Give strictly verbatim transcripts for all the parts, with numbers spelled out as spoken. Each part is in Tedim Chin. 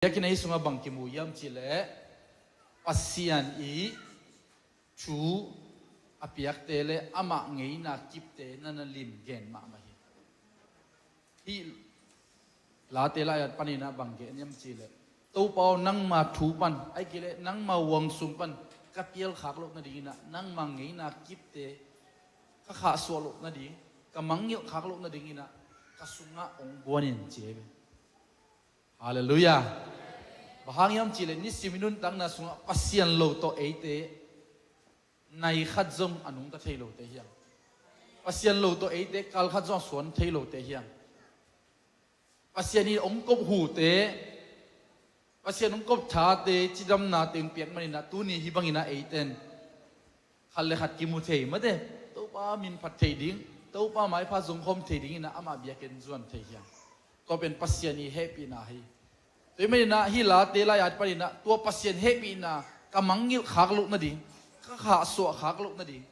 Biakinn ahi sungah bang kimu hiam cihleh, Pasian i thu a piakte le amah ngeina kipte na na lim gen mahmah hi. Hih Late lai-at paninah bang gen hiam cihleh, Topa aw, nangma thu pan, ahih kei leh nangma huang sung pan ka pialkhak loh nadinginah, nangma ngeina kipte ka khahsuah loh nading, ka mangngilh khak loh nadinginah ka sungah hong guan in, ci hi ve. Halleluiah. Bang hang hiam cihleh nisim i nuntakna sungah Pasian lo tawh eite nai khat zong a nungta thei lote hiam? Pasian lo tawh eite kal khat zong a suan thei lote hiam? Pasian i hong kop hute, Pasian hong kop thate, cidamnate hong piak maninah tuni hih banginah eiten khat le khat kimu thei mate, Topa min phat thei ding, Topa maipha zongkhawm thei dinginah amah biakinn zuan thei hiam? Tua pen Pasian i hehpihna hi. Tua hih maninah hih Late lai-at paninah tua Pasian hehpihna ka mangngilh khak loh nading, ka khahsuah khak loh nading,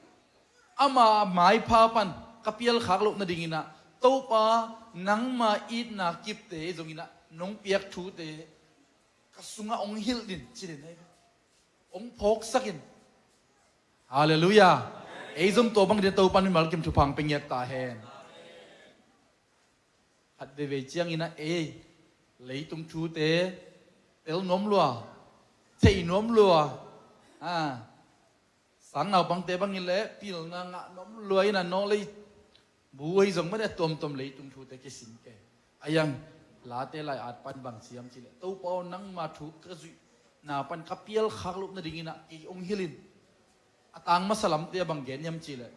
ama maipha pan ka pial khak loh nadinginah, Topa, nangma itna kipte zonginah nong piak thute ka sungah hong hilh in, ci den ahi ve. Hong phawksak in. Halleluiah. Ei zong tua bang ding Topa in mimal kim thupha hong pia ngiat ta hen. Khat veivei cianginah ei leitung thute tel nuam lua, thei nuam lua, a, sang naupangte bangin le pilna ngah nuam lua inah, nawlei bu ahi zong mate, tuamtuam leitung thute kisin kei. A iang Late lai-at pan bang ci hiam cihleh, Topa aw, nangma thu ka zuihna pan ka pial khak loh nadinginah kei hong hilh in. A tang masa lamte a bang gen hiam cihleh,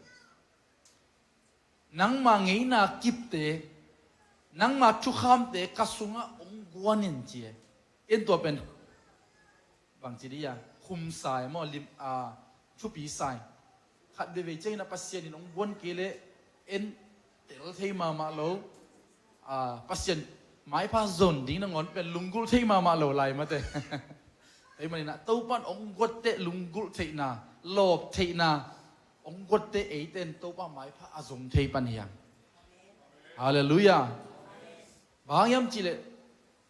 nangma ngeina kipte, nangma thukhamte ka sungah hong guan in, ci hi. En tua pen bangci dih a, khumsai maw, lim, a, thupi sai. Khat veivei ciangin a Pasian in hong guan kei leh en tel thei mahmah lo. A, Pasian maipha zon ding nangawn pen lunggulh thei mahmah lo lai mate. Tua hih maninah Topa in hong guatteh lunggulh theihna, lawp theihna, hong guatteh eite in Topa maipha a zong thei pan hiam? Halleluiah. Bang hang hiam cihleh,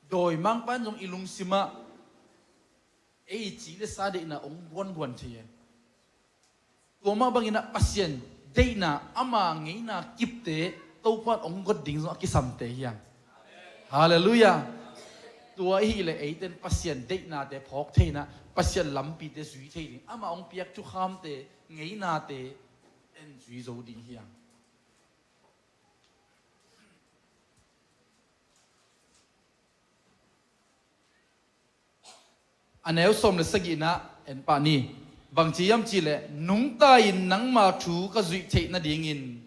dawimangpa in zong i lungsimah ei ci le sa deihna hong guanguan thei e. Tua mah banginah Pasian deihna, ama ngeina kipte Topa in hong guat ding zong a kisamte hiam? Halleluiah. Tua i hih leh eite in Pasian deihnate phawk thei inah, Pasian lampite zui thei ding, ama hong piak thukhamte, ngeinate en zui zo ding hiam? A neu sawm le sagihna en pah ni. Bangci hiam cihleh, nungta-in nangma thu ka zuih theih nadingin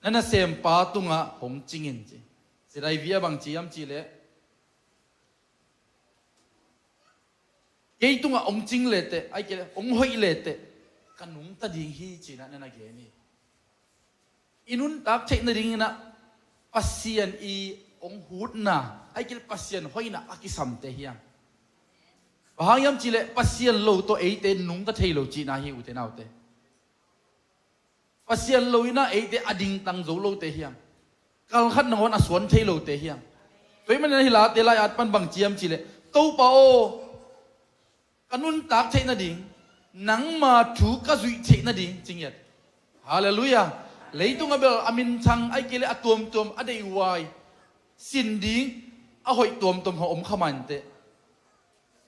na nasempa tungah hong cing in, ci. Cidai via bangci hiam cihleh, kei tungah hong cing leteh, ahih kei leh hong hoih leteh, ka nungta ding hi, ci-inah na na gen hi. I nuntak theih nadinginah Pasian i hong hutna, ahih kei leh Pasian hoihna a kisamte hiam? Bang hang hiam cihleh Pasian lo tawh eite nungta thei lo cihna hi, ute naute. Pasian lo inah eite a dingtang zo lote hiam? Kalkhat nangawn a suan thei lote hiam? Tua hih manin hih Late lai-at pan bangci hiam cihleh, Topa aw, ka nuntak theih nading, nangma thu ka zuih theih nading, ci ngiat. Halleluiah. Leitung a bel a minthang, ahih kei leh a tuamtuam, a deihhuai, sin ding a hoih tuamtuam hong om kha mah inteh.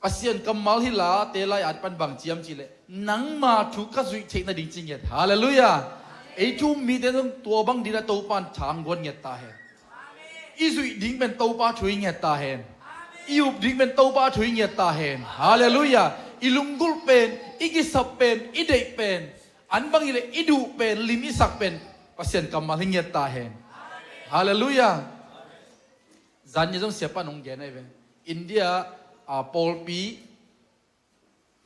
Pasian kammal hih Late lai-at pan bangci hiam cihleh, nangma thu ka zuih theih nading, ci ngiat. Halleluiah. Ei thu um mite zong tua bang dinah Topa in tha hong guan ngiat ta hen. I zuih ding pen Topa thu hi ngiat ta hen. I up ding pen Topa thu hi ngiat ta hen. Halleluiah. I lunggulh pen, i kisap pen, i deih pen, an bang hi leh i duh pen, lim i sak pen Pasian kammal hi ngiat ta hen. Halleluiah. Zan ni zong siapa in hong gen ahi ve. India, a, pawlpi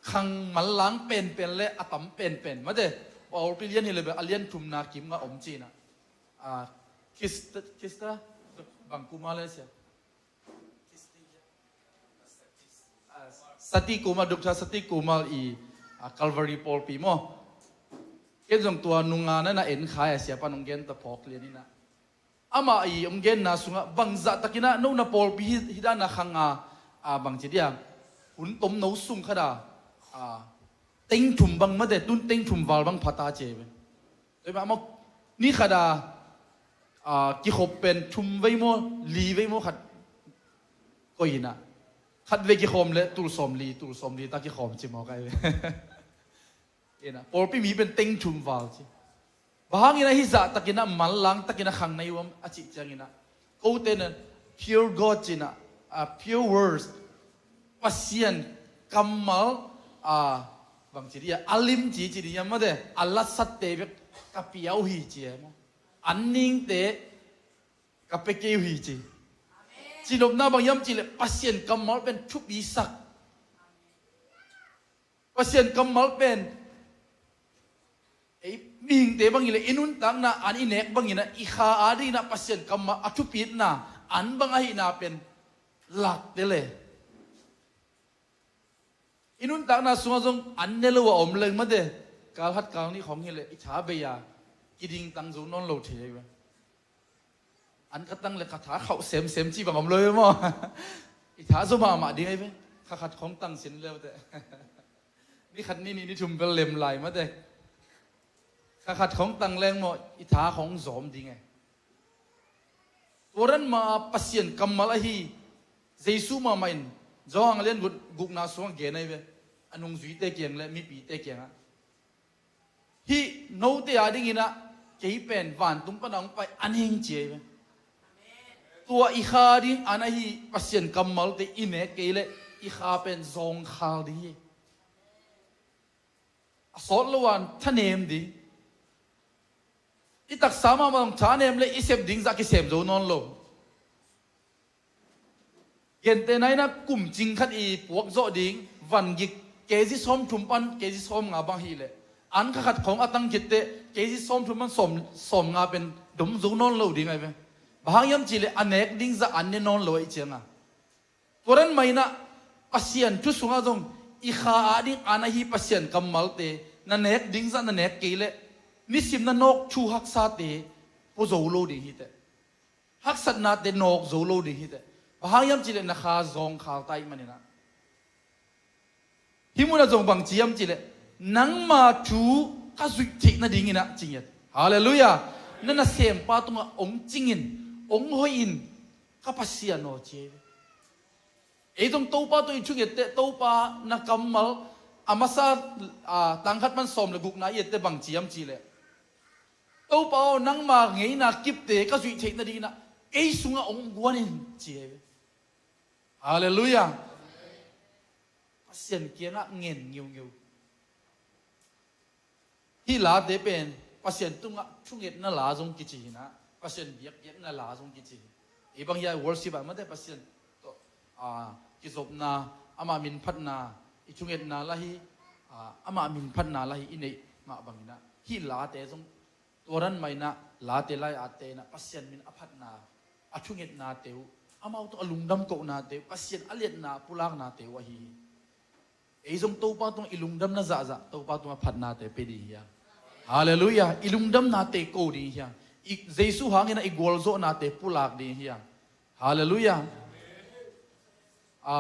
khang manlang penpen le a tam penpen mate, pawlpi lian hi le bel a lian thumna kim ngah om ci-inah. A, Khista, Khista, bang kuma le sia. A, Sati Kumal, Doctor Sati Kumal i, a, Calvary pawlpi maw. Ken zong tua nunga na na en khai a siapa in hong gen ta phawk lian inah. Amah i hong genna sungah bangzah takinah no na pawlpi hi, hi dana khanga, a bangci dia, hun tomno sung khat a, a, teng thum bang mate, tun teng thum val bang pha ta ci ve. Tua mah maw, ni khat a, a, kikhop pen thum vei maw, li vei maw khat koih in ah, khat vei kikhawm leh tul sawmli, tul sawmli ta kikhawm ci maw kai ve. In ah, pawlpi mi pen teng thum val ci. Bang hangin ah hih zah takin ah manlang takin ah khang na hi uh hiam a cih ciangin ah, kote in ah pure gold ci-in ah, a, pure words, Pasian kammal, a, bangci dia, a limci ci ding hiam mate, a latsatte bek ka pia uh hi ci e maw. An ningte ka pia kei uh hi ci. Cinopna bang hiam cih leh Pasian kammal pen thupisak. Pasian kammal pen ei mihingte bangin leh i nuntakna an i nek bangin ah i kha adingin ah Pasian kammal a thupitna an bang ahihna pen lakte le. I nuntakna sungah zong an ne lo a om leng mate, kal khat kal nih khawng hi leh i tha bei a kidingtang zo nawn lo thei ahi ve. An ka tang leh ka tha khauh semsem cih bang om lo hi maw. I tha zaw mahmah ding ahi ve. Kha khat khawng tang sin leu teh. Ni khat ni nih ni thum bel lem lai mate. Kha khat khawng tang leng maw i tha khawng zawm ding e. Tua dan mah Pasian kammal ahi Jesu mahmah in Johan a lian guk, gukna sungah gen ahi ve. A nungzuite kiang leh mipite kiangah, hih note adingin ah kei pen vantung pan a hong pai an hing ci ahi ve. Tua i kha ding an ahi Pasian kammalte i nek kei leh i kha pen zawngkhal ding hi. A sawt lo a thanem ding. I taksa mahmah zong thanem leh i sep ding zah kisem zo nawn lo. Gentehna in ah kum cing khat i puak zawh ding, van gik kg sawmthum pan kg sawmnga bang hi leh, an kha khat khawng a tang khit teh kg sawmthum pan sawm, sawmnga pen dom zo nawn lo ding ahi ve. Bang hang hiam cih leh a nek ding zah an ne nawn lo ahih ciangin. Tua dan mah in ah Pasian thu sungah zong i kha ading an ahi Pasian kammalte na nek ding zah na nek kei leh nisim na nawk thu haksate pua zo lo ding hi teh. Haksatnate nawk zo lo ding hi teh. Bang hang hiam cih leh na kha zawngkhal ta ahih manin ah. Hih munah zong bangci hiam cih leh nangma thu ka zuih theih nadingin ah ci ngiat. Halleluiah. Na nasempa tungah hong cingin, hong hoihin, ka Pasian aw ci hi. Ei zong Topa tawh i thunget teh Topa na kammal a masa, a, tang khat pan sawm leh gukna i et teh bangci hiam cih leh, Topa aw, nangma ngeina kipte ka zuih theih nadingin ah kei sungah hong guan in ci hi. Halleluiah. Pasian kiangah ngen ngiungeu. Hih late pen Pasian tungah thungetna la zong kici hi in ah, Pasian biakpiakna la zong kici hi. Ei bang hiah worship ah mate Pasian tawh, a, kizopna, amah min phatna i thungetna la hi, a, amah min phatna la hi i neih mah bangin ah hih late zong tua dan mah in ah late lai-atte in ah Pasian min a phatna, a thungetnate uh, amau tawh a lungdam kohnate uh, Pasian a liatna pulaknate uh ahi hi. Ei zong Topa tungah i lungdamna zahzah Topa tungah phatnate pia ding hi hang. Halleluiah. I lungdamnate ko ding hi hang. I, Jesu hangin ah i gualzawhnate pulak ding hi hang. Halleluiah. A,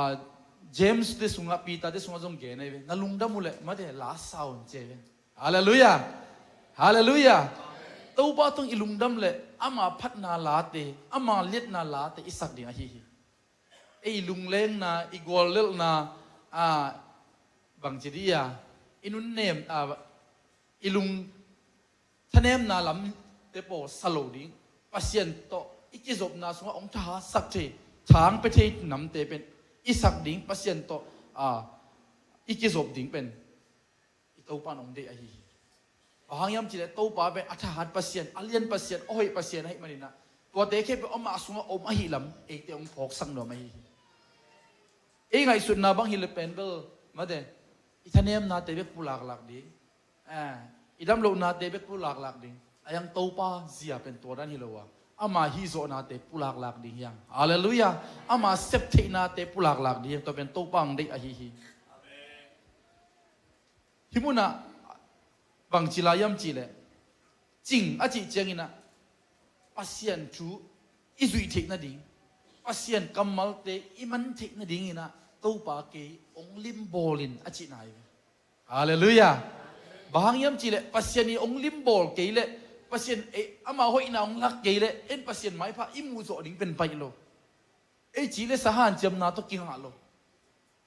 James te sungah, Peter te sungah zong gen ahi ve. Na lungdam uh leh mate la sa un ci ahi ve. Halleluiah. Halleluiah. Topa tungah i lungdam leh ama phatna late, ama liatna late i sak ding ahi hi. Ei lunglengna, i guallelhna, a, bangci dih a, i nunnem, a, i lung thanemna lamte pawl sa lo ding, Pasian tawh i kizopna sungah hong thahatsak thei, thang pia thei namte pen i sak ding, Pasian tawh, a, i kizop ding pen i Topa in hong deih ahi hi. Bang hang hiam cih leh Topa pen a thahat Pasian, a lian Pasian, a hoih Pasian ahih manin ah, tuate khempeuh amah sungah om ahih lam eite hong phawksak nuam ahi hi. Ei ngaihsutna bang hi leh pen bel mate, i thanemnate bek pulaklak ding, a, i damlohnate bek pulaklak ding. A, hiang Topa zia pen tua dan hi lo a, ama hihzawhnate pulaklak ding hi hang. Halleluiah. Ama septheihnate pulaklak ding hi hang. Tua pen Topa hong deih ahi hi. Hih munah bangci lai hiam cih leh, cing a cih ciangin ah Pasian thu i zuih theih nading, Pasian kammalte i man theih nadingin ah Topa kei hong limbawl in a cihna hi ve. Halleluiah. Bang hang hiam cihleh Pasian in hong limbawl kei leh, Pasian ei, ama hoihna hong lak kei leh, en Pasian maipha i muh zawh ding pen baih lo. Ei ci le sa hanciamna tawh kingah lo.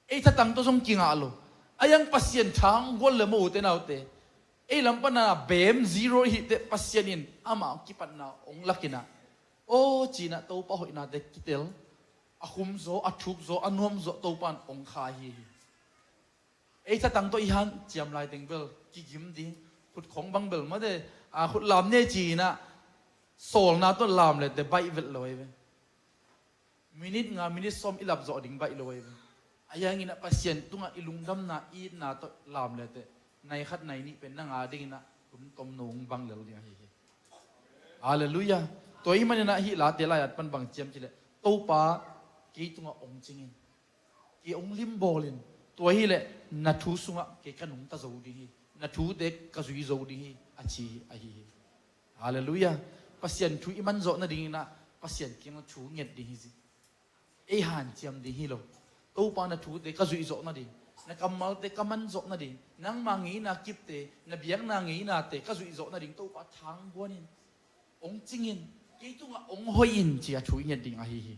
Ei thatang tawh zong kingah lo. A iang Pasian thang gual le maw ute naute. Ei lam pana bem zero i hih teh Pasian in amah kipatna hong lak in ah, aw ci-in ah Topa hoihnate kitel, a khum zaw, a thuk zaw, a nuam zaw Topa in hong kha hi hi. Ei thatang tawh i hanciam laiteng bel kigim ding, khut khong bang bel mate, a khut lam ne ci-in ah sawlna tawh lam le teh baih vet lo ei ve. Minit nga, minit sawm i lap zawh ding baih lo ei ve. A iang in ah Pasian tungah i lungdamna, i itna tawh lam le teh nai khat nai nih pen na nga dingin ah hun tom nung bang lel ding ahi hi. Halleluiah. Tua ahih manin ah hih late lai-at pan bang ci hiam cihleh, Topa kei tungah hong cing in, kei hong limbawl in, tua hileh na thu sungah kei ka nungta zo ding hi, na thute ka zui zo ding hi, a ci ahi hi. Halleluiah. Pasian thu i man zawh nadingin ah Pasian kiangah thu nget ding hi ci. Ei hanciam ding hi lo. Topa na thute ka zuih zawh nading, na kammalte ka man zawh nading, nangma ngeina kipte, na biakna ngeinate ka zuih zawh nading Topa thang guan in, hong cing in, kei tungah hong hoih in ci-a thu i nget ding ahi hi.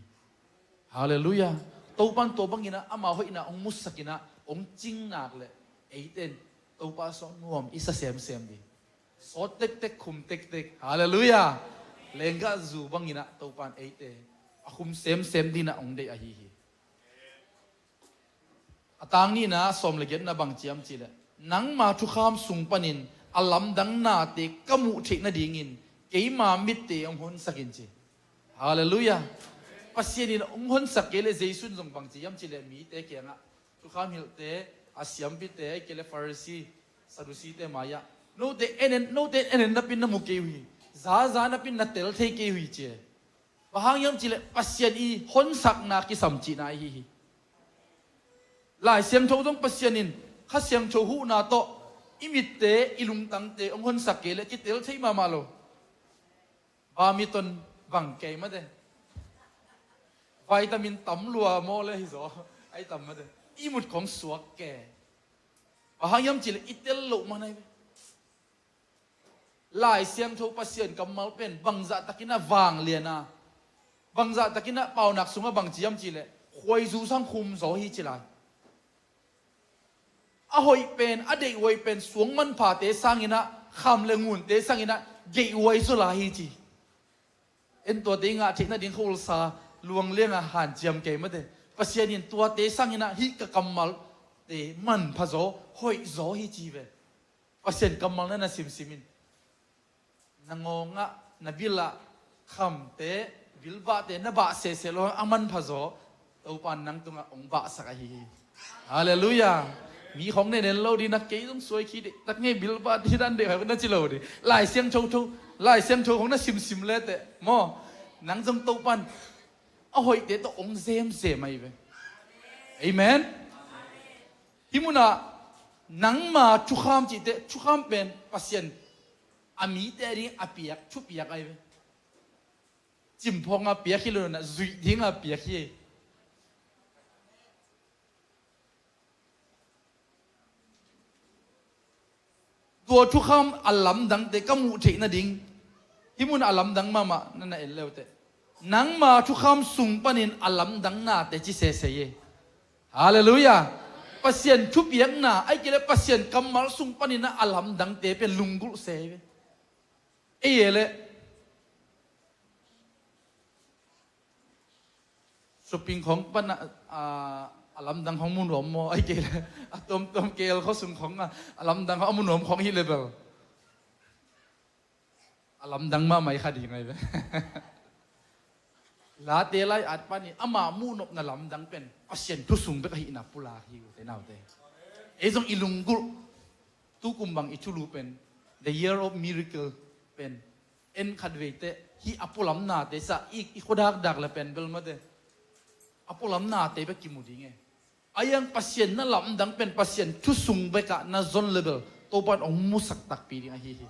Halleluiah. Topa in tua bangin ah ama hoihna hong musak in ah hong cing nak leh, eite in Topa sung nuam i sa semsem ding. Sawt tektek, khum tektek. Halleluiah. Lenggah zu bangin ah Topa in eite a khum semsem dingin ah hong deih ahi hi. A tang nihna, sawm le giatna bang ci hiam cihleh, nangma thukham sung panin a lamdang nate ka muh theih nadingin keima mitte hong honsak in ci. Halleluiah. Pasian in hong honsak kei leh Jesu in zong bang ci hiam cihleh mite kiangah, thukham hilhte, a siampite, ahih kei leh Pharisee, Sadduceete mai-ah, note en en, note en en napin na mu kei uh hi, zaza napin na tel thei kei uh hi ci. Bang hang hiam cihleh Pasian i honsakna kisam cihna ahi hi. Lai Siangtho zong Pasian in Kha Siangtho huhna tawh i mitte, i lungtangte hong honsak kei leh kitel thei mahmah lo. Badminton bang kei mate. Vitamin tam lua maw le hi zaw. Ai tam mate. I mut khong suak kei. Bang hang hiam cihleh i tel loh man ahi ve. Lai Siangtho Pasian kammal pen bangzah takin ah vanglian a, bangzah takin ah paunak sungah bang ci hiam cihleh, khuaizu sang khum zaw hi ci lai. A hoih pen, a deihhuai pen suang manphate sangin ah, kham le ngunte sangin ah deihhuai zaw lai hi ci. En tuate i ngah theih nading khualsa luangliang a hanciam kei mate. Pasian in tuate sangin ah hih ka kammalte manpha zaw, hoih zaw hi ci ve. Pasian kammal na na simsim in. Na ngawngah, na bilah khamte, bilbahte na bah sese lo hang a manpha zaw, Topa in nang tungah hong bahsak ahi hi. Halleluiah. Mi khong nen en lo ding, na kei zong suai khi dih tak ngei, bilbah dih dan dih na ci lo ding. Lai Siangtho tho, Lai Siangtho khong na simsim leteh maw, nang zong Topa in a hoihte tawh hong zemzem ahi ve. Amen. Hih munah nangma thukham cihte, thukham pen Pasian a mite ading a piak thupiak ahi ve. Cimphawng a piak hi lo na, zuih ding a piak hi. Tua thukham a lamdangte ka muh theih nading, hih mun a lamdang mahmah na na en leuteh, nangma thukham sung panin a lamdang nate ci sese hi. Halleluiah. Pasian thupiakna, ahih kei leh Pasian kammal sung panin a lamdangte pen lunggulh se hi ve. Ei e leh shopping khong pan a, a, a lamdang khong mu nuam maw, ahih kei leh a tuamtuam K L khua sung khong a, a lamdang khong a mu nuam khong hi leh bel a lamdang mahmah i kha ding ahi ve. Late lai-at panin amah muhnopna lamdang pen Pasian thu sung bek ahihna pulak hi, ute naute. Ei zong i lunggulh, tukum bang i thulu pen, the year of miracle pen, en khat veiteh hih a pualamnate sa i, i khuadakdak le pen bel mate, a pualamnate bek kimu ding e. A iang Pasian na lamdang pen Pasian thu sung bekah na zon le bel Topa in hong musak takpi ding ahi hi.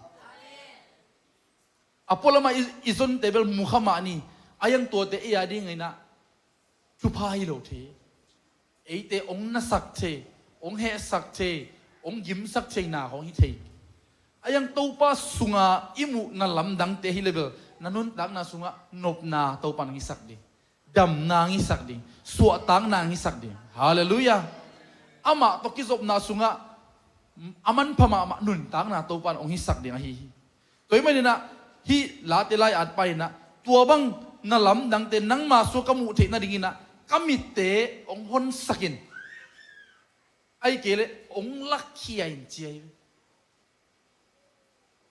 A pualamah i, i zonte bel mu kha mah ni. A iang tuate ei a dingin ah thupha hi lo thei. Eite hong nasak thei, hong hehsak thei, hong gimsak theina hong hi thei. A yang Topa sunga i muhna lamdangte hi le bel, na nuntakna sungah nopna Topa nang hisak ding, damna ngisak ding, suahtakna ngisak ding. Halleluiah. Amah tawh kizopna sungah a manpha mahmah nuntakna Topa in hong hisak ding ahi hi. Tua ahih maninah hih Late lai-atpa inah tua bang na lamdangte nangma sua ka muh theih nadinginah ka mitte hong honsak in. Ahih kei leh hong lakkhia in ci ahi.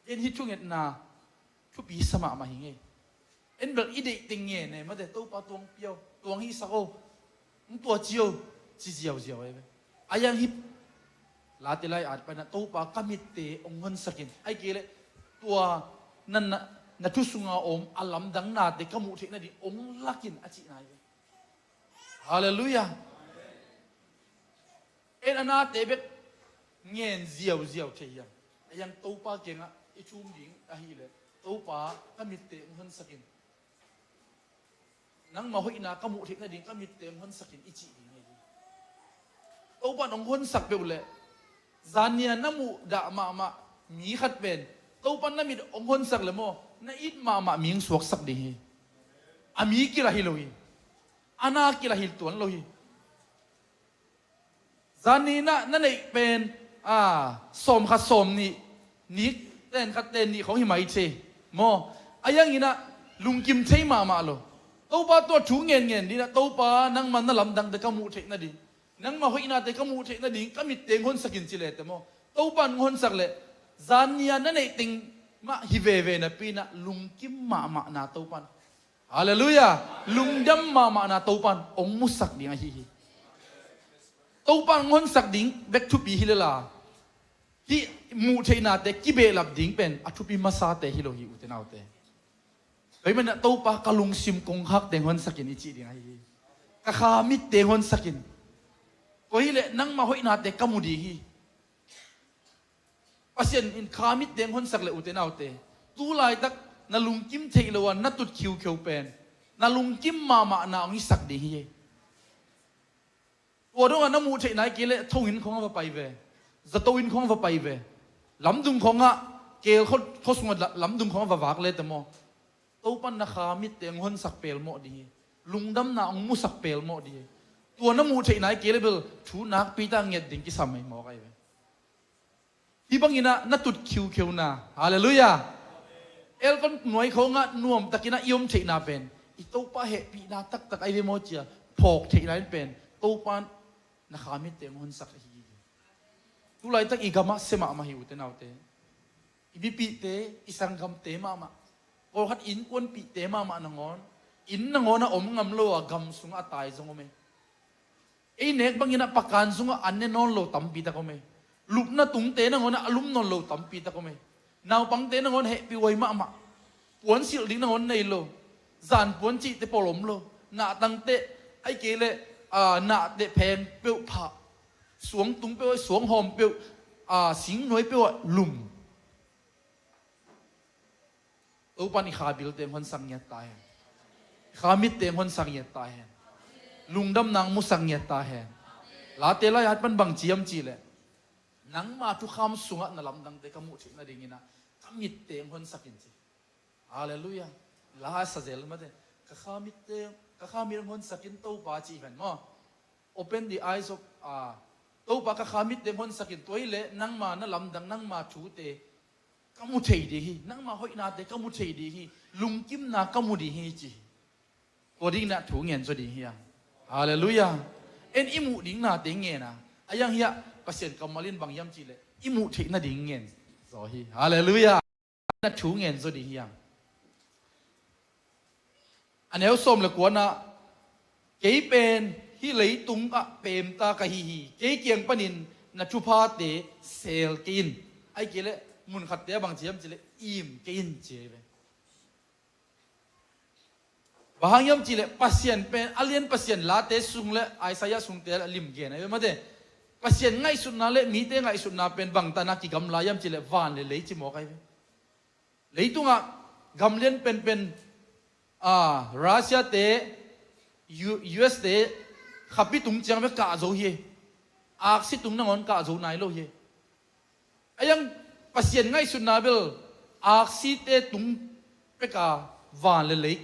En hih thungetna thupi sa mahmah hi ngei. En bel i deih teng ngen e, mate, Topa tuang pia o, tuang hihsak o, hong tua ci o, ci ziauziau e ve. A yang hih Late lai-atpa inah Topa ka mitte hong honsak in. Ahih kei leh tua na, na, na thu sunga om a lamdang nate ka muh theih nading hong lak in a cihna hi ve. Halleluiah. En a nate bek ngen ziauziau thei hiam? A yang Topa kiangah i thum ding ahih leh, Topa ka mitte hong honsak in. Nangma hoihna ka muh theih nading ka mitte hong honsak in i cih ding hi. Topa in hong honsak peuh leh zan ni-a na muhdah mahmah mi khat pen Topa in na mit hong honsak leh maw, na it mahmah mi hong suaksak ding hi. A mi kila hi lo hi. A na kila hi tuan lo hi. Zan ni-a na neih pen, a, sawm khat sawm nih, nik ten khat ten nih khong hi mai thei maw. A yanginah lungkim thei mahmah lo. Topa tungah thu ngenngen dinah, Topa nangma na lamdangte ka muh theih nading, nangma hoihnate ka muh theih nading ka mitte hong honsak in ci leh te maw, Topa in hong honsak leh zan ni-a na neih teng mah hi veve napi inah lungkim mahmahna Topa in, halleluiah, lungdam mahmahna Topa in hong musak ding ahi hi. Topa in hong honsak ding bek thupi hi lel a, hih muh theihnate kibehlap ding pen a thupi masate hi lo hi, ute naute. Tua ahih maninah Topa ka lungsim kongkhakte hong honsak in i cih ding ahi hi. Ka kha mitte hong honsak in. Tua hileh nangma hoihnate ka mu ding hi. Pasian in kha mitte hong honsak leh, ute naute, tu laitak na lungkim theih loh a na tut khiukheu pen na lungkim mahmahna hong hisak ding hi. Tua dongah na muh theih nai kei leh tho inn khawngah va pai ve, zato inn khawngah va pai ve, lamdung khawngah, keel khua, khua sungah la-, lamdung khawngah va vak le te maw, Topa in na kha mitte hong honsak pelmawh ding hi. Lungdamna hong musak pelmawh ding hi. Tua na muh theih nai kei leh bel thu nakpi tak nget ding kisam hi mawk ahi ve. Hih banginah na tut khiukheuna, halleluiah, aircon nuai khawngah nuamtakinah i om theihna pen i Topa hehpihna taktak ahi ve maw ci-a phawk theihna in pen Topa in na kha mitte hong honsak ahi hi. Tu laitak i gamah sia mahmah hi, ute naute. I mipihte, i sanggamte mahmah, pawlkhat innkuanpihte mahmah nangawn, inn nangawn a om ngam lo a gam sungah a tai zong om e. Ei nek banginah pakan sungah an ne nawn lo tampi tak om e. Lupna tungte nangawnah a lum nawn lo tampi tak om e. Naupangte nangawn hehpihhuai mahmah. Puansilh ding nangawn nei lo. Zanpuan cihte pawl om lo. Nahtangte, ahih kei leh, a, nahte pheng peuh phah. Suangtung peuh, suanghawm peuh, a, singnuai peuh ah lum. Topa in i kha bilte hong honsak ngiat ta hen. I kha mitte hong honsak ngiat ta hen. Lungdamna hong musak ngiat ta hen. Late lai-at pan bang ci hiam cih leh, nangma thukham sungah na lamdangte ka muh theih nadinginah ka mitte hong honsak in ci. Halleluiah. La sa zel mate. Ka kha mitte, ka kha mit hong honsak in Topa ci hi ven maw. Open the eyes of, ah, Topa ka kha mitte hong honsak in, tua hileh nangma na lamdang, nangma thute ka mu thei ding hi, nangma hoihnate ka mu thei ding hi, lungkimna ka mu ding hi ci. Tua dinginah thu ngen zaw ding hi hang. Halleluiah. En i muh ding nate ngen a, a yang hiah Pasian kammal in bang hiam cih leh i muh theih nading ngen zaw hi. Halleluiah. Na thu ngen zaw ding hi hang. A neu sawm le kuana, kei pen hih leitung ah peemta ka hi hi. Kei kiang panin na thuphate seel kei in. Ahih kei leh munkhatte ah bang ci hiam cih leh im kei in ci hi ve. Bang hang hiam cih leh Pasian pen a lian Pasian late sung le Isaiah sungte a lim gen ahi ve mate. Pasian ngaihsutna le mite ngaihsutna pen bangtana kigamla hiam cih leh van le lei ci mawk ahi ve. Leitungah gam lian penpen, ah, Russia te, U- US te khapi tung ciang bek kah zo hi. Aksi tung nangawn kah zo nai lo hi. A iang Pasian ngaihsutna bel aksite tung peka van le lei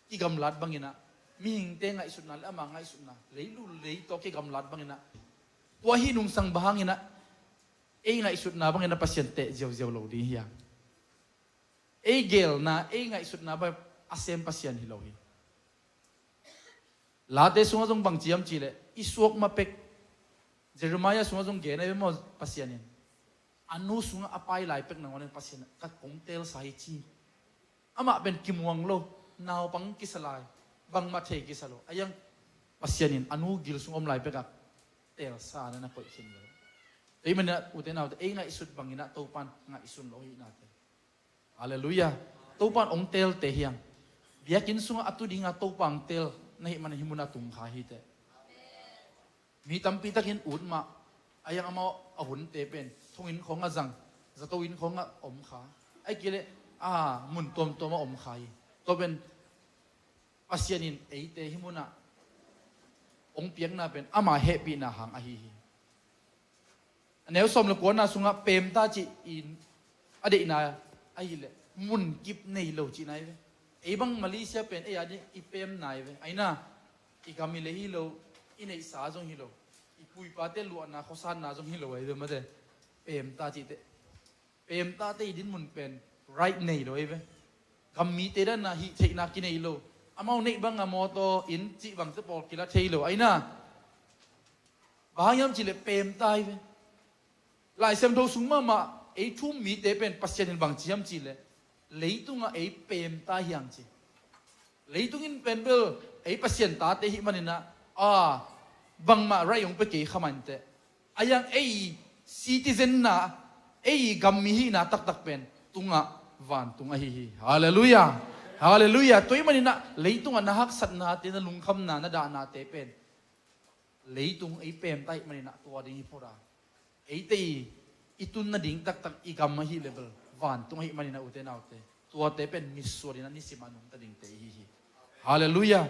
kigamlat banginah, mihingte ngaihsutna le ama ngaihsutna, leilul lei tawh kigamlat banginah, tua hi nungsang bang hanginah ei ngaihsutna banginah Pasian teh ziauziau lo ding hiang. Ei gelna, ei ngaihsutna bang a sem Pasian hi lo hi. Late sungah zong bang ciam cihleh i suak ma pek, Jeremiah sungah zong gen a ve maw Pasian in. A nu sungah a pai lai pek nangawn in Pasian in ka kong teelsa hi ci. Amah pen kimuang lo, naupang kisa lai, bangmah thei kisa lo. A iang Pasian in a nu gil sung om lai pekah teelsa na na koih khin lo. Ei manah ute naute ei ngaihsut banginah Topan ngaihsun lo hi nate. Halleluiah. Topan ong teelte hiang. Biakinn sungah a tu dinga Topa ong teel na hih mana hih muna tung kha hiteh. Mi tampi takin ut mah a iang amau a hunte pen thonginn khawngah zang, zato inn khawngah om kha. Ai kile a mun tuamtuamah om kha hi. Tua pen Pasian in eite hih munah ong piakna pen ama hehpihna hang ahi hi. A neu sawm le kuana sungah peemta cih in a deihna ahileh munkip nei lo cihna hi ve. Ei bang Malaysia pen ei a dih i peemna hi ve. Aina i gam i lei hi lo, i neihsa zong hi lo, i puipate luahna khuasanna zong hi lo ahi ve mate. Peemta cihte, peemtate i dinmun pen right nei lo ahi ve. Gam mite danna hih theihna kinei lo, amau neih banga mawtaw inn cih bangte pawl kila thei lo aina. Bang hang hiam cihleh peemta hi ve. Lai Siangtho sung mahmah ei thu-um mite pen Pasian in bang ci hiam cihleh leitungah ei peemta hiang ci. Leitung in pen bel ei Pasian tate hih maninah a bangmah right hong pia kei kha mah inteh. A iang ei citizen na, ei gam mi hihna taktak pen tungah vantung ahi hi. Halleluiah. Halleluiah. Tua hih maninah leitungah na haksatnate, na lungkhamna, na dahnate pen leitung ei peemta hih maninah tua ding hi phota. Eite i, i tun nading taktak i gam ahi level vantung ahih maninah ute naute, tuate pen mitsuaninah nisimah nungta dingte ihi hi. Halleluiah.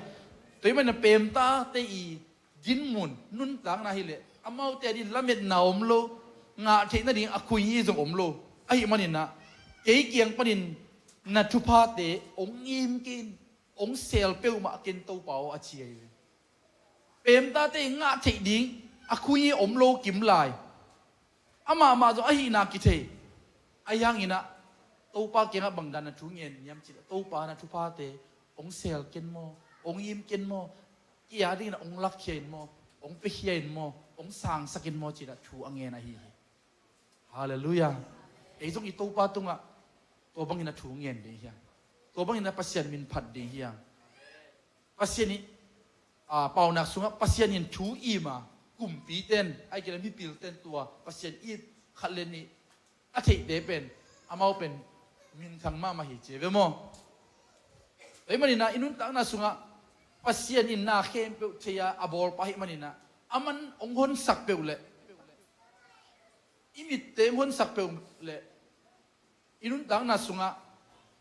Tua hih maninah peemtate i dinmun nuntakna hileh amaute a dih lametna om lo, ngah theih nading a khui hi zong om lo. Ahih maninah kei kiang panin na thuphate ong ngim kei in, ong seel peuhmah kei in Topa aw a ci ahi ve. Peemtate i ngah theih ding a khui om lo kim lai. Amah mah zong ahihna kithei. Ahi hanginah Topa kiangah bangdan na thu ngen hiam cihleh Topa na thuphate ong seel ken maw, ong im ken maw, kei a dinginah ong lakkhia in maw, ong piakhia in maw, ong sangsak in maw cinah thu a ngen ahi hi. Halleluiah. Ei zong i Topa tungah tua bangin a thu ngen ding hiang. Tua bangin a Pasian min phat ding hiang. Pasian i, a, paunak sungah Pasian in thu ima kumpiten, ai kile mipilten tua Pasian it khat le nih a theihte pen amau pen minthang mahmah hi ci ve maw? Ei manina i nuntakna sungah Pasian in na khempeuh thei-a a bawlpa hi manina aman hong honsak peuh leh i mitte hong honsak peuh leh i nuntakna sungah,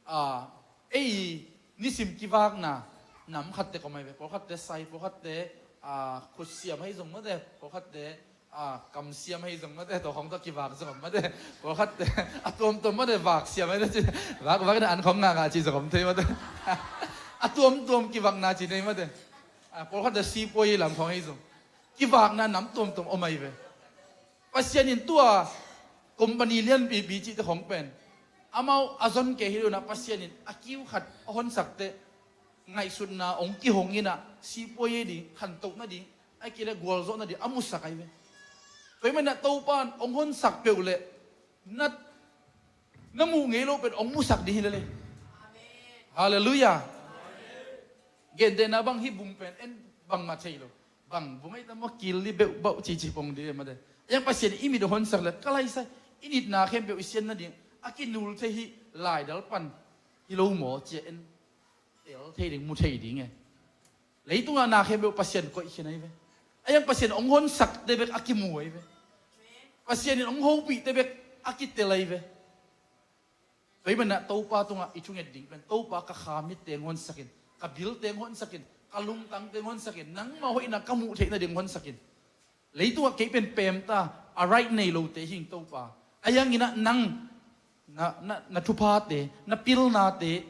a, ei nisim kivakna nam khatte ka om ahi ve. Pawlkhatte sai, pawlkhatte, a, khutsiam ahi zong mate, pawlkhatte, a, kamsiam ahi zong mate, tua khong tawh kivak zong om mate. Pawlkhatte a tuamtuam mate, vaksiam ahi zong ci, vak, vak na an khong nganga ci zong om thei mate. A tuamtuam kivakna ci nei mate. A, pawlkhatte sipuai lam khong ahi zong kivakna nam tuamtuam om ahi ve. Pasian in tua company lianpipi cihte khong pen amau a zon kei hi lo inah Pasian in a kiu khat a honsakte ngaihsutna hong kihong inah sipuai ei ding, khantoh nading, a kile gualzawh nading a musak ahi ve. Tua hi manah Topa in hong honsak peuh leh na, na muh ngei lo pen hong musak ding hi lele. Halleluiah. Gentehna bang hih bum pen en bangmah thei lo. Bang bung ahi ta maw, kil li beuh bauh cici pong ding e mate. Yang Pasian i mit a honsak le ka laisai i nitna khempeuh i sian nading a kinul thei hih laidal pan hi lo maw cia en tel thei ding, mu thei ding e. Leitungah na khempeuh Pasian koih khin ahi ve. A yang Pasian hong honsakte bek a kimu ahi ve. Pasian in hong hopihte bek a kitel ahi ve. Tua hi manah Topa tungah i thunget ding pen Topa ka kha mitte hong honsakin, ka bilte hong honsakin, ka lungtangte hong honsak in, nangmah hoihna ka muh theih nading hong honsak in. Leitungah kei pen pemta, a right nei lote hi ing Topa. Ahi hanginah nang na, na, na thuphate, na pilnate,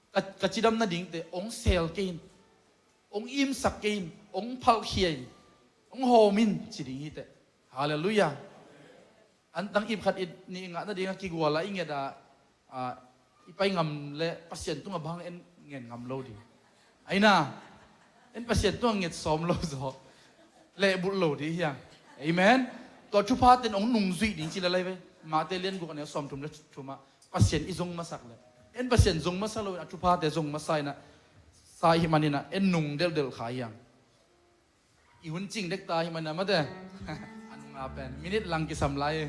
ka, ka cidam nadingte hong seel kei in, hong imsak kei in, hong phalkhia in, hong hawm in ci ding hiteh. Halleluiah. Antang ip khat, ip nih ngah nadingah kigual a i nget a, a, i pai ngam leh Pasian tungah bang en ngen ngam lo ding. Aina, en Pasian tungah nget sawm lo zaw, lehbulh lo ding hi hang. Amen. Tua thupha ten hong nungzuih ding ci lel lai ve. Mate lian guk a neu sawmthum le thumah Pasian i zong masak leh, en Pasian zong masa lo in a thuphate zong masa inah, sa i hih maninah en nung delhdelh kha hi hang. I hun cing dek ta hi maninah mate. A nunga pen minit lang kisam lai.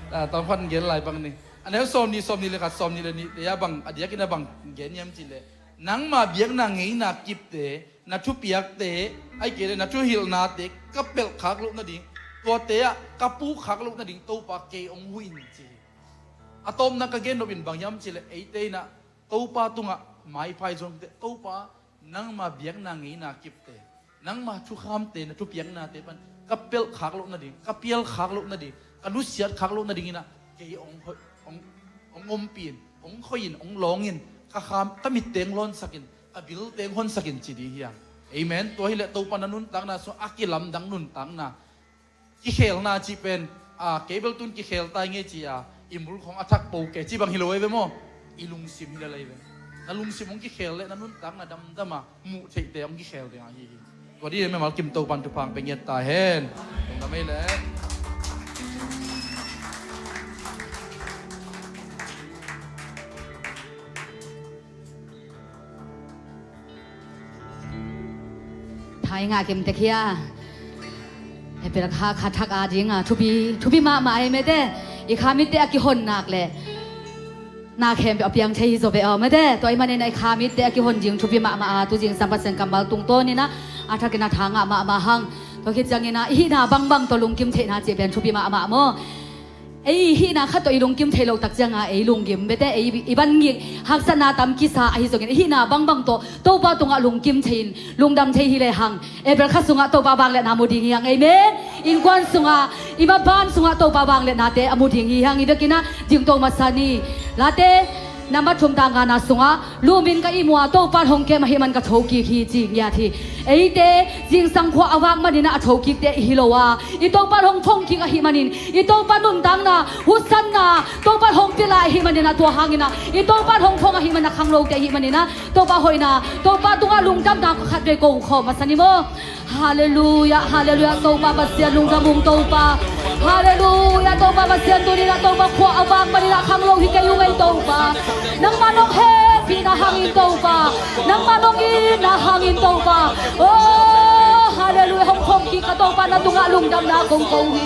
Ah, tawmkhat gen lai bang ni. A neu sawmnih, sawmnih le khat, sawmnih le nihte ah bang a diakin a bang gen hiam cih leh, nangma biakna ngeina kipte, na thupiakte, ahih kei leh na thuhilhnate ka pelh khak loh nading, tuate ah ka puk khak loh nading Topa kei hong huh in ci hi. A tawpna ka gen nop in bang hiam cih leh, eite inah Topa tungah maiphai zongte, Topa, nangma biakna ngeina kipte, nangma thukhamte, na thupiaknate pan ka pelh khak loh nading, ka pial khak loh nading, ka nusiat khak loh nadinginah kei hong hoih, hong, hong ompih in, hong hoih in, hong lawng in, ka kham, ka mitte hong lawnsak in, ka bilte hong honsak in ci ding hi hang. Amen. Tua hileh Topa na nuntakna sungah a kilamdang nuntakna, kikhelna cih pen, a, kei bel tun kikhel ta ing ei ci a, i mul khong a thak po kei ci bang hi lo ei ve maw? I lungsim hi lel ei ve. Na lungsim hong kikhel leh na nuntakna damdam a, muh theihte hong kikhel ding ahi hi. Tua dih mimal kim Topan thupha hong pia ngiat ta hen. Lungdam ei leh. Thai ngah kim tek hia. April kha, kha thak a dinga thupi, thupi mahmah ei mete. I kha mitte a kihon nak leh na khempeuh a piang thei hi zaw ve aw mete. Tua ahih maninah i kha mitte a kihon ding thupi mahmah a, tu zingsang Pasian kammal tungtawninah a thakin a tha ngah mahmah hang. Tua khit cianginah i hihna bangbang tawh lungkim theihna cih pen thupi mahmah maw? Ei hihna khat tawh i lungkim thei lo tak cianga ei lunggim bete, ei i bangik haksatna tam kisa ahi zongin i hihna bangbang tawh Topa tungah lungkim thei in lungdam thei hi lehang, April kha sungah Topa vangliatna mu ding hi hang. Amen. Innkuan sungah, i maban sungah Topa vangliatnate a mu ding hi hang. I vekinah dingto masa ni. Late nambat thum tang ngana sungah, lumin ka ihmu a Topa hong kem ahih man ka thokik hi ci ngiat hi. Eite zingsang khua a vak maninah a thokikte i hi lo a, i Topa hong phongkik ahih manin, i Topa nuntakna, husanna, Topa hong pia lai ahih maninah, tua hanginah i Topa hong phong ahih manin a khanglote ahih maninah Topa hoihna, Topa tungah lungdamna khatvei ko khawm masa ni maw? Halleluiah, halleluiah, Topa Pasian lungdam ung Topa. Halleluiah, Topa Pasian tuninah Topa khua a vak maninah khanglo hi kei ung ei Topa. Nangmah nong hehpihna hangin Topa, nangmah nong itna hangin Topa. Oh, halleluiah, hong phongkik ka Topa na tungah lungdamna kong ko hi.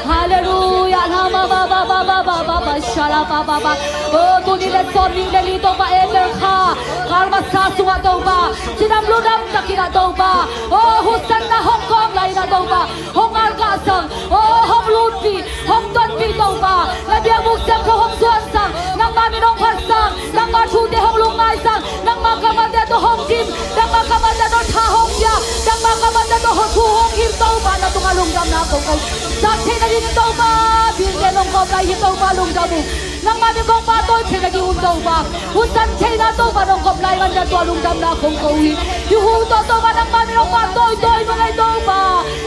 Halleluiah, la ma ba ba ba ba ba ba ba sha la ba ba ba. Oh, tuni le sawmnih le li Topa April kha, kal masa sungah Topa, cidam ludam takinah Topa, oh, husanna hong kawm lai inah Topa, hong ngalkah sang, oh, hong lutpih, hong tonpih Topa, na biakbuk siangtho hong zuan sang, nangma min hong phat sang, nangma thute hong lungngai sang, nangma kammalte tawh hong dim, nangma kammalte tawh tha hong pia, nangma kammalte tawh thu hong hilh Topa na tungah lungdamna kong ko. Zat theih nading Topa, bilte nong kawm lai hi Topa lungdam ung. Nangma min kong pahtawi theih nading un Topa, husan theihna Topa nong kawm lai man na tua lungdamna kong ko hi. Hi hu tawh Topa nangma min kong pahtawi tawi nung ei Topa,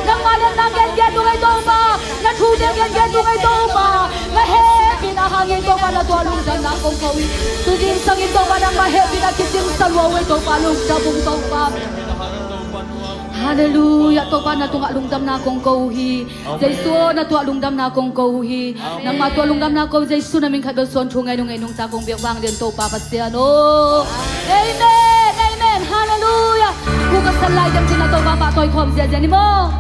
nangma liatna gengen nung ei Topa, na thute gengen nung ei Topa, na hehpihna hangin Topa na tua lungdamna kong ko hi. Tu zingsangin Topa nangma hehpihna kicing sa lua uh ei Topa lungdam ung Topa. Halleluiah, Topa na tungah lungdamna kong ko uh hi. Jesu aw, na tuah lungdamna kong ko uh hi. Nangmah tuah lungdamna ko, Jesu na min khat bel suan thu ngai nung ngai nung ta kong biak vang lian Topa Pasian aw. Amen, amen, halleluiah. Ku ka san lai ding cina Topa pahtawi khawm ziazia ni maw?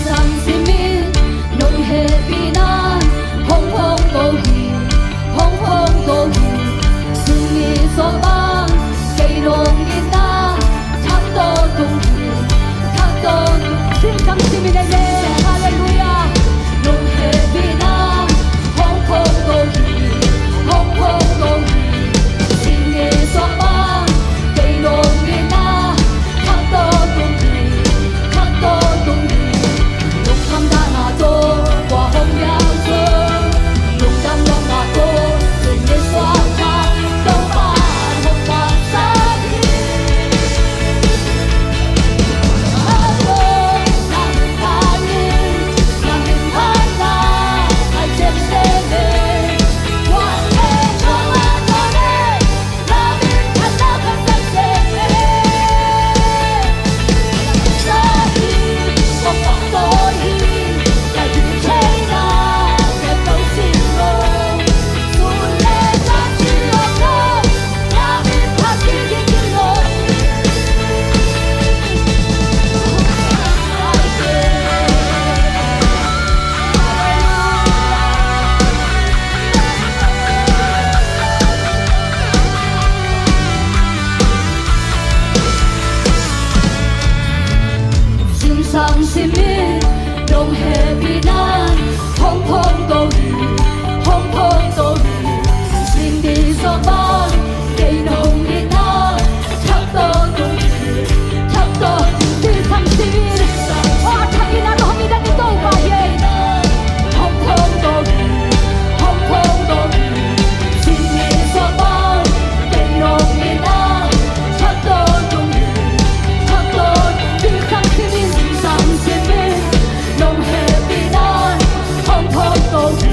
Sang simin nong hehpihna hong hong ko hi. Tang simin nong hehpihna hong phong ko hi, hong phong ko hi. Sing ni sawm bang kei nong itna thak tawn kong hi, thak tawn. Sing sang simin, oh, thak itna nong itna ni Topa hi. Hong phong ko hi, hong phong ko hi. Sing ni sawm bang kei nong itna thak tawn kong hi, thak tawn. Sing sang simin, sing sang simin nong hehpihna hong phong ko hi,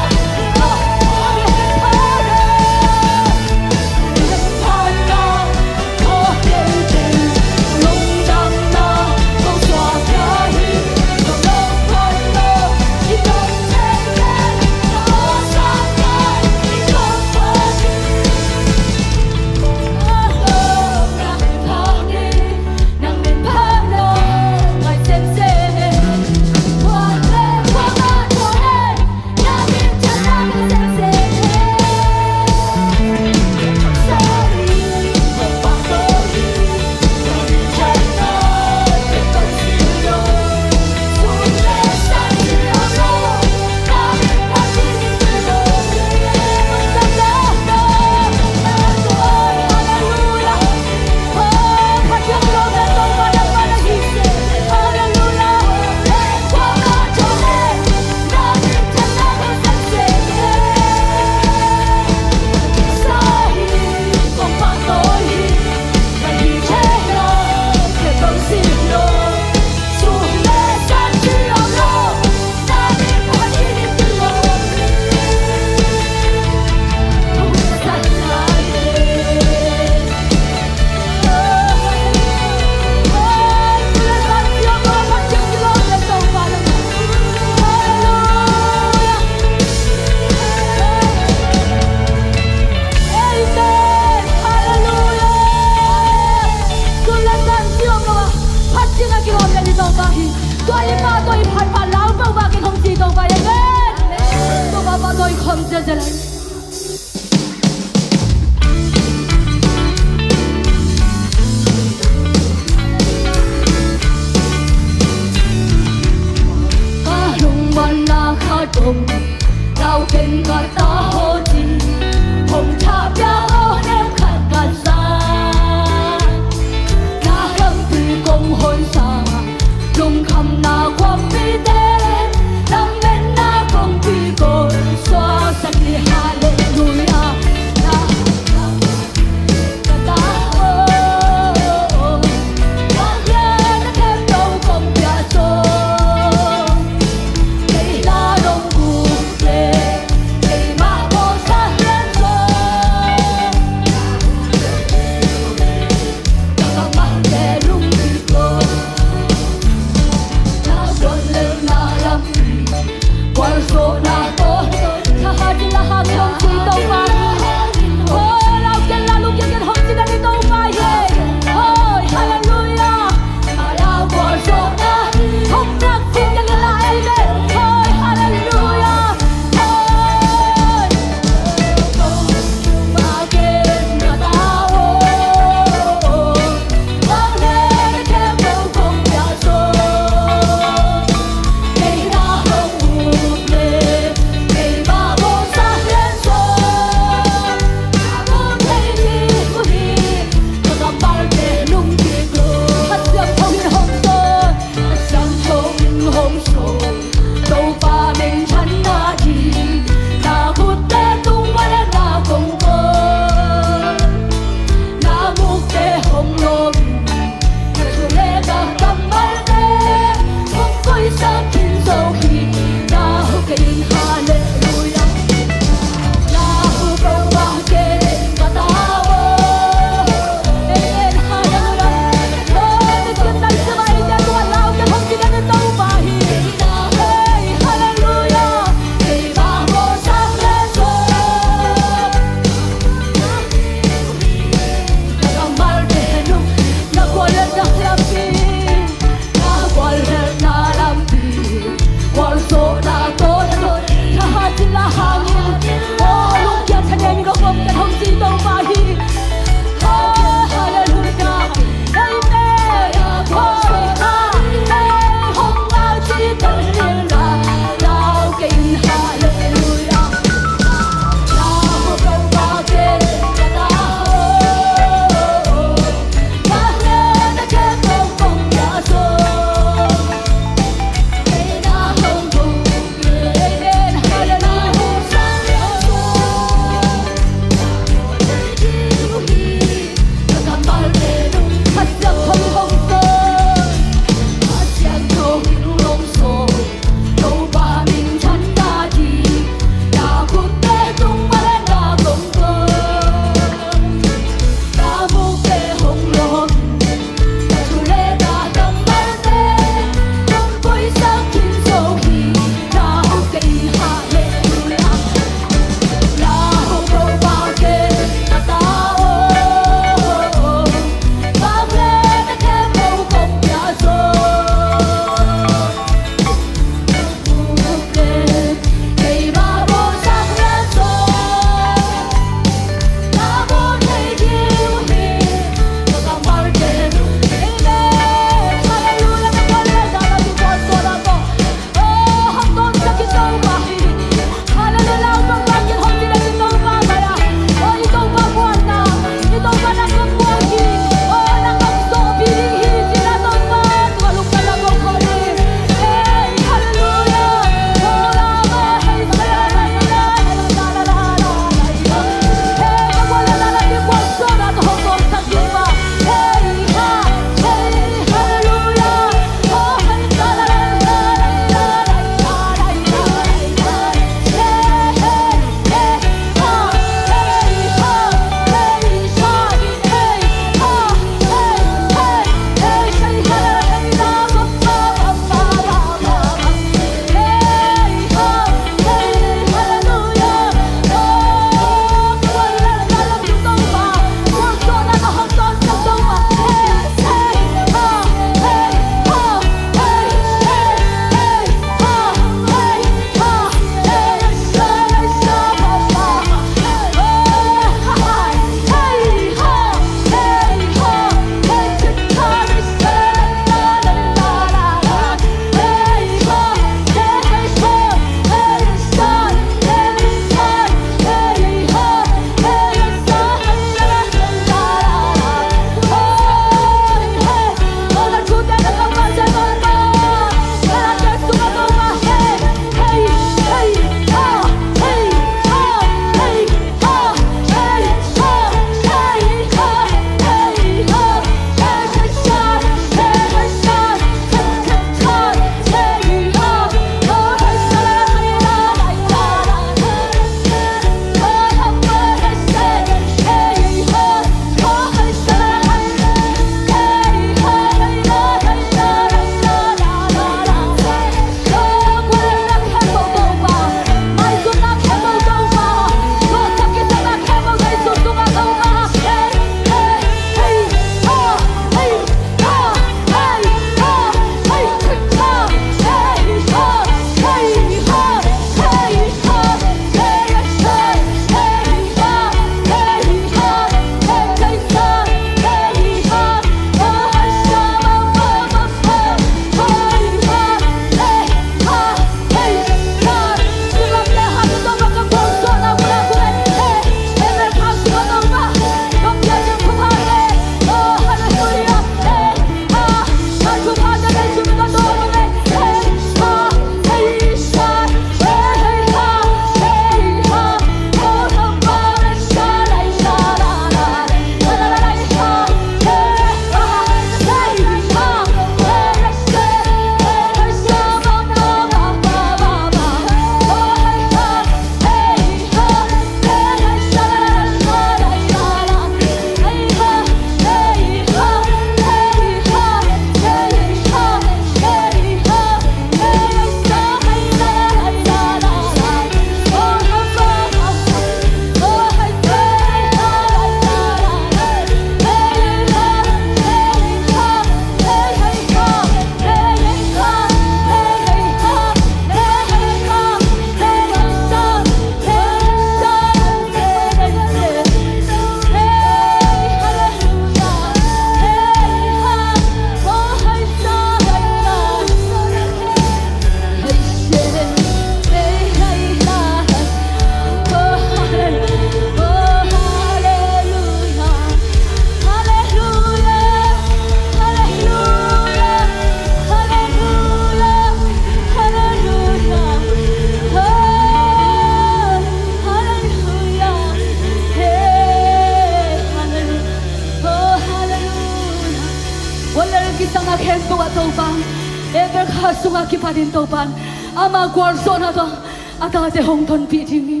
A kipanin Topan ama gualzawhna tawh a tate hong tonpih ding hi.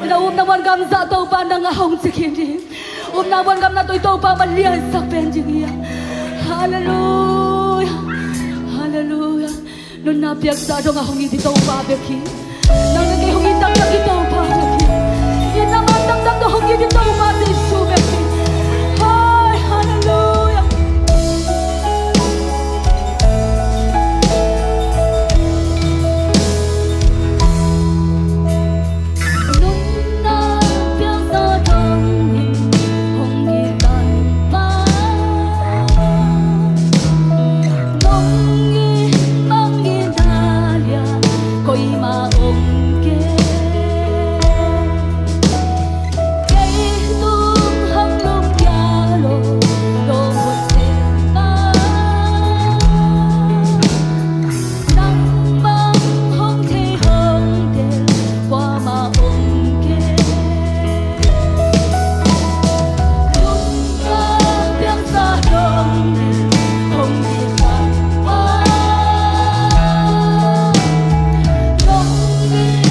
Na upna buan gam zah Topan nang a hong ci khin ding. Upna buan gam na tawh Topa ma liaisak pen ding hi. Halleluia. Halleluia. Nunna piaksa dong a hong it i Topa bek hi. Nang le kei hong it taktak i Topa bek hi. Itna man taktak tawh hong it i Topa Jesu bek hi. Hai, halleluia. Nunna piaksa dong in hong it Topa. Nong it mang in a lian koima om kei. Kei tung hong lum kia lo, lo mot sen pa. Nang bang hong thei hong tel kuama om kei. Nunna piaksa dong in hong it Topa. Nong it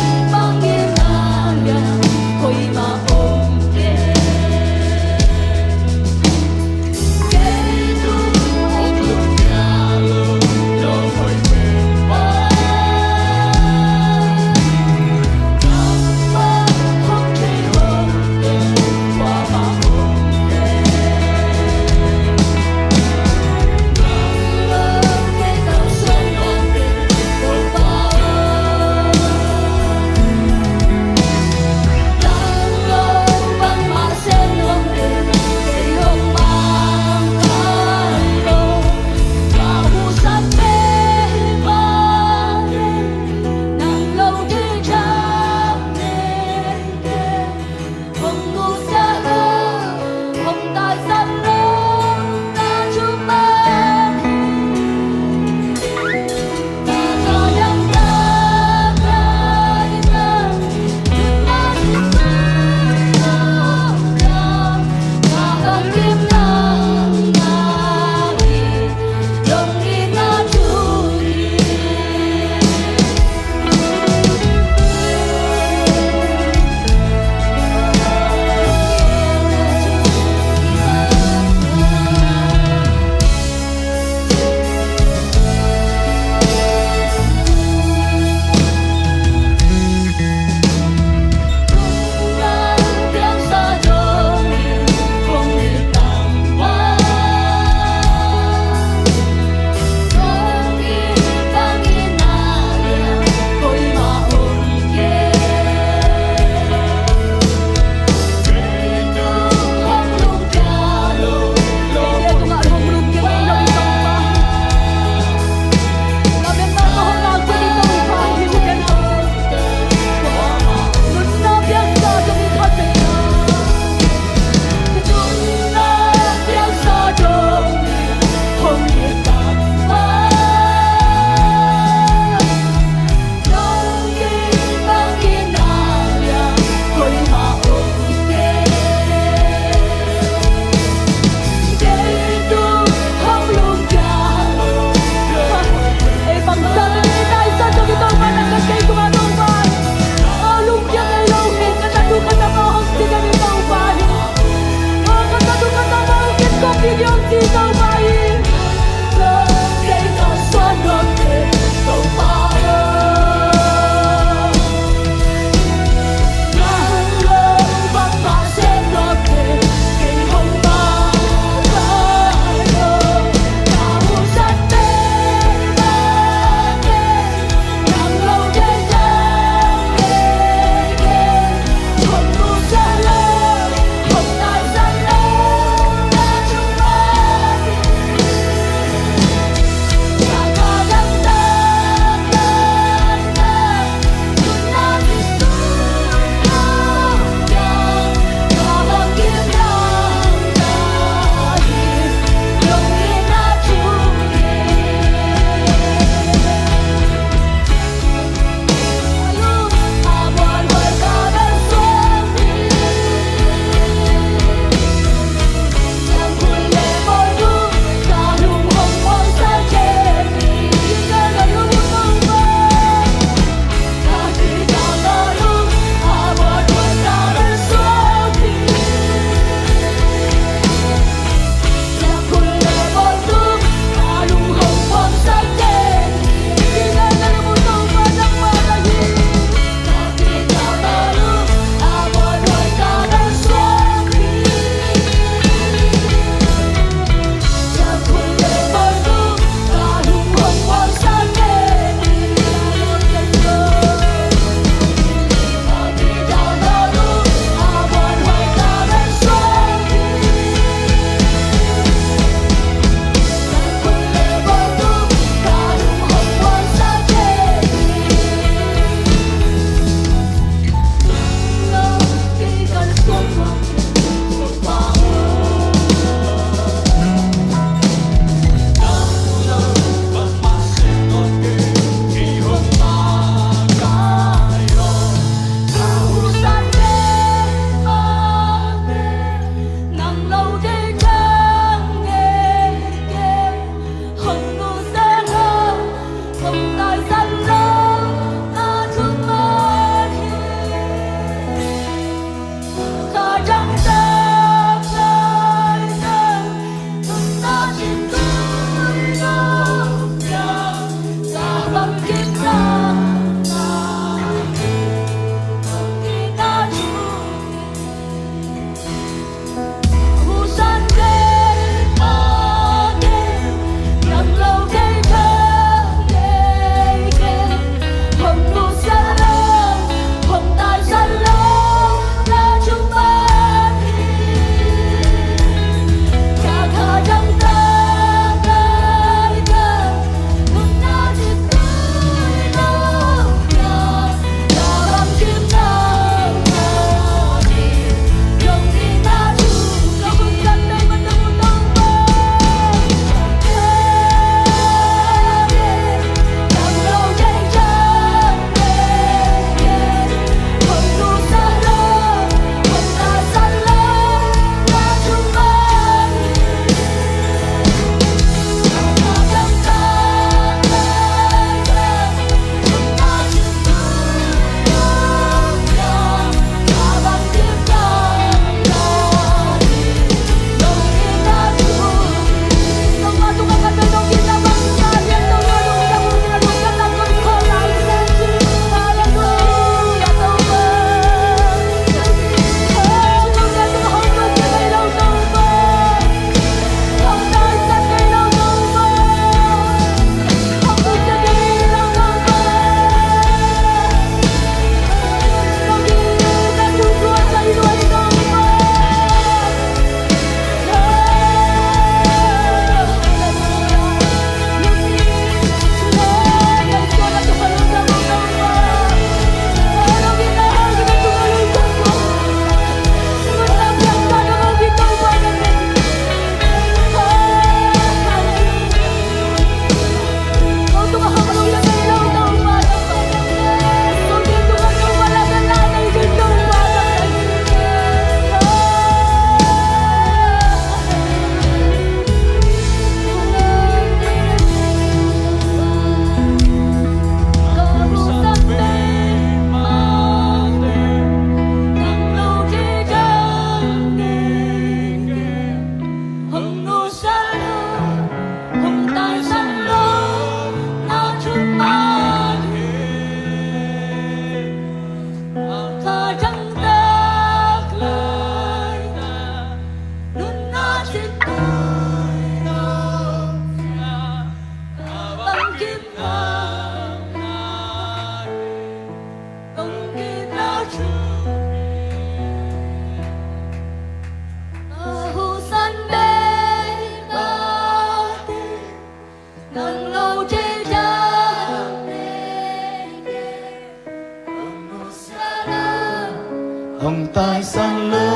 Hong taisan lo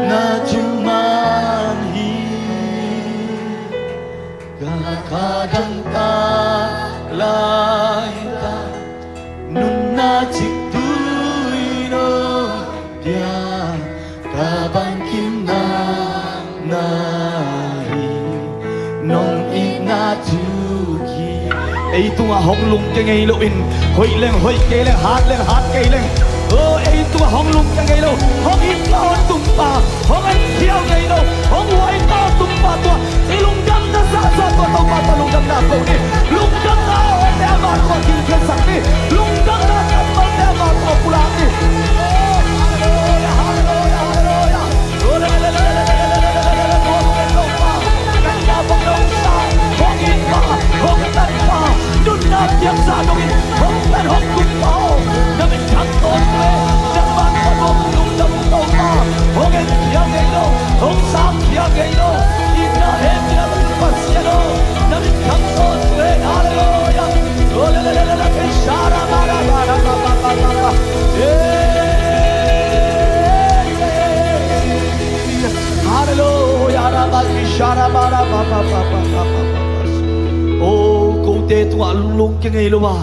na thuman hi. Ka kha dang tak lai ta, nunna cik tui no dia, ka bangkim na na hi. Nong itna thuk hi. Ei tungah hong lungkia ngei loin, hoih leng hoih kei leng, hat leng hat kei leng, oh, ei tungah hong lungkia ngei lo, hong himlawh tung pa, hong enkhial ngei lo, hong huaita tung pa tua i lungdamna sasa tua Topa tua lungdamna ko ni. Lungdamna a hoihte amah tua kingkhiatsak ni. Lungdamna a tatpalte amah tua pulak ni. Oh, halleluia, halleluia, halleluia. Halleluia. Oh, kote tungah lungkia ngei lo a,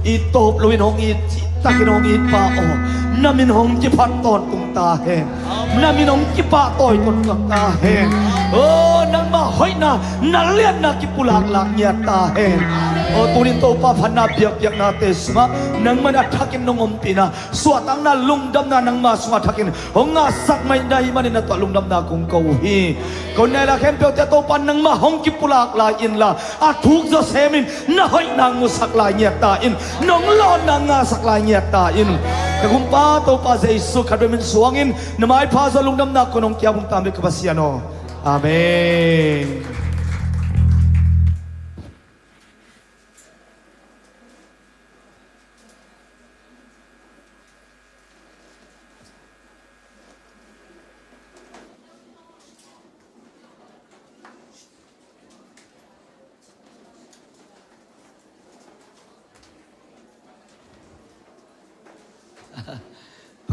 i tawp loin hong it, cihtakin hong it pa aw, na min hong kiphat tawntung ta hen. Na min hong kipahtawi tawntung ta hen. Oh, nangmah hoihna, na liatna kipulaklak ngiat ta hen. Oh, tunin Topa phatna biakpiaknate sungah nangmah in a thakin nong ompihna, suahtakna, lungdamna nangma sungah thakin hong ngahsak mai na hih manin na tuah lungdamna kong ko uh hi. Ko nai la khempeuhte Topa nangmah hong kipulak lai inla, a thuk zaw semin na hoihna musak lai ngiat ta in, nong lawnna ngahsak lai ngiat ta in. Ka gumpa Topa Jesu khat bek min suangin na maipha zaw lungdamna kong hong kiap ung ta ve ka Pasian aw. Amen.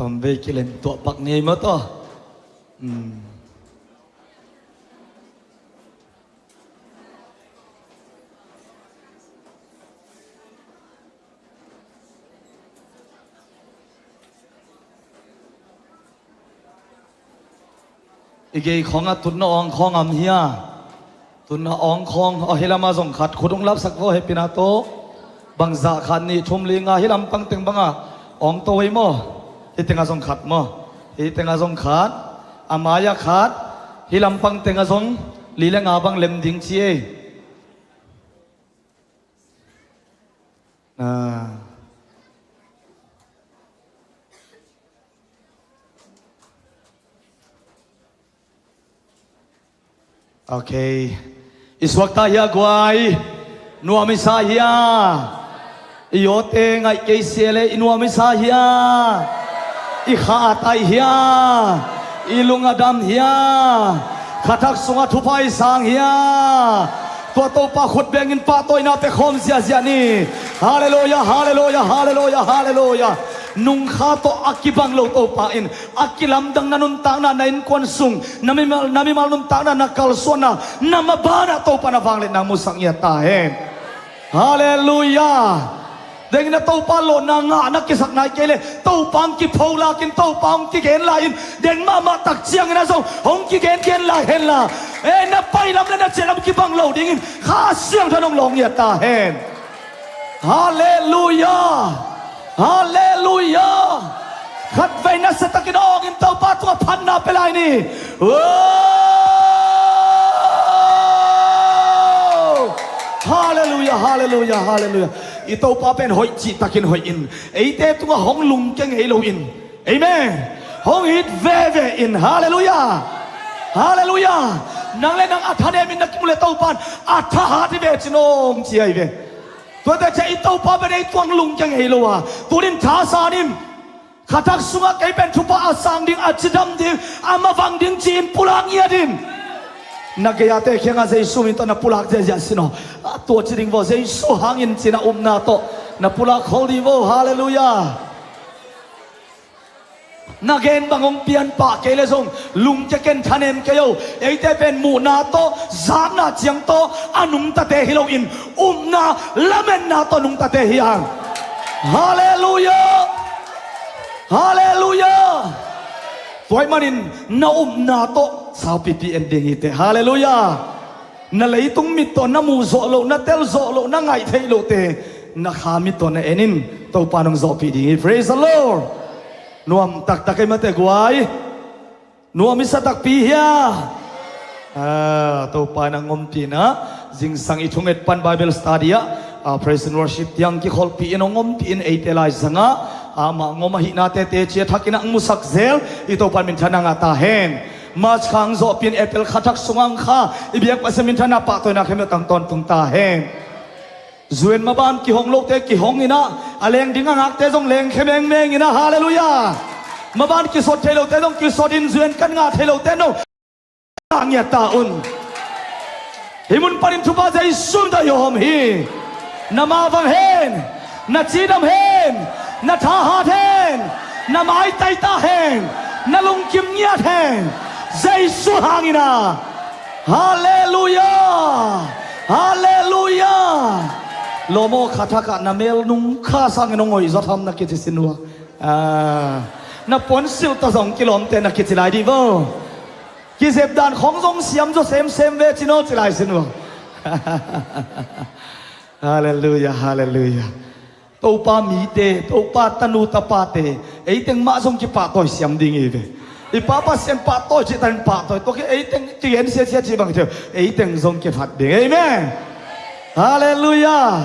Tom vei kilem tuah pak ni ei maw taw. Hmm. I gei khawngah tutna awng khawng am hia? Tutna awng khawng, aw, hih lamah zong khat khut hong lapsak vo, hehpihna tawh. Bangzah khat, nih, thum, li, nga, hih lam pang teng bangah awng to ei maw? Hih tengah zong khat maw? Hih tengah zong khat, a mai-ah khat, hih lam pang tengah zong li le nga bang lem ding ci ei. Ah. Ok. I suakta hia guai? Nuam i sa hia? I awte ngaih kei sia le i nuam i sa hia? I kha a tai hia? I lung a dam hia? Kha thak sungah thupha i sang hia? Tua Topa khut bengin pahtawina pia khawm ziahziah ni. Halleluia, halleluia, halleluia, halleluia. Nungkha tawh a kibang lo Topa in a kilamdang na nuntakna, na innkuan sung, na mimal, na mimal nuntakna, na kalsuanna, na mabanah Topa na vangliatna musak ngiat ta hen. Halleluia. Dengin a Topa lawhna ngah na kisak nai kei le Topa hong kipho lakin Topa hong kigen lai in, deng mahmah tak ciangin a zong hong kigen gen lai henla, e, na pailam le na ciahlam kibang lo dingin Kha Siangtho in hong lawng ngiat ta hen. Halleluia. Halleluia. Khatvei nasia takin awngin Topa tungah phatna pia lai ni. Halleluia. Halleluia. Halleluia. I Topa pen hoih cihtakin hoih in, eite tungah hong lungkia ngei loin, amen, hong it veve in. Halleluia. Halleluia. Nang le nang a thanemin na kimu le Topa in a thahat hi ve cin hong ci ahi ve. Tuate ciah i Topa pen ei tungah lungkia ngei lo a, tunin thasan in. Khathak sungah kei pen thupha a sang ding, a cidam ding, a mavang ding ci-in pulak ngiat in. Na gei-ate kiangah Jesu min tawh na pulak ziahziah sin aw. A tua ci ding vaw, Jesu hangin ci-in a upna tawh na pulak khol ding vaw. Halleluiah. Na gen bang hong pian pah kei le zong lungkia ken, thanem kei o. Eite pen muhna tawh, zakna ciang tawh a nungtate hi loin, upna lametna tawh nungtate hi hang. Halleluiah. Halleluiah. Tua ahih manin na upna tawh saupipi en ding hi teh. Halleluiah. Na leitung mit tawh na muh zawh loh, na tel zawh loh, na ngaih theih lohte na kha mit tawh na en in, Topa nong zawhpih ding hi. Praise the Lord. Nuam taktak ei mate guai. Nuam i sa takpi hia? Ah, Topa in a ngompihna, zingsang i thunget pan Bible study ah, ah, praise and worship tiang kikholhpih in hong ngompih in eite laisangah, ah, amah ngom ahihnate teci a thakin a hong musak zel i Topa in minthanna ngah ta hen. March kha hong zawhpih in April kha thak sungah hong kha i biak Pasian minthanna pahtawina khempeuh tang tawntung ta hen. Zuan maban kihong lote kihong inah, a leng ding a ngakte zong leng khia mengmeng inah, halleluiah. Maban kisot thei lote zong kisot in, zuan kan ngah thei lote no ngah ngiat ta un. Hih mun panin thupha Jesu min tawh i hawm hi. Na mavang hen, na cidam hen, na thahat hen, na maitai ta hen, na lungkim ngiat hen. Jesu hangin a. Halleluiah! Halleluiah! Lawm aw, kha thakah na mel nung kha sangin hong hoih zawt ham na kici sin uh a. Ah, na puansilh tawh zong kilawmte na kici lai dih vo. Kizep dan khawng zong siam zaw semsem ve ci naw ci lai sin uh a. Halleluiah, halleluiah. Topa mite, Topa tanu tapate, eiteng mah zong kipahtawi siam ding hi ve. I Pa Pasian pahtawi cih tanin pahtawi, tua khit eiteng kigen siasia cih bang hi thei, eiteng zong kiphat ding. Amen. Halleluiah.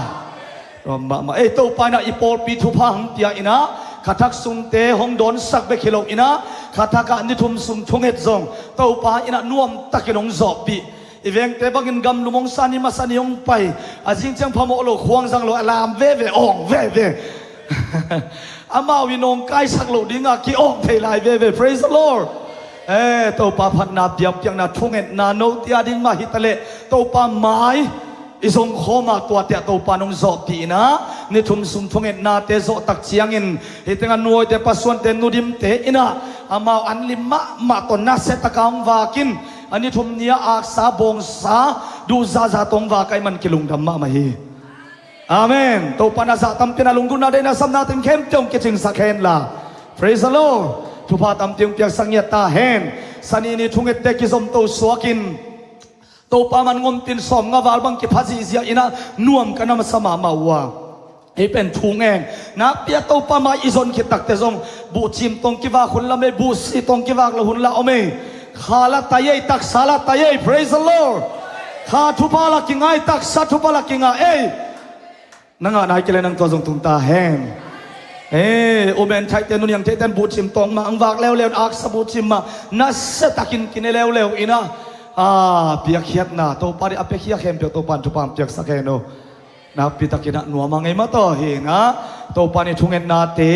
Nuam mahmah. Ei, Topa inah i pawlpi thupha hong pia inah, kha thak sungte hong dawnsak bek hi lo inah, kha thakah ni thum sung thunget zong Topa inah nuam takin hong zawhpih. I vengte bangin gamlum hong sa ni, masa ni hong pai. A zing ciang phamawh lo, khuang zang lo, a lam veve, awng veve. Amau i nawngkaisak loh dingah ki-awng thei lai veve. Praise the Lord. Eh, Topa phatna, biakpiakna, thungetna note a ding mah hi taleh, Topa mai i zong khawm a, tuate ah Topa nong zawhpih inah, ni thum sung thungetnate zawh tak ciangin, hih tengah nuawite, pasuante, nudimte inah, amau an lim mahmah tawh nasia taka hong vak in, a ni thum ni-a aksa bawngsa duhzahzah tawh hong vak ahih man kilungdam mahmah hi. Amen. Topa in a zah tampi inah lunggulhna, deihna, sapna teng khempeuh hong kicingsak hen la. Praise the Lord. Thupha tampi hong piaksak ngiat ta hen. Sani ni thungette kizomto suakin Topa man ngompin sawmnga val bang kipha zihziah inah nuam ka na masa mahmah uh a. Ei pen thu ngen. Nakpi a Topa mai i zon khit takte zong buhcim tawh kivak hun la om ei, buhsi tawh kivak lo hun la om ei. Kha la tai ei, taksa la tai ei. Praise the Lord. Kha thupha la kinga ei, taksa thupha la kinga ei. Na ngah nai kei leh nang tua zong tung ta hen. Eh, umen theihte, nu niang theihte in buhcim tawh mah hong vak leuleu, aksa buhcim mah nasia takin kine leuleu inah, ah, piakkhiatna Topa dih a piakhia khempeuh Topa in thupha hong piaksak hen uh. Nakpi takin ah nuam a ngei mah tawh hi inah, Topa in i thungetnate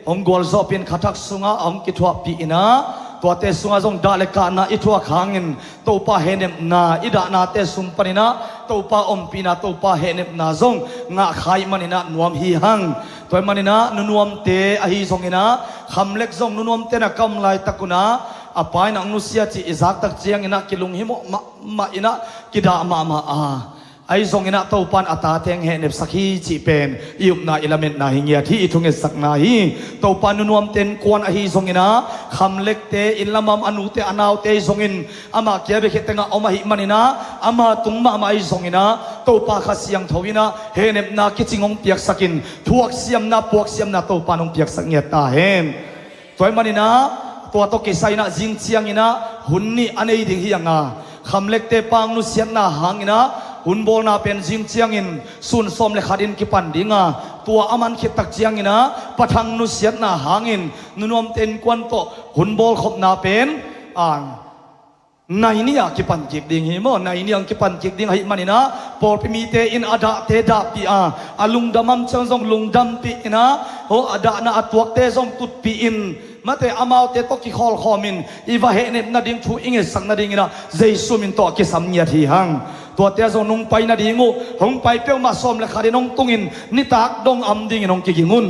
hong gualzawhpih in, kha thak sungah hong kithuahpih inah, tuate sungah zong dah le kahna i thuak hangin Topa hehnepna i dahnate sung panin ah Topa ompihna, Topa hehnepna zong ngah kha ahih manin ah nuam hi hang. Tua ahih manin ah nunuamte ahi zongin ah, Khamlek zong nunuamte na kam laitak un ah, a pa in ah hong nusia cih i zak tak ciangin ah kilunghimawh mahmah inah, kidah mahmah a, ahi zongin ah Topa in a tate hong hehnepsak hi cih pen i upna, i lametna hi ngiat hi, i thungetsakna hi. Topa in nunuamte innkuan ahi zongin ah, Khamlekte inn lamah a nute a naute ahi zongin, ama kia bek hi tengah om ahih manin ah, ama tung mahmah ahi zongin ah, Topa Kha Siangtho in ah hehnepna kicing hong piaksakin, thuaksiamna, puaksiamna Topa in hong piaksak ngiat ta hen. Tua ahih manin ah, tua tawh kisai inah zing ciangin ah hun nih a nei ding hi hang a, Khamlekte pa hong nusiatna hangin ah hun bawlna pen zing ciangin sun sawm le khat in kipan ding a, tua a man khit tak ciangin ah Pa Thang nusiatna hangin nunuamte innkuan tawh hun bawlkhopna pen, ah, Nai nih ah kipan kik ding hi maw, nai nih ah kipan kik ding ahih manin ah, pawlpi mite in a dahte dahpih a, a lungdam ciang zong lungdampih in ah, ho a dahna a tuakte zong tutpih in, mate amaute tawh kikhawlkhawm in, i va hehnep nading thu i ngetsak nadingin ah Jesu min tawh a kisam ngiat hi hang. Tuate ah zong nong pai nading uh, hong pai peuhmah sawm le khat in hong tungin nitak dong am dingin hong kiging un.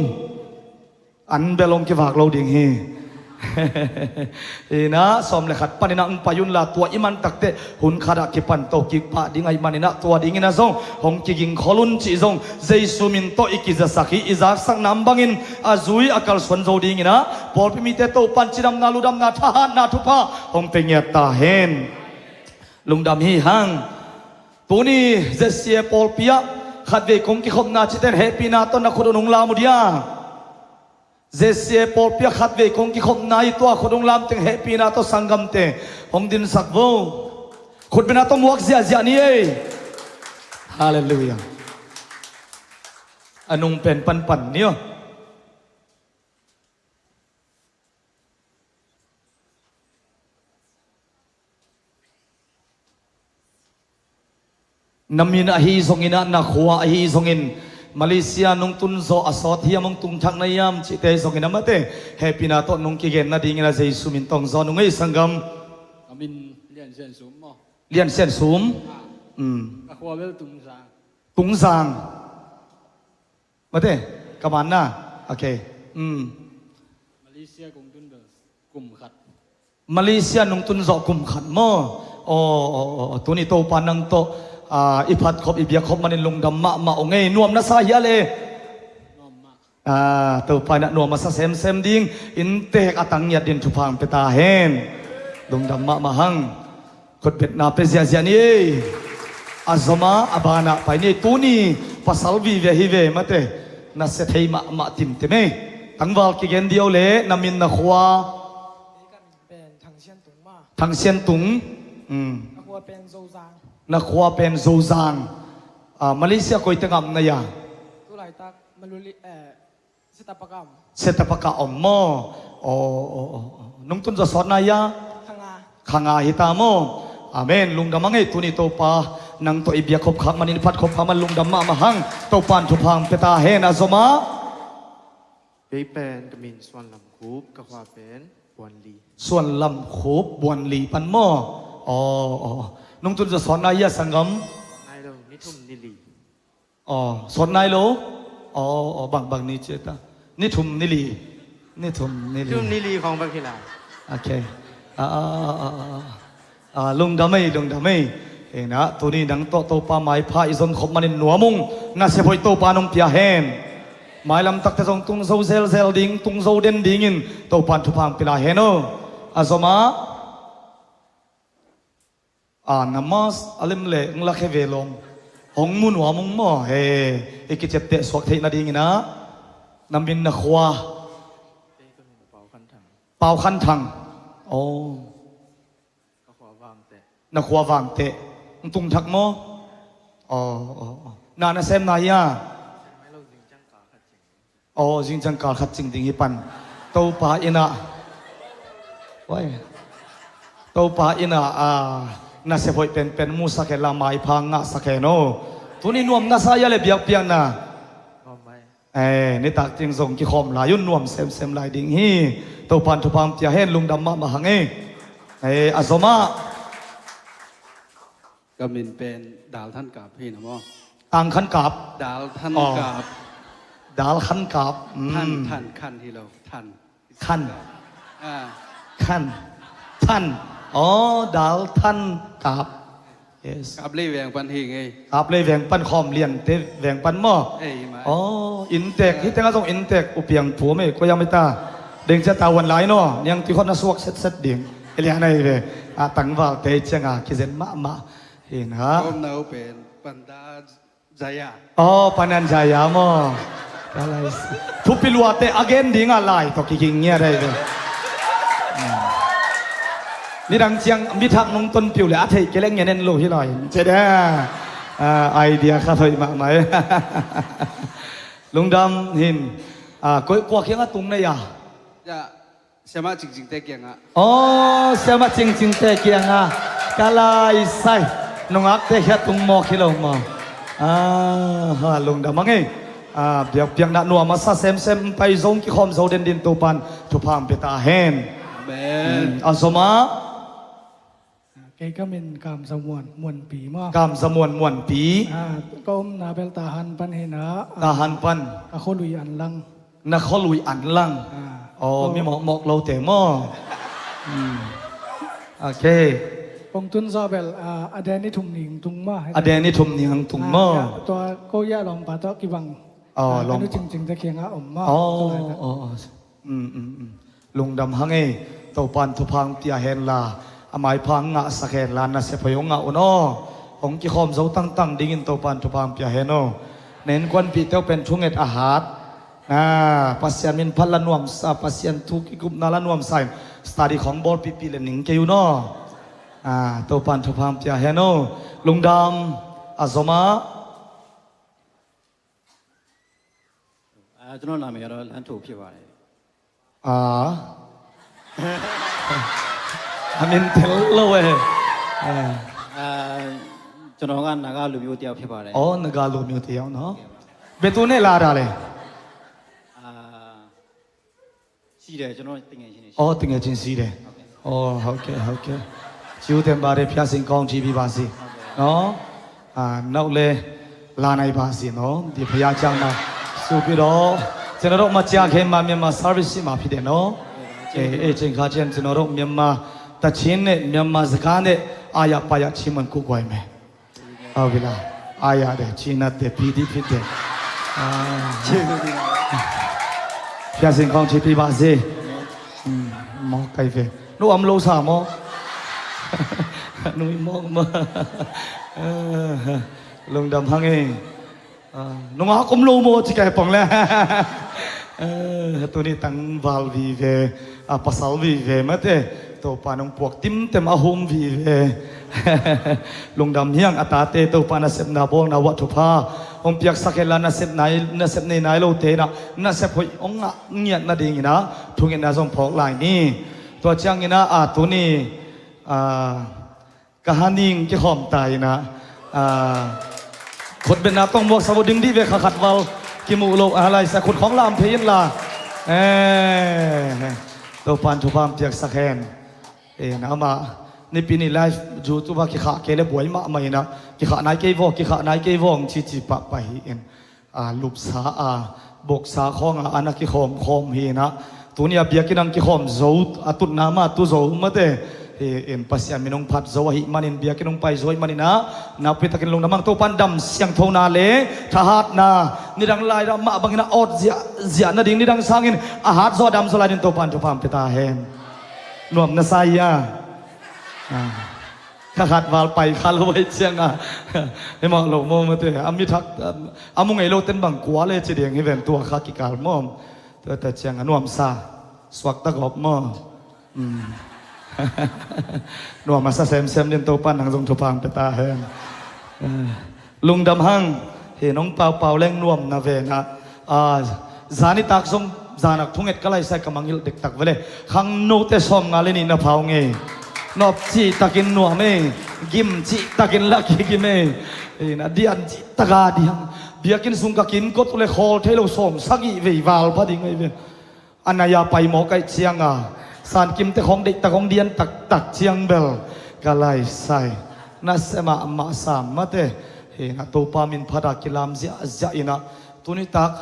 An bel hong kivak lo ding hi. Inah sawm le khat panin ah hong pai unla tua i man takteh hun khat ah kipan to kik pah ding ahih manin ah tua dingin ah zong hong kiging khol un cih zong Jesu min tawh i kizasak hi. I zaksak nam bangin a zui a kalsuan zo dingin ah pawlpi mite Topan cidamna ludamna thahatna thupha hong pe ngiat ta hen. Lungdam hi hang. Tuni Z C A pawlpi ah khatvei kong kikhopna cihte in hehpihna tawh na khut un hong lam uh dia. Z C A pawlpi ah khatvei kong kikhopna i tua khut hong lam teng hehpihna tawh sanggamte hong dinsak vo. Khutbetna tawh muak ziahziah ni ei. Halleluiah. A nung pen panpan ni aw. Na min ahi zongin ah, na khua ahi zongin, Malaysia nong tun zawh a sawt hiam, hong tung thak na hiam cihte ahi zongin ah, mate hehpihna tawh nong kigen nadingin ah Jesu min tawh hong zawn ung ei sanggam. Ka min Lian Sian Sum maw? Lian Sian Sum. Ah. Mm. Ka khua bel Tungzang. Tungzang. Mate, ka manna. Okay. Mm. Malaysia kong tun bel kum khat. Malaysia nong tun zawh kum khat maw? Aw, aw, aw, aw. Tuni Topa nang tawh, ah, i phat khop, i biak khop manin lungdam mahmah ung ei. Nuam na sa hia le? Nuam mah. Ah, Topa in ah nuam a sa semsem ding, inntek a tang ngiat din thupha hong pia ta hen. Lungdam mahmah hang. Khutbetna pia ziahziah ni ei. A zom a, a banah pai ni ei. Tuni pasal vive hi ve mate. Na sia thei mahmah timtim ei. Tangval kigen diau le, na min na khua. Kei ka min pen Thang Sian Tung maw. Thang Sian Tung. Mm. Na khua pen Zozang. Na khua pen Zozang. Ah, Malaysia koi teng ah om na hia? Tu laitak Maluli, eh, Setapaka om. Setapaka om maw? Aw, aw, aw, aw. Nong tun zawh sawt na hia? Kha nga. Kha nga hi ta maw? Amen. Lungdam hang ei. Tuni Topa nang tawh i biak khop khak manin, i phat khop khak man lungdam mahmah hang. Topa in thupha hong pia ta hen. A zom a. Kei pen ka min Suan Lam Khup, ka khua pen Buan Li. Suan Lam Khup, Buan Li pan maw? Aw, aw, aw. Nong tun zawh sawt na hia sanggam? Nai lo, ni thum ni li. Aw, sawt nai lo. Aw, aw, bang, bang ni ci ta. Ni thum ni li. Ni thum ni li. Thum ni li khawng bang hi lai. Okay. Ah, ah, ah, ah, ah. Ah, lungdam ei, lungdam ei. Hena, tuni nang tawh Topa maipha i zon khop manin nuam ung. Nasep hoih Topa nong pia hen. Mailam takte zong tung zo zelzel ding, tung zo den dingin Topa in thupha hong pia lai hen aw. A zom a. Ah, na mask a lem le hong lakhia ve lawm. Hong mu nuam ung maw? He, i kiciapteh suak theih nadingin ah. Na min na khua. Pau Khan Thang. Pau Khan Thang. Aw. Ka khua Vangteh. Na khua Vangteh. Hong tung thak maw? Aw, aw, aw. Na, na sem na hia? Sem mai lo, zing ciang kal khat cing. Aw, zing ciang kal khat cing ding hi pan. Topa in ah. Wai. Topa in ah, ah, nasep hoih penpen musak hen la, maipha ngahsak hen aw. Tuni nuam na sa hia le biakpiakna? Nuam mai. Eh, nitak ciang zong kikhawm lai un, nuam semsem lai ding hi. Topa in thupha hong pia hen, lungdam mahmah hang ei. Eh, a zom a. Ka min pen Dal Than Kap hi na maw? Tang Khan Kap. Dal Than Kap. Dal Khan Kap. Mm. Than, Than, Khan hi lo. Than. Khan. Ah. Khan. Than. Aw, Dal Than Kap. Yes. Kap lei veng pan hi ngei. Kap lei veng pan khawm liante veng pan maw? Ei, mai. Aw, inntek. Hih tengah zong inntek. U Piang Phu mei, koi a mei ta. Deng cia ta wan lai naw. Niang tui khawng na suak setset ding. Ei lian ai ve. A tangvalte ciang a kizen mahmah. Hin ha. Kawm nau pen Panda Jaya. Aw, Panan Jaya maw? Ka lai si. Thupi luate a gen ding a lai tawh kiging ngiat ai ve. Hmm. Nidang ciang mi thak nong tonpih uh le a theih kei leh ngen en lo hi lai. Cih de. Ah, idea khat hoih mahmah. Lungdam hin. Ah, koi kua kiang a tung na hia? Ya. Siamah cingcingte kiangah. Aw, siamah cingcingte kiangah ka laisai. Nungakte khia tung mawk hi lo maw? Ah, ha, lungdam a ngei. Ah, biakpiakna nuam a sa semsem, pai zong kikhawm zo den din Topan thupha hong pia ta hen. Amen. Hmm, a zom ah. Kei ka min Kam Za Muan, Muanpi maw. Kam Za Muan, Muanpi. Ah, ka omna bel Tahan pan hi na, ah, Tahan pan. Ka khualui Anlang. Na khualui Anlang. Ah. Aw, oh, mi mawkmawk lote maw? Hmm. Ok. Kong tun zawh bel, ah, a den ni thum ning tung maw. A den ni thum ning tung maw? Ah, ya, tua ko ya lawmpa tawh kibang. Oh, ah, lawm. Ka nu cingcingte kiangah om maw. Oh, tua lai ta. Oh, oh. Mm, mm, mm. Lungdam hang ei, Topan thupha hong pia hen la, a maipha hong ngahsak hen la, nasep hoih hong ngah un aw. Hong kikhawm zo tangtang dingin Topan thupha hong pia hen aw. Na innkuanpihte uh pen thunget a hat. Na, Pasian min phat la nuamsa, Pasian thu kikupna la nuamsa in, study khawng bawlpihpih le ning kei un aw. Ah, Topan thupha hong pia hen aw. Lungdam, a zom ah. အာ၊ ကျွန်တော်နာမည်ကတော့ လမ်းထိုဖြစ်ပါတယ်။ အာ၊ အမင်း တလို့ဝဲ။ အဲ။ အာ၊ ကျွန်တော်က နာဂလူမျိုးတစ်ယောက်ဖြစ်ပါတယ်။ အော်၊ နဂါလူမျိုးတစ်ယောက်နော်။ ဘယ်သူနဲ့လာတာလဲ။ အာ၊ ရှိတယ်၊ ကျွန်တော်သူငယ်ချင်းတွေရှိတယ်။ အော်၊ သူငယ်ချင်းရှိတယ်။ ဟုတ်ကဲ့။ အော်၊ ဟုတ်ကဲ့၊ ဟုတ်ကဲ့။ ကျေးဇူးတင်ပါတယ်။ ဘုရားသခင်ကောင်းချီးပေးပါစေ။ ဟုတ်ကဲ့။ နော်။ အာ၊ နောက်လည်းလာနိုင်ပါစေနော်။ ဒီဘုရားကျောင်းမှာ ဆိုပြီးတော့ ကျွန်တော်တို့မကြာခင်မှာ မြန်မာ service ရှိမှာဖြစ်တယ်နော်။ ဟုတ်ကဲ့။ အဲ၊ အဲချိန်ခါကျရင် ကျွန်တော်တို့ မြန်မာသီချင်းနဲ့ မြန်မာစကားနဲ့ အားရပါးရ ချီးမွမ်းကိုးကွယ်မယ်။ ဟုတ်ပြီလား။ အားရတယ်။ ချီးနှံတယ်။ ပီတိဖြစ်တယ်။ အာ။ ကျေးဇူးတင်ပါတယ်။ ဘုရားသခင်ကောင်းချီးပေးပါစေ။ อืม မော်ကိုင်ပဲ။ နူအမလို့စာမော်။ နူမော်မ။ အဲ၊ လုံဒမ်ဟငယ်။ အာ၊ နူငါကမလို့မော်။ ချီးကဲပုံလဲ။ အဲ၊ သူနေတန်း valve ပဲ။ အာ၊ ပစလ် vive မတဲ့။ Topa nong puak timtem a hum vive. Lungdam hiang a tate Topa nasepna bawlna uah thupha hong piaksak hen la, nasep nai, nasep nei nai lote in ah nasep hoih hong ngah ngiat nadingin ah thungetna zong phawk lai ni. Tua ciangin ah, a, tuni, a, ka haning kikhawm ta in ah, a, khutbetna tawh muaksak uh ding dih ve, kha khat val kimuh loh a laisa khut khawng lam phei in la. E, Topan thupha hong piaksak hen. E, na amah nipi ni live YouTube ah kikhah kei le buai mahmah in ah, kikhah nai kei vaw, kikhah nai kei vaw, hong cici pahpah hi in. A, lupsa a, boksa khawng a, a na kikhawm khawm hi in ah, tuni a biakinn ah hong kikhawm zo, a tutna mah tu zo mate. Hi in, Pasian min hong phat zo ahih manin, biakinn hong pai zo ahih manin ah, nakpi takin lungdam hang. Topan dam siangthona le thahatna, nidang lai dah mah bangin a awt ziahziah nading, nidang sangin a hat zaw a dam zaw lai ding Topan thupha hong pia ta hen. Nuam na sa hi a. A, kha khat val pai kha lo ahih ciangin ah, hi mawh lo maw mate, a mi thak, a mu ngei lo ten bang kua le ci ding hi ven, tua kha kikal maw. Tua ta ciangin a nuamsa, suakta gawp maw. Mm. Nuam a sa semsem din Topan nang zong thupha hong pia ta hen. Eh, lungdam hang. Hi nong paupau leng nuam na ve na. A, zanitak zong zanak thunget ka laisai ka mangngilh dektak ve le. Khangnote sawmnga le nih na phau ngei. Nop cihtakin nuam ei. Gim cihtakin la kigim ei. Hi na dian cihtaka diang. Biakinn sung ka kin kawt uh le khawl thei lo sawm sagih vei val pha ding ei ve. A nai a pai mawk ahih ciangin, sankimte khawng deihtak hong dian taktak ciang bel ka laisai. Nasia mahmah sam mate. Hi na Topa min phat a kilam ziahziah in ah, tuni tak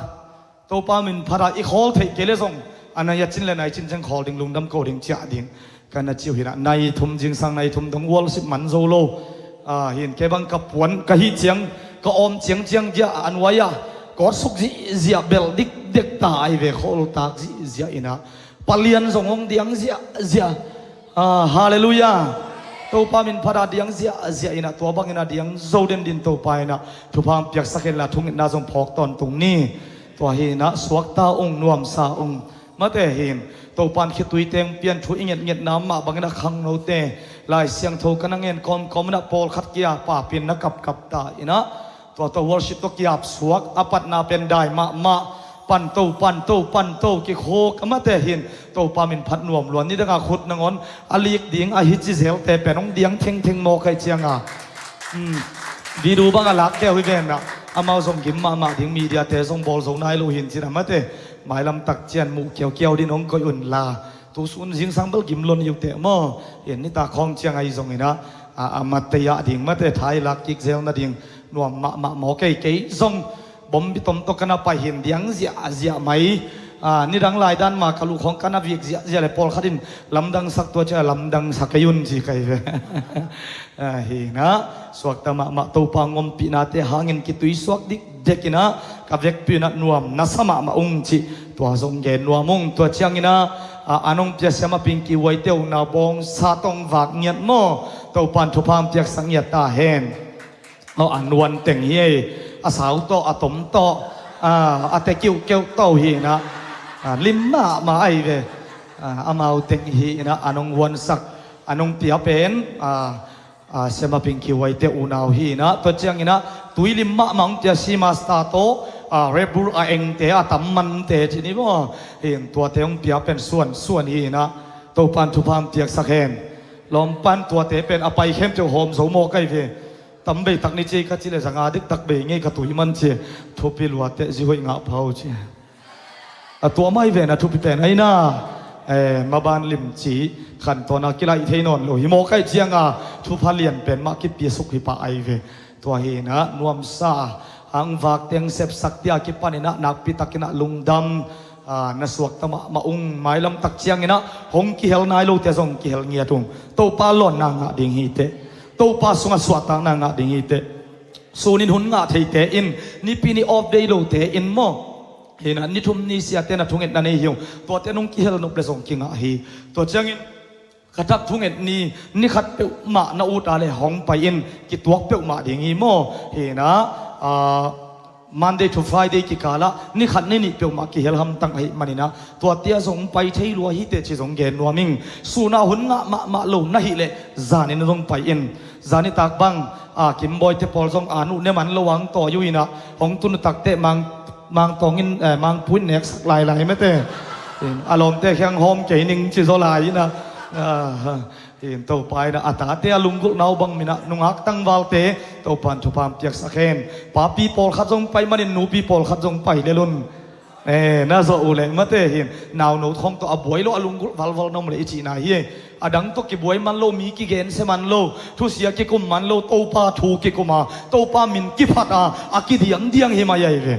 Topa min phat a i khawl theih kei le zong, a nai a cin le nai cin ciang khawl ding, lungdam ko ding, ciah ding. Ka na ci uh hi na, nai thum zingsang nai thum dong worship man zo lo. A, hi in kei bang ka puan ka hih ciang, ka awm ciangciang ziah a nuai ah kawtsuk zihziah, belh dikdek ta ahi ve, khawltak zihziah in ah. Palian zong hong diang ziahziah. A, halleluiah. Topa min phat a diang ziahziah in ah, tua bangin a diang zo den din Topa in ah thupha hong piaksak hen la, thungetna zong phawk tawntung ni. Tua hi in ah suakta ung, nuamsa ung. Mate hi in, Topan khitui teng pian thu i ngetngetna mah bangin a khangnote Lai Siangtho ka na ngen kawmkawm in ah pawlkhat kia papin na kapkap ta in ah, tua tawh worship tawh kiap suak a patna pen dai mahmah. Panto, panto, panto, kikhuk a mate hin Topa min phat nuam lua. Nidanga khut nangawn a lik ding a hici zelte pen hong diang thengtheng mawk ahih cianga, um, video bang a lakkeu hi venah, amau zong gim mahmah ding, mediate zong bawl zo nai lo hin cin a mate, mailam tak cian muh kiaukiau din hong koih unla. Tusun zingsang bel gim lon hi uh teh maw? Hin nitak khawng ciang ahi zonginah, a, a mate ah ding mate, thailak kik zel nading nuam mahmah maw kei, kei zong Bombi tom tawh ka na pai hin diang ziahziah mai. A, nidang lai dan ma ka luh khawng ka na vik ziahziah le pawlkhat in lamdangsak tua cia lamdangsak kei un ci kai ve. A, hinah suakta mahmah Topa ngompihnate hangin kituisuak dikdekinah ka vekpi unah nuam na sa mahmah ung cih tua zong gen nuam ung. Tua cianginah, a, a nong pia Siamah Pingki Huaite unau bawngsa tawh vak ngiat maw? Topan thupha piaksak ngiat ta hen. Aw, a nuan teng hi ei. A sau tawh, a tom tawh, a, a te kiuhkeuh tawh hinah, a, lim mahmah ahi ve. A, amau teng hinah a nong huansak, a nong pia pen, a, a, Siamah Pingki Huaite unau hinah. Tua cianginah tui lim mahmah hong pia Seamaster tawh, a, Red Bull a engte, a tam mante cin hi maw? Hin tuate hong pia pen suansuan hinah Topan thupha piaksak hen. Lawmpan tuate pen a pai khempeuh hawm zo mawk ahi ve. Tam bei tak ni ci ei ka ci le zanga diktak bei ngei ka tui man ci. Thupi luate zi hoih ngah pha uh ci. A tua mai ve na thupi pen aina. Eh, maban lim ci khantawn a kilaih thei nawn lo hi mawk ahih cianga thupha lian pen mah kipia suk hi pah ahi ve. Tua hinah nuamsa hang vak teng sepsak tia kipaninah nakpi takinah lungdam, a, na suakta mahmah ung. Mailam tak cianginah hong kihel nai lote zong kihel ngiat ung. Topa lawnna ngah ding hi teh. Topa sungah suahtakna ngah ding hi teh. Sunin hun ngah theite in, nipi ni off day lote in maw? Hinah ni thum ni siate na thungetna nei hi ung. Tuate nong kihel nop le zong kingah hi. Tua ciangin ka thak thunget ni, ni khat peuhmah na ut a le hong pai in, kituak peuhmah ding hi maw? Hinah, a, Monday to Friday kikalah ni khat ni nih peuhmah kihel hamtang ahih maninah tuatia zong pai thei lua hi teh ci zong gen nuam ing. Suna hun ngah mahmah lo na hih leh zanin zong pai in. Zanitak bang, a, Kim Bawite pawl zong a nuh ne man lo ang tawi uh inah hong tun uh takteh mang, mang tawngin, eh, mang puin neksak lailai mete. A lawmte khiang hawm kei ning ci zaw lai inah, a, Hin Topa inah a tate a lunggulhna uh bang minah nungak tangvalte Topan thupha piaksak hen. Papi pawlkhat zong pai manin nupi pawlkhat zong pai lel un. Eh, na zawh uh leh mate hin nauno khawng tawh a buai lo a lunggulh valval na om leh i cihna hi. A dang tawh kibuai man lo, mi kigensia man lo, thusia kikum man lo, Topa thu kikum a, Topa min kiphat a, a kidiangdiang hi mai ahi ve.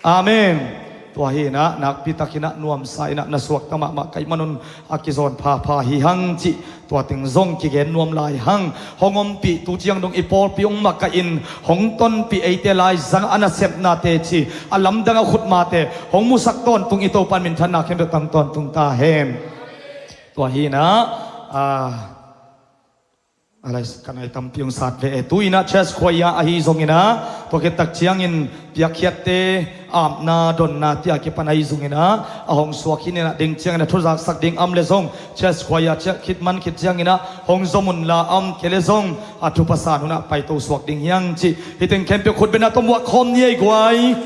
Amen. Tua hinah nakpi takinah nuamsa inah na suakta mahmah kaih manun a kizawn phapha hi hang cih tua teng zong kigen nuam lai hang. Hong ompih tu ciang dong i pawlpi hong makaih in hong tonpih eite lai zang a nasepnate ci a lamdang a khutmate hong musak tawntung i Topan minthanna khempeuh tang tawntung ta hen. Tua hinah, a, A lai, ka nai tampi hong sat ve e. Tu inah church choir ahi zonginah tua khit tak ciangin piakkhiatte, apna, donna tia kipan ahi zonginah a hong suak hi inah ding ciangin a thuzaksak ding om le zong church choir ciah khit man khit cianginah hong zom unla om kei le zong a thupha san hunah paito suak ding hi hang cih. Hih teng khempeuh khut bengah tom uh a khawm ni ei guai.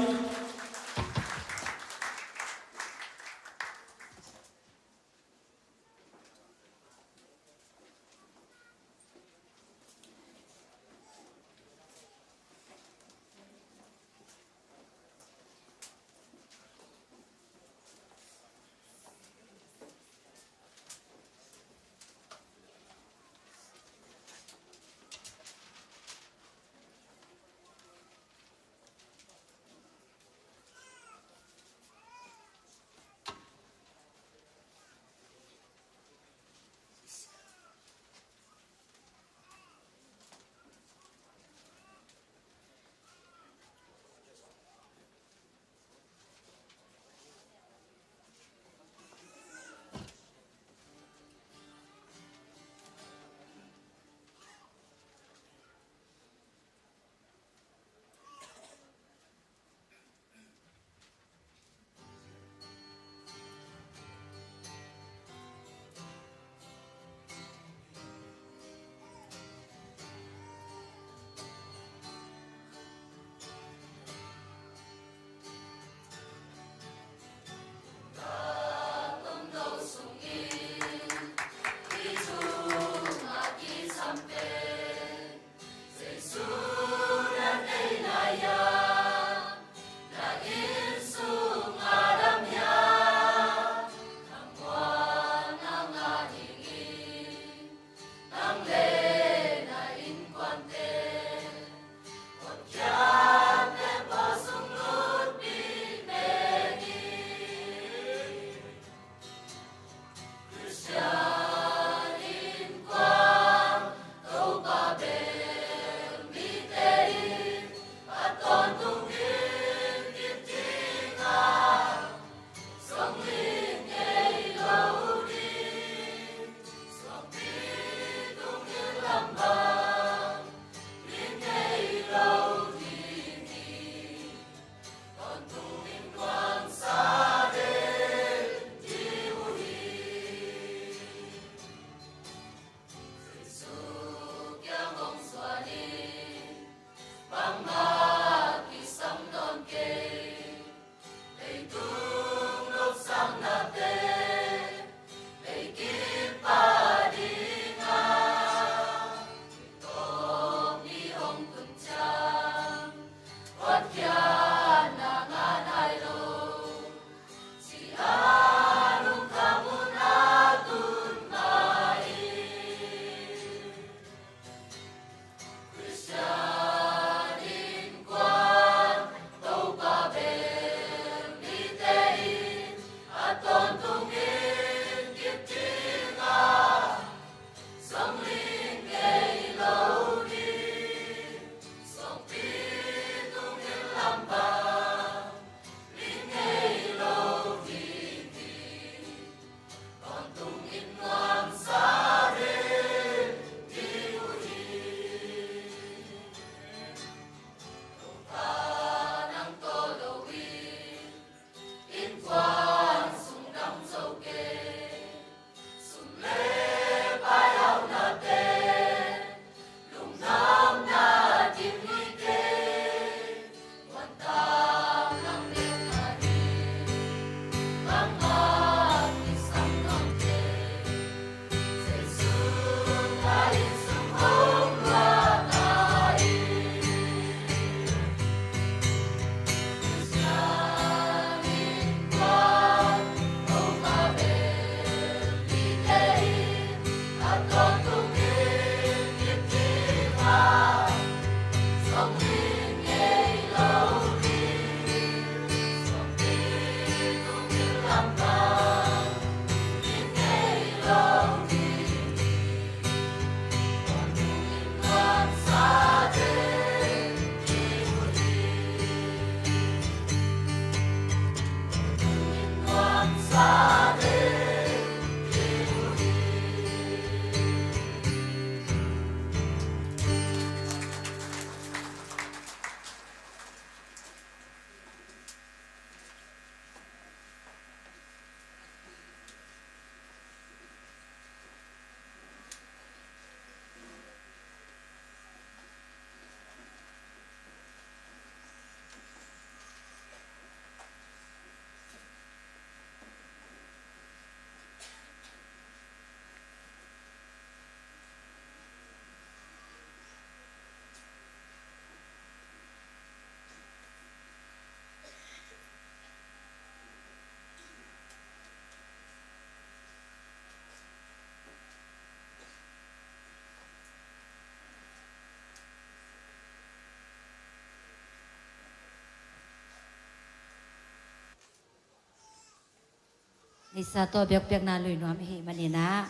Neihsa tawh biakpiakna lui nuam i hih manin ah,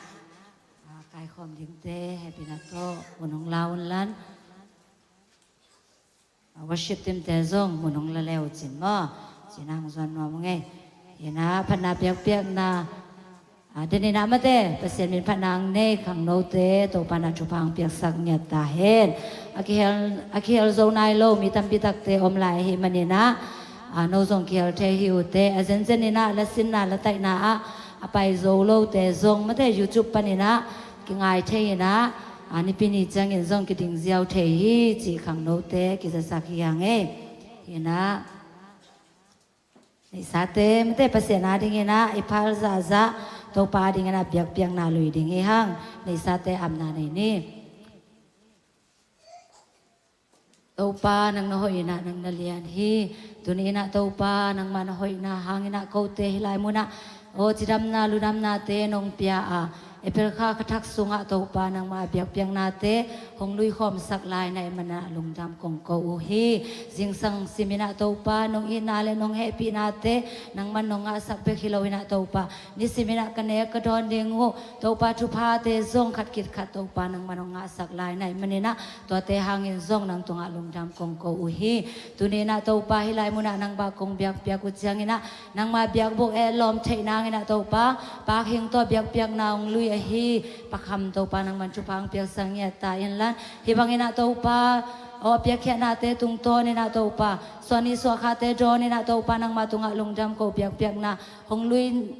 a, kaikhawm dingte hehpihna tawh hun hong la un lan. A, worship team-te zong hun hong la le uh cin maw. Cin hong zuan nuam ung ei. Hi-in ah phatna biakpiakna, a, den in ah mate, Pasian min phatna hong nei khangnote Topa in ah thupha hong piaksak ngiat ta hen. A kihel, a kihel zo nai lo mi tampi takte om lai ahih manin ah, a, no zong kihel thei hi uh teh. A zenzen in ah la sinna la taihna ah a pai zo lote zong mate YouTube panin ah kingai thei in ah, a, Nipi ni ciangin zong kiding ziau thei hi cih khangnote kizasak hi hang ei. Hi-in ah neihsate mate, Pasian ading in ah i phal zahzah Topa ading in ah biakpiakna lui ding hi hang. Neihsate amna nei ni. Topa, nang na hoih in ah nang na lian hi. Tuni in ah Topa, nangmah na hoihna hangin ah kote hih lai munah, aw, cidamna ludamnate nong pia a, April kha ka thak sungah Topa, nangmah biakpiaknate hong luikhawmsak lai na hih manin ah lungdam kong ko uh hi. Zingsang sim in ah Topa, nong itna le nong hehpihnate nangman nong ngahsak bek hi lo in ah Topa, nisim in ah ka nek ka dawn ding uh Topa, thuphate zong khat khit khat Topa, nangman nong ngahsak lai na hih manin ah tuate hangin zong nang tungah lungdam kong ko uh hi. Tuni in ah Topa, hih lai munah nang bah kong biakpiak uh ciangin ah nangma biakbuk etlawm theih nangin ah Topa, Pa Khing tawh biakpiakna hong lui ahi Pa Kham Topa, nangman thupha hong piaksak ngiat ta in lan. Hih bangin ah Topa, aw, a piakkhiatnate tungtawn in ah Topa, suahni suahkhate dawn in ah Topa, nangma tungah lungdam ko biakpiakna hong lui,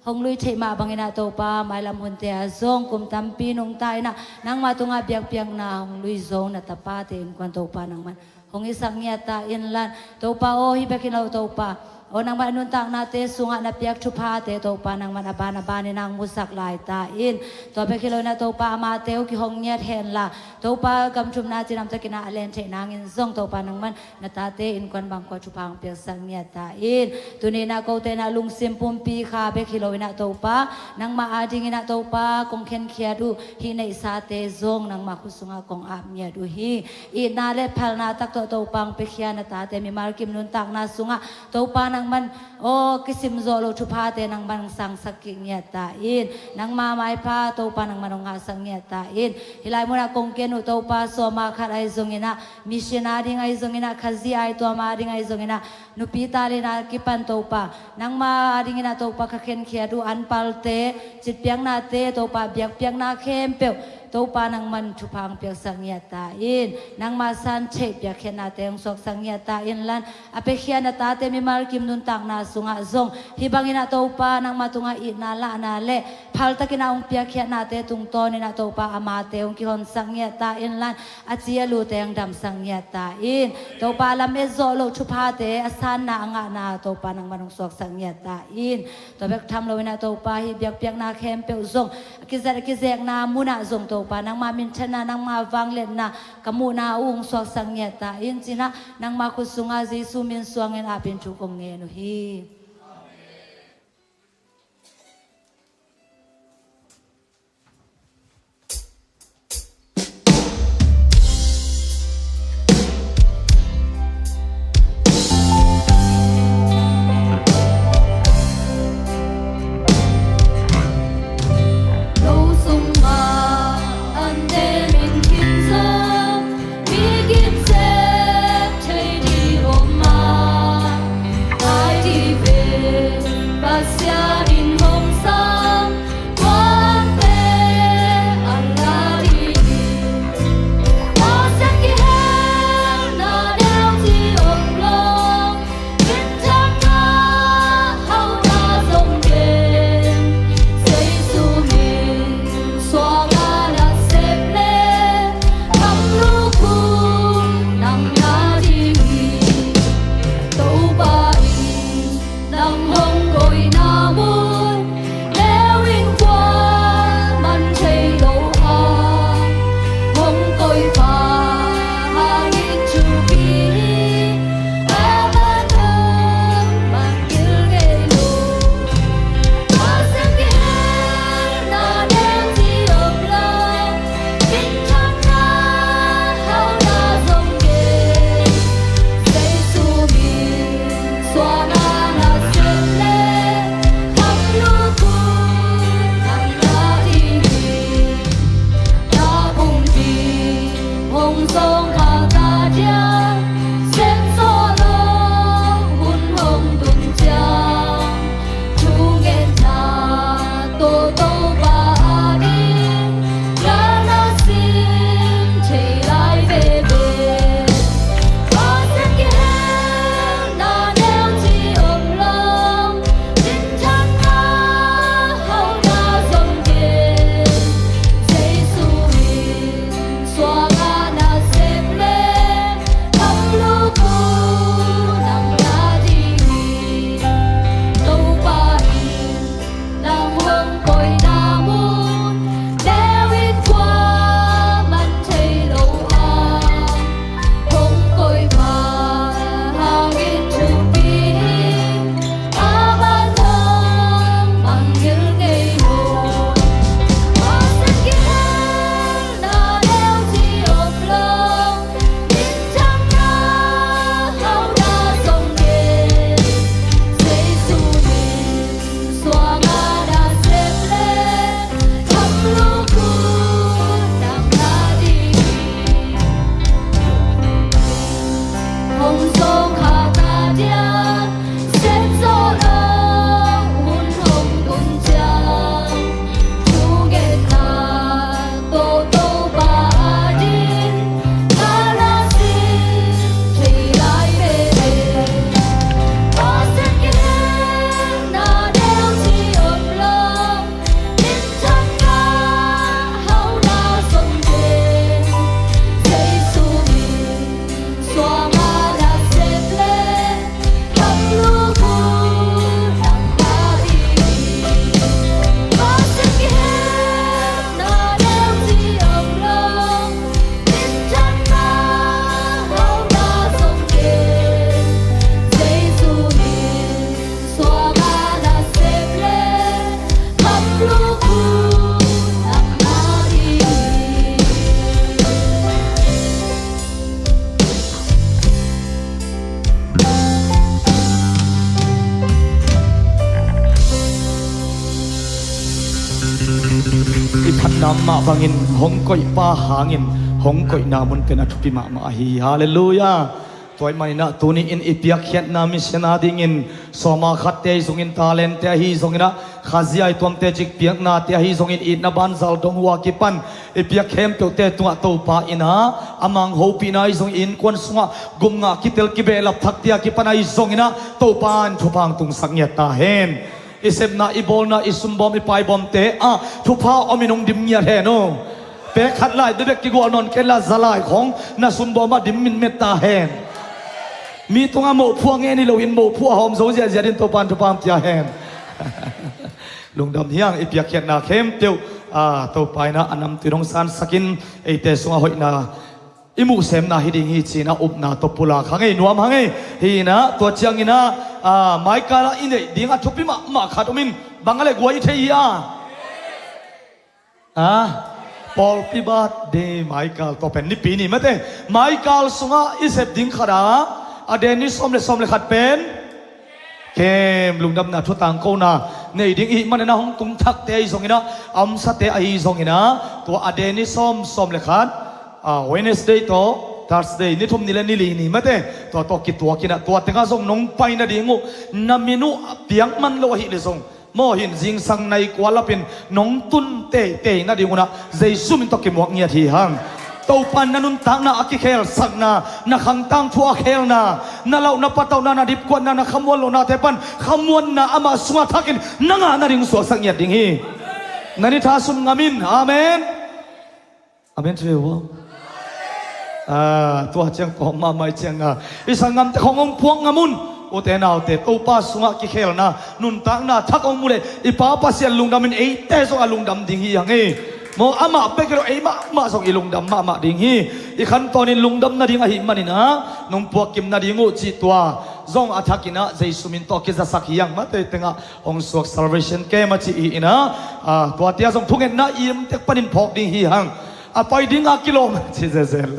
hong lui theih mah bangin ah Topa, mailam hunte ah zong kum tampi nungta in ah nangma tungah biakpiakna hong lui zo na tapate innkuan Topa, nangman hong hisak ngiat ta in lan. Topa aw, hih bek hi lo Topa, aw, nangmah nuntaknate sungah na piak thuphate Topa, nangman a ban a ban in ah hong musak lai ta in. Tua bek hi lo in ah Topa, amate uh kihong ngiat hen la Topa, gam thumna cidam takin ah a len theih nangin zong Topa, nangman na tate innkuan bangkua thupha hong piaksak ngiat ta in. Tuni in ah kote in ah lungsim pumpi kha bek hi lo in ah Topa, nangmah ading in ah Topa, kong khenkhiat uh hih neihsate zong nangmah khut sungah kong ap ngiat uh hi. Itna le phalna tak tawh Topa, hong piakhia na tate mimal kim nuntakna sungah Topa, nangman, aw, kisim zawh loh thuphate nangman hong sangsak kik ngiat ta in. Nangma maipha Topa, nangman hong ngahsak ngiat ta in. Hih lai munah kong ken uh Topa, sawma khat ahi zongin ah, mission ading ahi zongin ah, Khazih ai tuam ading ahi zongin ah, nupi talina kipan Topa, nangma ading in ah Topa, ka khenkhiat uh anpalte, citpiaknate Topa, biakpiakna khempeuh Topa, nangman thupha hong piaksak ngiat ta in. Nangma san theih piakkhiatnate hong suaksak ngiat ta in lan. A piakhia na tate mimal kim nuntakna sungah zong hih bangin ah Topa, nangmah tungah itna lahna le phaltakin ah hong piakkhiatnate tungtawn in ah Topa, amate hong kihonsak ngiat ta in lan. A ci a lute hong damsak ngiat ta in. Topa, lam et zawh loh thuphate a sanna a ngahna Topa, nangman hong suaksak ngiat ta in. Tua bek tham lo in ah Topa, hih biakpiakna khempeuh zong a kizat a kizekna munah zong Topa, nangma minthanna, nangma vangliatna ka muhna uh hong suaksak ngiat ta in, ci-in ah nangma khut sungah Jesu min suangin apin thu kong ngen uh hi. I phatna mah bangin hong koih pa hangin hong koihna mun pen a thupi mahmah ahi hi. Halleluiah. Tua ahih manin ah tuni-in i piakkhiatna mission a dingin sawma khatte ahi zongin, talente ahi zongin ah, khazia i tuamte cikpiaknate ahi zongin, itna banzal dong uh a kipan i piak khempeuhte tungah Topa in ah a mang hopihna ahi zongin, innkuan sungah gupna kitel kibehlap thakte a kipan ahi zongin ah Topa in thupha hong tungsak ngiat ta hen. I sepna, i bawlna, i sumbawm, i paibawmte ah thupha om in hong dim ngiat hen uh. Pek khat lai bekbek kigual nawn kei inla, za lai khawng na sumbawm ah dim minmet ta hen. Mi tungah mohphuh a ngen hi loin mohphuh a hawm zo ziahziah dingin Topa in thupha hong pia hen. Lungdam hi hang. I piakkhiatna khempeuh ah Topa in ah a namtui in hong sansakin eite sungah hoihna i muhsemna hi ding hi ci-in ah upna tawh pulak hang ei, nuam hang ei. Hi-in ah tua ciangin ah, ah, maikal ah i neih ding a thupi mahmah khat om in, bang a leh guai i thei hi a? Ah, pawlpi birthday maikal tawh pen Nipi ni mate. Maikal sungah i sep ding khat ah, a den ni sawm le sawm le khat pen Kem, lungdamna thu tangkona nei ding i hih manin ah hong tung thakte ahi zongin ah, a omsate ahi zongin ah, tua a den ni sawm, sawm le khat, ah, Wednesday tawh Thursday, ni thum ni le ni li ni mate, tua tawh kituakin ah, tua tengah zong nong pai nading uh, na min uh a piak man lo ahih leh zong, maw, hin zingsang nai kua lapin nong tun teitei nading un ah Jesu min tawh kimuak ngiat hi hang. Topa in na nuntakna a kikhelsakna, na khangtang thu a khelna, na lauh na patauhna, na dipkuatna, na khamuan lohnate pan khamuanna amah sungah thakin na ngah nading suaksak ngiat ding hi. Na ni tha sung ngam in. Amen. Amen ci ve uh aw. Ah, tua ciang kawm mahmah i ciang a, i sanggamte khawng hong puak ngam un. Ute naute, Topa sungah kikhelna, nuntakna thak hong mu leh i Pa Pasian lungdam in eite zong a lungdam ding hi hang hi. Maw, amah bek hi lo, ei mahmah zong i lungdam mahmah ding hi. I khantawnin lungdam nading ahih manin ah nong puak kim nading uh cih tua zong a thakin ah Jesu min tawh kizasak hi hang. Mate tengah hong suak Salvation Camp a cih hi in ah, ah, tuate ah zong thungetna i im tek panin phawk ding hi hang. A pai ding a kilawm ci zezel.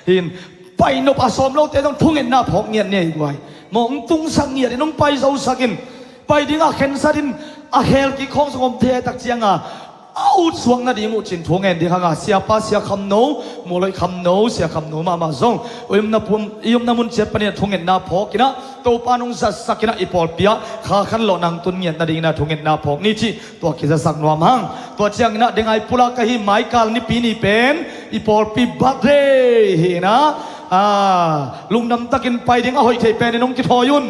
Hin, pai nop a sawm lote zong thungetna phawk ngiat ni ei guai. Maw, hong tungsak ngiat in, hong pai zosak in. Pai ding a khensat in, a khel kik khawng zong om thei tak ciang a, a utsuak nading uh cin thu ngen ding hang a, Siapa Sia Kham No, Mualoi Kham No, Sia Kham No mahmah zong i omna pum, i omna mun ciat panin a thungetna phawk in ah, Topa nong zatsak in ah i pawlpi ah kha khat lawh nang tun ngiat nading in ah thungetna phawk ni cih tua kizasak nuam hang. Tua ciangin ah dengai pulak ahi maikal Nipi ni pen i pawlpi birthday hi in ah, ah, lungdam takin pai ding a hoih thei penin hong kithawi un.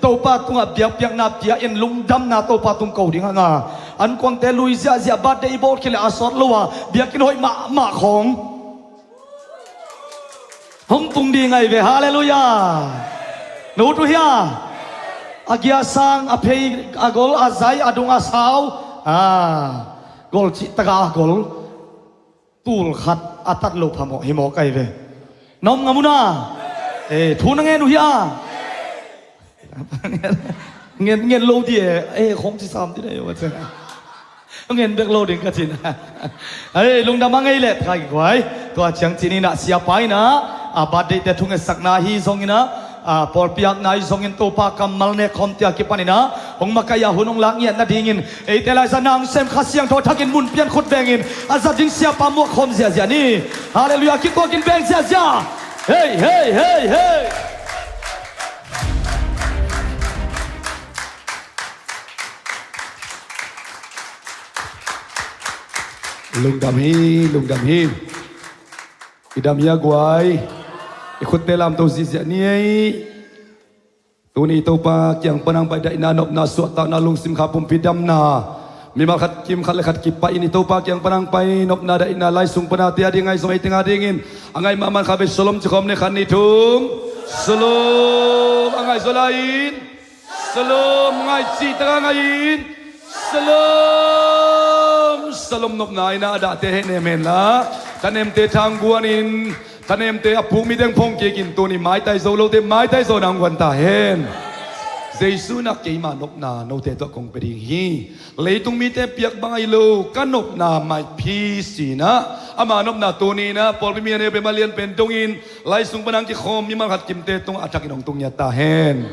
Topa tungah biakpiakna pia in lungdamna Topa tung ko ding hang a, ankuangte lui ziahziah birthday i bawl khit leh a sawt lo a biakinn hoih mahmah khawng hong tung ding ahi ve. Halleluiah. Na ut uh hia? A giasang, a phei, a gol, a zai, a dung, a sau, a gol cih tak a gol tul khat a tat lo phamawh hi mawk ahi ve. Na om ngam uh na? Eh, thu na ngen uh hia? Ngen, ngen lo di e. Eh, khong ci sam di na e wa ce. Ngen bek lo ding ka cin. Hei, lungdam a ngei leh thai guai. Tua ciang cin in ah siapa in ah, a birthday te thungetsakna hi zongin ah, a pawlpi akna hi zongin Topa kammal nek khawm tia kipan in ah, hong makaih a hun hong lak ngiat nadingin eite laizat nang sem Kha Siangtho thakin mun pian khut bengin a zat ding siapa muak khawm ziahziah ni. Halleluiah, kituakin beng ziahziah. Hei, hei, hei, hei. Lungdam hi, lungdam hi. I dam hi a guai. I khutte lamto ziahziah ni ei. Tuni Topa kiang panang pai daihna nopna suahtakna lungsim kha pumpi damna. Mimal khat kim khat le khat kipai in i Topa kiang panang pai nopna daihna lai sung pana tia ding ahi zong ei teng a dingin a ngai mahmah kha ve. Shalom ci khawm ne, khat nih thum. Shalom. A ngai zaw lai in. Shalom, ngai cih tak a ngai in. Shalom, shalom nopna in a dahte hehnem hen la, thanemte thangguan in, thanemte a puk mi teng phong kik in, tuni maitai zo lote maitai zo nang guan ta hen. Jesu in a keima nopna note tawh kong pia ding hi. Leitung mite piak bang ahi lo, ka nopna maiphi si in a, ama nopna tuni in a pawlpi mi a neu pen, a lian pen dongin lai sung panang kikhawm mimal khat kimte tungah a thakin hong tung ngiat ta hen.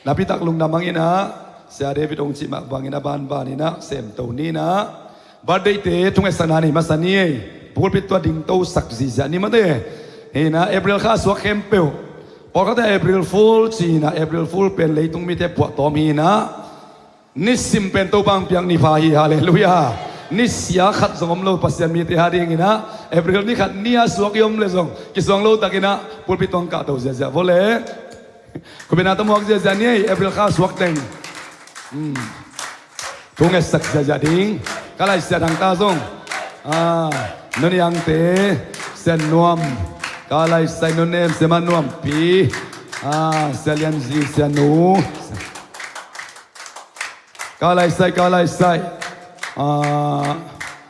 Napitak lungdam hang in a, Sia David hong cih mah bangin a banbanin ah semto ni in ah, birthday-te thungetsakna nei masa ni ei. Pulpit tua dingtosak ziahziah ni mate. Hi in ah April kha suak khempeuh. Pawlkhatte April Fool ci in ah, April Fool pen leitung mite phuahtawm hi in ah, nisim pen Topa hong piak ni pha hi. Halleluiah. Ni sia khat zong om lo Pasian mite adingin ah, April ni khat ni a suak i om leh zong kisuang lo takin ah pulpit tua hong kahto ziahziah vo le. Khupina tawh muak ziahziah ni ei, April kha suak teng. Hmm. Thungetsak ziahziah ding. Ka lai Sia Thang ta zong. Ah, Nu Niangte, Sia Nuam. Ka lai Sai Nu Nem, Sia Ma Nuampi. Ah, Sia Lian Zi, Sia Nu. Ka lai Sai, ka lai Sai. Ah,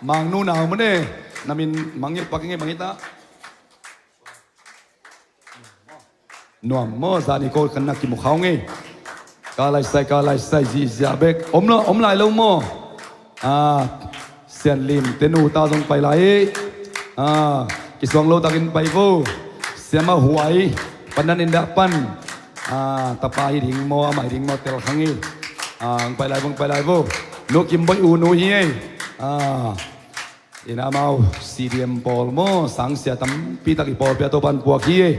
Mang Nu Nau mane. Na min Mang Ngilh Pak Ngilh Mang Ngilh ta. Nuam maw, zani ko kan na kimu khau ngei. Ka lai Sai, ka lai Sai, ziahziah bek. Om lo, om lai lo maw. Ah, Sian Lim te nu ta zong pai lai. Ah, kisuang lo takin pai vo. Sia Ma Huai, panan in dah pan. Ah, tapa hi ding maw, amah hi ding maw, tel khang hi. Ah, hong pai lai vo, hong pai lai vo. Nu Kim Boih u nu hi ei. Ah, in amau C D M pawl maw, sangsia tampi tak i pawlpi ah Topan puak hi ei.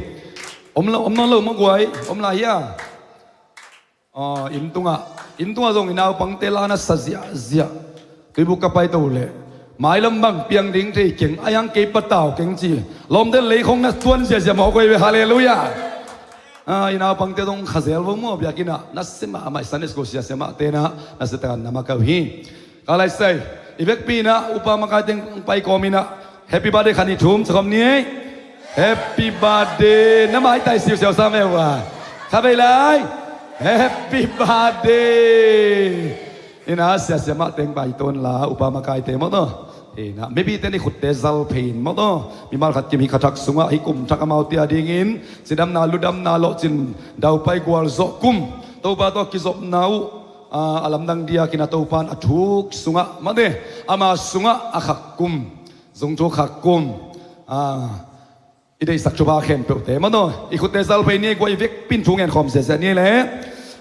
Om lo, om nawn lo maw guai, om lai hia? Aw, inn tungah, inn tungah zong i naupangte la na sa ziahziah. Tuibuk ka pai to leh, mailam bang piang ding thei keng, a hiang kei patau keng ci. Lawmte lei khong na tuan ziahziah mawk guai ve, halleluiah. Ah, i naupangte zong khazel vo maw, biakinn ah na sia mahmah, Sunday school sia sia mahte na, na sia takan na ma kau hi. Ka lai Sai, i vekpi in ah upa makai teng pai kawm in ah, happy birthday khat ni thum sa khawm ni ei. Happy birthday. Na maitai siusiau sa meuh a. Kha vei lai. Happy birthday. In ah sia sia mah teng pai ton la, upa makaite maw taw. In ah mipite ni khutte zal phei in maw taw. Mimal khat kim hi kha thak sungah, hi kum thak amaute adingin cidamna ludamna lawhcin daupai gualzawh kum, Topa tawh kizopna uh, ah, a lamdang diakin a Topan a thuk sungah mate, ama sungah a khak kum, zungthuk khak kum, ah, i deihsak thupha khempeuhte maw taw. I khutte zal phei ni, guai vekpi in thu ngen khawm ziahziah ni le.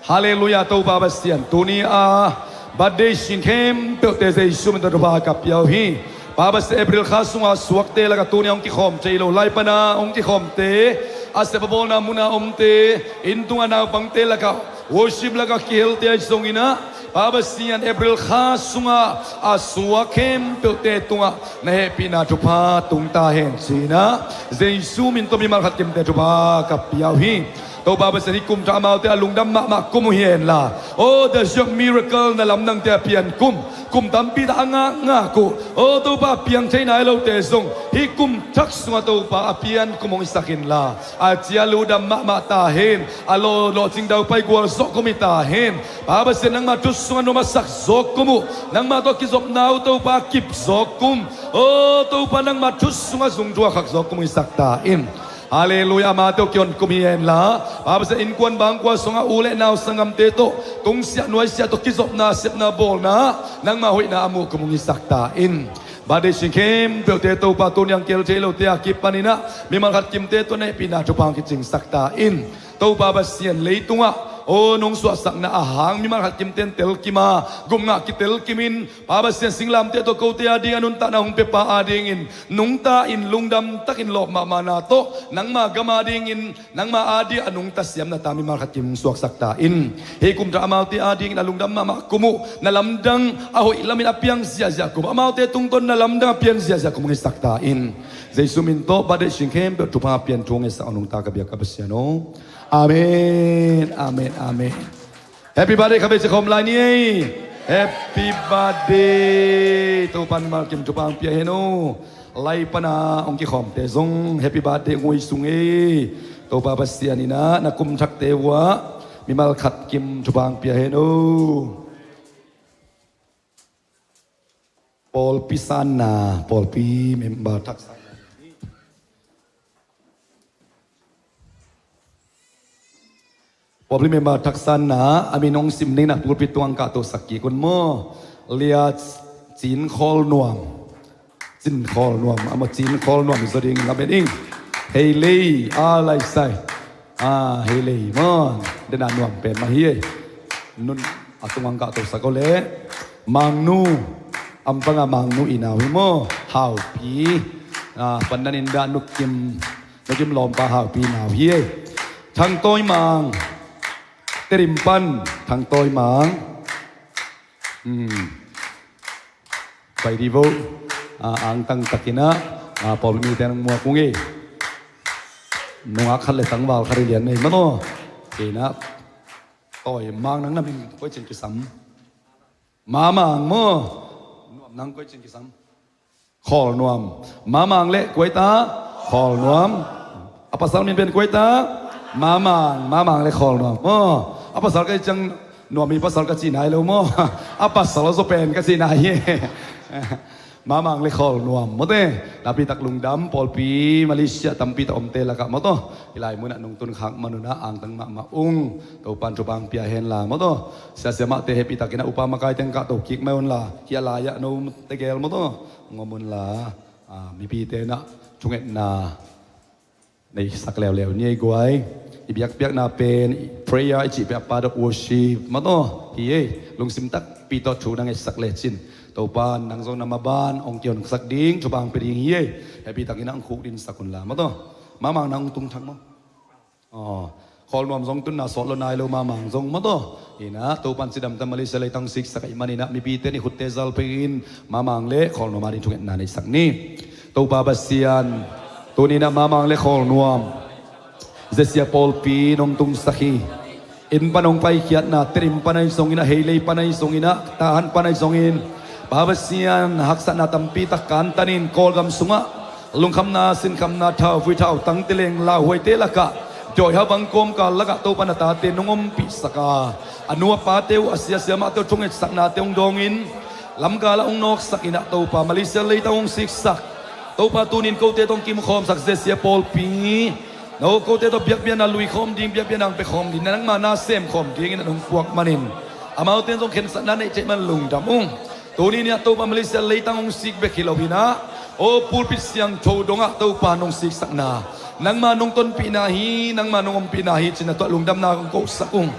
Halleluiah, Topa Pasian, tuni a birthday sin khempeuhte Jesu min tawh thupha ka pia uh hi. Pa Pasian, April kha sunga suakte lakah tuni a hong kikhawm thei lo, lai pana hong kikhawmte, a sep a bawlna muna omte, inn tunga naupangte lakah, worship lakah kihelte ahi zongin ah, Pa Pasian, April kha sunga a suak khempeuhte tungah na hehpihna thupha tung ta hen ci-in ah, Jesu min tawh mimal khat kimte thupha ka pia uh hi. Topa Pasian, hih kum thak amaute a lungdam mahmah kum uh hi henla, aw, the Zioh miracle na lamdangte a pian kum, kum tampi tak a ngakngak uh, aw Topa, a piang thei nai lote zong hih kum thak sungah Topa a pian kum hong hisak inla, a cia ludam mahmah ta hen, a lawh lawhcing daupai gualzawh kum hi ta hen. Pa Pasian, nangma thu sungah nuam a sak zawk kum uh, nangma tawh kizopna uh Topa kip zawk kum, aw Topa, nangma thu sungah zungthuk a khak zawk kum hong hisak ta in. Halleluiah, amate uh kihon kum hi henla, Pa Pasian, innkuan bangkua sungah u le nau sanggamte tawh tungsiah nuaisiah tawh kizopna, sepna, bawlna, nangma hoihna a muh kum hong hisak ta in. Birthday sin khempeuhte Topa, tuni a hong kihel thei lote a kipanin ah mimal khat kimte tawh na hehpihna thupha hong kicingsak ta in. Topa Pasian, leitungah, aw, nong suahsakna a hang mimal khat kimte in telkim a, gupngah kitelkimin, Pa Pasian, singlamteh tawh kote ading a nuntakna hong piapa adingin nungta in, lungdam takin lawp mahmahna tawh nangma gam adingin, nangma ading a nungta siamna tang mimal khat kim hong suaksak ta in. Hih kum thak amaute adingin a lungdam mahmah kum uh, na lamdang a hoih lamin a piang ziahziah kum, amaute tungtawn na lamdang a pian ziahziah kum hong hisak ta in. Jesu min tawh birthday sin khempeuh thupha pian thu hong ngetsak a nungta ka biak ka Pasian aw. Amen, amen, amen. Happy birthday kha vei ci khawm lai ni ei. Happy birthday. Topan mimal kim thupha hong pia hen aw. Lai pana hong kikhawmte zong happy birthday hong ui sung ei. Topa Pasian in ah na kum thakte uh ah mimal khat kim thupha hong pia hen aw. Pawlpi sanna, pawlpi member thaksanna. Pawlpi member thaksanna, a min hong sim ning na pulpit tungah kah to sak kik un maw. Lia Cin Khawl Nuam. Cin Khawl Nuam, a maw Cin Khawl Nuam zaw ding a ben ing. Hei lei, a lai sai. A, hei lei maw. Dena nuam pen mah hi ei. Nun Tungang kah tosak aw le. Mangnu, ampanga Mangnu i nau hi maw? Haupi. Ah, pandan in dah Nukim, Nukim lawmpa Haupi nau hi ei. Thangtawi Mang, Tedim pan Thangtawi Mang. Hmm. Pai di vo. Ah, angtang takinah, ah, pawlmite nang muak ung ei. Nungak khat le tangval khat i lian nei maw taw. Inah Tawi Mang, nang na min koi cin kisam? Mamang maw? Nuam, nang koi cin kisam? Khawlnuam. Mamang le koi ta? Khawlnuam. A pasal min pen koi ta? Mamang. Mamang le Khawlnuam maw? A pasal ka ciang Nuam i pasal ka ci nai lo maw? A pasal a zaw pen ka ci nai hi. Mamang le Khawlnuam maw te. Napi tak lungdam, pawlpi Malaysia tampi tak omte lakah maw taw. Hih lai munah nong tun khak manunah angtang mahmah ung. Topan thupha pia henla maw taw. Siasia mahte hehpih takinah upa makai teng kah to kik mai unla, hih a lai-ah no tegel maw taw, ngom unla. Ah, mipite nah thungetna neisak leuleu ni ei guai. I biakpiakna pen prayer i cih pen a part of worship maw taw hi ei. Lungsim takpi tawh thu na ngetsak lecin Topan nang zong na maban hong kihonsak ding, thupha hong pia ding hi ei. Hehpih takinah hong khukdinsak unla maw taw. Mamang nang hong tung thak maw? Aw, Khawlnuam zong tunna sawt lo nai lo, Mamang zong maw taw. Inah Topan cidamta Malaysia leitang siksak ahih maninah mipite nih khutte zal pengin Mamang le Khawlnuam a ding thungetna neisak ni. Topa Pasian, tuninah Mamang le Khawlnuam Zesia pawlpi nong tungsak hi. Inn pan hong paikhiatna, Tedim pan ahi zongin ah, Heilei pan ahi zongin ah, Tahan pan ahi zongin, Pa Pasian, haksatna tampi tak kantanin Kawlgam sungah lungkhamna, sinkhamna, thauvui thautang, teleng lauhuaite lakah, dawi ha bang kawmkal lakah Topa na tate nong ompihsak a, a nu a pate uh, a siasia mahte uh thungetsaknate hong dawngin, lamkal ah hong nawksak inah Topa Malaysia leitang hong siksak. Topa tunin kote tawh hong kimkhawmsak Zesia pawlpi, no, kote tawh biakpiakna luikhawm ding, biakpiakna hong pekhawm ding, nangma na semkhawm dingin a nong puak manin, amaute zong khensatna neih theih man lungdam ung. Tuni niah Topa Malaysia leitang hong sik bek hi loinah, aw, pulpit siangtho dongah Topa nong siksakna, nangma nong tonpihna hi, nangma nong ompihna hi cin a tuah lungdamna kong kohsak ung.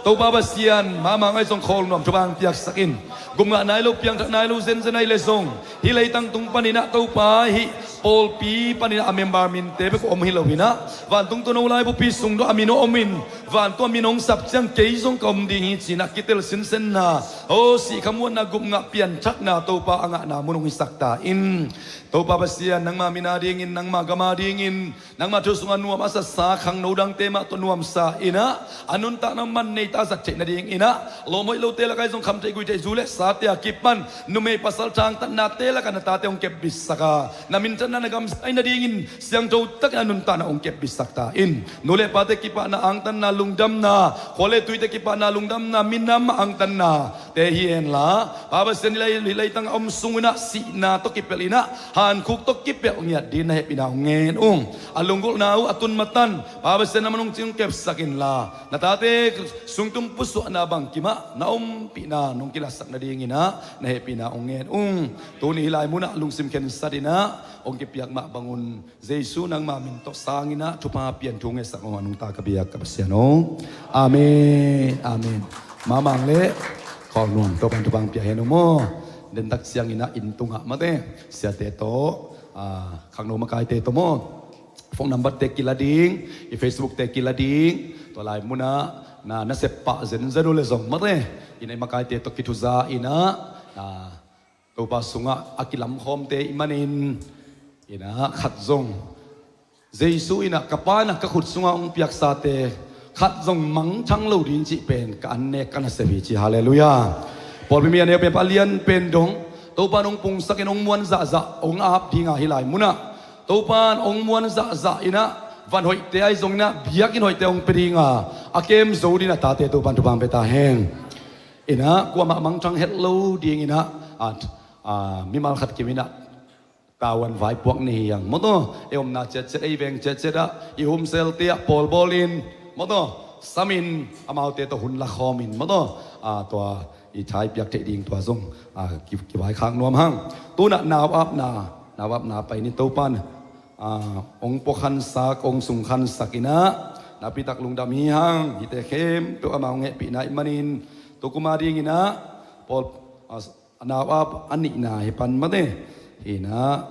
Topa Pasian, Mamang ahi zong Khawlnuam thupha hong piaksak in. Gupngah nai lo, piangthak nai lo zenzen ahi le zong, hih leitang tung paninah Topa, hih pawlpi paninah a member minte bek uh om hi loinah, vantung tawh no laibupi sung tawh a min uh om in, vantung a min hong sap ciang kei zong ka om ding hi cinah kitel sinsenna, aw, sihkhamuanna, gupngah, pianthakna Topa a ngahna mun hong hisak ta in. Topa Pasian, nangma min a dingin, nangma gam a dingin, nangma thu sungah nuam a satsa khangno dangte mah tawh nuamsa inah, a nuntakna man neita a zat theih nadinginah, lawm hoih lote lakah ahi zong kham theih gui theih zu le sate a kipan numei pasal thangtatnate lakah na tate hong kepbitsak a, na minthanna na gamsai nadingin siangtho takin a nuntakna hong kepbitsak ta in. Nu le pate kipahna angtanna lungdamna, khua le tuite kipahna lungdamna, minam angtanna te hi henla, Pa Pasian, hih lei, hih leitang a om sunginah sihna tawh kipelh inah, hankhuk tawh kipelh ngiat dingin na hehpihna hong ngen ung. A lunggulhna uh a tun matan, Pa Pasian, na man hong cing kepsak inla, na tate sungtum pusuahna bangkimah na ompihna nong kilatsak nadinginah na hehpihna hong ngen ung. Tuni hih lai munah lungsim khensat inah hong kipiak mah bangun Jesu nangma min tawh sanginah thupha pian thu ngetsak aw, a nungta ka biak ka Pasian aw. Amen. Amen. Mamang le Khawlnuam, Topan thupha hong pia hen uh maw. Dentak cianginah inn tungah mate, siate tawh, ah, khangno makaite tawh maw, phone number te kila ding, i Facebook te kila ding. Tua lai munah na, na seppah zenzen uh le zong mate, i na i makaite tawh kithuza inah, ah, Topa sungah a kilamkhawmte i manin, inah khat zong Jesu inah ka Pa inah ka khut sungah hong piaksate khat zong mangthang lo ding cih pen ka annek ka nasep hi ci. Halleluiah. Pawlpi mi a neu pen pa lian pen dong Topa in hong pungsakin hong muan zahzah hong ap dinga hih lai munah Topa in hong muan zahzah inah van hoihte ahi zonginah biakinn hoihte hong pia dinga a kem zo dingin a tate Topa in thupha hong pia ta hen. Inah kuamah mangthang het lo dinginah, a, a, mimal khat kim inah tavuan vaipuak ni hi hang maw taw. Ei omna ciatciat, ei veng ciatciat ah, i homestelte ah pawlbawlin maw taw, samin amaute tawh hun lakhawmin maw taw, a, tua i thai piak theih ding tua zong, a, ki, kivaikhak nuam hang. Tunah nau apna, nau apna pai ni Topan, a, hong puakhansak, hong sungkhansak inah, napitak lungdam hi hang. Hihte khempeuh amah hong hehpihna ih manin Tukum a dingin ah, pawl, a, a nau a, a nihna hi pan mate. Hi in ah,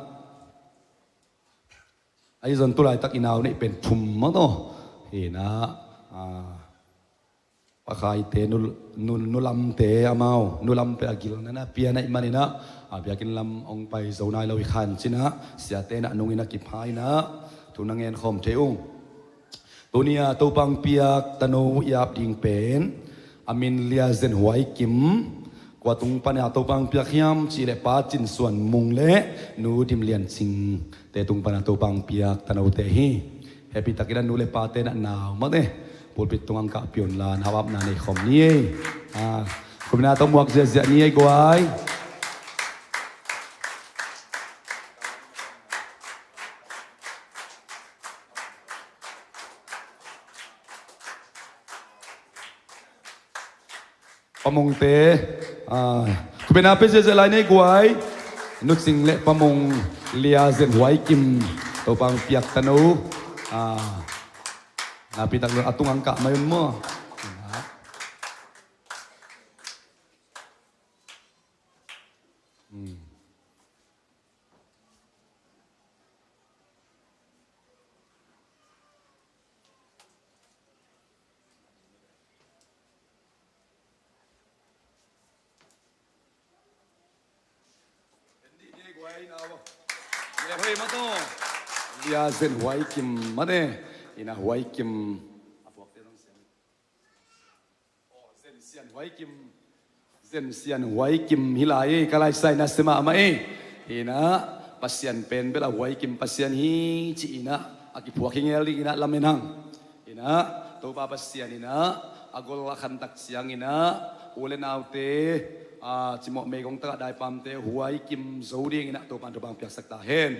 ahi zong tu laitak i nau neih pen thum mate. Hi in ah, a, pakhaite, nu, nu, nulamte amau, nulam pen a gilna na pian ahih manin ah, a, biakinn lam hong pai zo nai lo hi kha in cin ah, siate in ah nungin a kipha in ah, thu na ngen khawm thei ung. Tuni a Topa hong piak tano i ap ding pen, a min Lia Zen Huai Kim. Kua tung pan a Topa hong piak hiam cih leh Pa Cin Suan Mung le Nu Dim Lian Cing te tung pan a Topa hong piak tanote hi. Hehpih takin a nu le pate in ah nau mate, pulpit tungah hong kahpih un la, nau apna nei khawm ni ei. A, khut beng a tawh muak ziahziah ni ei guai. Pa Mungte, a, khut beng a pia ziahziah lai ni ei guai. Nu Cing le Pa Mung, Lia Zen Huai Kim, Topa hong piak tano, a, nakpi tak lo, a tungah hong kah mai un maw. Hmm. Lia Zen Huai Kim mate. Hi in ah Huai Kim. Zen Sian Huai Kim. Zen Sian Huai Kim hi lai ei, ka laisai na sia mahmah ei. Hi in ah, Pasian pen bel a Huai Kim Pasian hi ci in ah, a kiphuak hi ngel ding in ah lamen hang. Hi in ah, Topa Pasian in ah, a gol a khan tak ciangin ah, u le naute, a, cimawh meigong tagah daipamte huai kim zo ding in ah, Topa in thupha hong piaksak ta hen.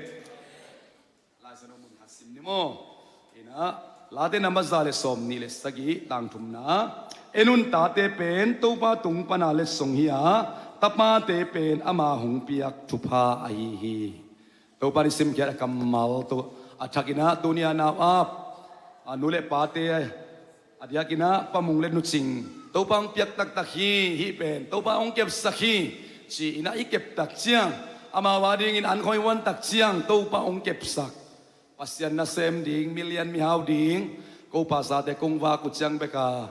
Lai Siangtho mun khat sim ni maw. Hi in ah, Late number za le sawmnih le sagih, tang thumna. En un, tate pen Topa tung pana letsong hi a, tapate pen ama hong piak thupha ahi hi. Topa in i simkhiat a kammal tawh a thak in ah, tuni a nau ap, a, nu le pate, a diakin ah Pa Mung le Nu Cing, Topa hong piak taktak hi, hih pen Topa hong kepsak hi ci in ah i kep tak ciang, amau a dingin an khawng i huan tak ciang, Topa hong kepsak, Pasian nasem ding, milian mihau ding, ko pastorte kong vak uh ciang bek a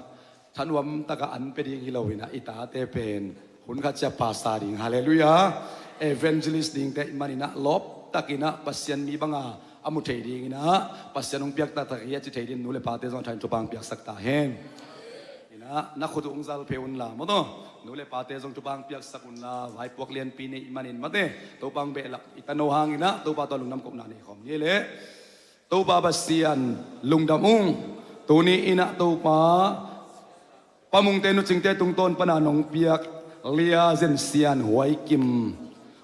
thanuam takin an pia ding hi lo in ah, i tate pen hun khat ciang pastor ding, halleluiah, evangelist dingte ahih manin ah, lawp takin ah Pasian mi banga a mu thei ding in ah, Pasian hong piak taktak hi a ci thei dingin nu le pate zong a thain thupha hong piaksak ta hen. In ah, na khut uh hong zal phei un la maw taw. Nu le pate zong thupha hong piaksak un la, vaipuak lianpi nei ahih manin mate, Topa hong behlap i tano hang in ah, Topa tawh lungdam kohna nei khawm ni ei leh. Topa Pasian, lungdam ung. Tuni in ah Topa, Pa Mungte Nu Cingte tungtawn pana nong piak Lia Zen Sian Huai Kim,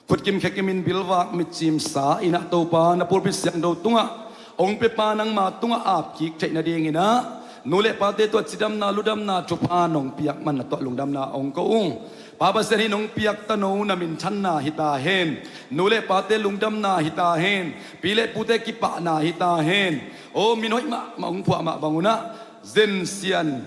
khut kim khe kimin bilvak mitcim sa in ah Topa, na pulpit siangtho tungah hong piapa nangma tungah ap kik theih nading in ah, nu le pate tawh cidamna ludamna thupha nong piak man na tawh lungdamna hong ko ung. Pa Pasian, hih nong piak tano na minthanna hi ta hen. Nu le pate lungdamna hi ta hen. Pi le pute kipahna hi ta hen. Aw, min hoih mahmah hong phuah mah bang un ah, Zen Sian,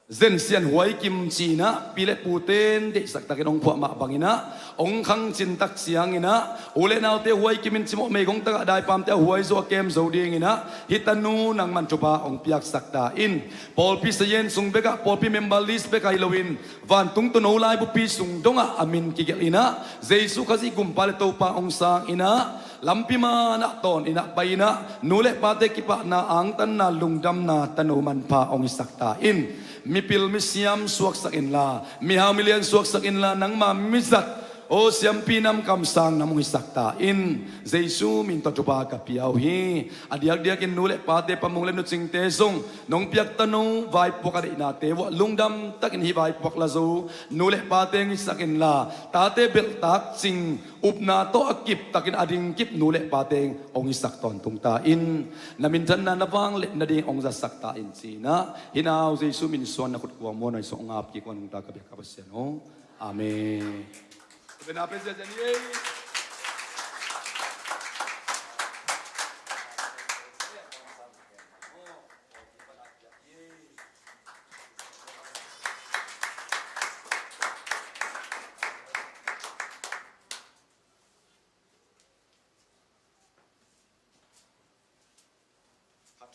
Zen Sian Huai Kim ci in ah pi le pute in deihsak takin hong phuah mah bang in ah, hong khangcin tak ciangin ah, u le naute huai kimin cimawh meigong tagah daipamte a huai zo a kem zo ding in ah, hih tanu nangman thupha hong piaksak ta in. Pawlpi sayen sung bekah, pawlpi member list bek ahi loin, vantung tuuno laibupi sung dongah a min kigelh in ah, Jesu Khazih Gumpa le Topa hong sang in ah, lampi manah tawn in ah pai in ah, nu le pate kipahna, angtanna, lungdamna tanu manpha hong hisak ta in. Mipil misiam suaksak inla, mihau milian suaksak inla, nangma mizat, aw siampi nam, kamsang nam hong hisak ta in. Jesu min tawh thupha ka pia uh hi. A diakdiakin nu le pate, Pa Mung le Nu Cingte zong nong piak tanu vaipuak a deihnate vuah lungdam takin hih vaipuak la zo nu le pate hong hisak inla, tate belhtak cing, upna tawh a kip takin a ding kip nu le pate hong hisak tawntung ta in. Na minthanna na vangliat nading hong zatsak ta in ci in ah, hih nau Jesu min suang na khut kuang muan a i sung hong ap kik uh a nungta ka biak ka Pasian aw. Amen.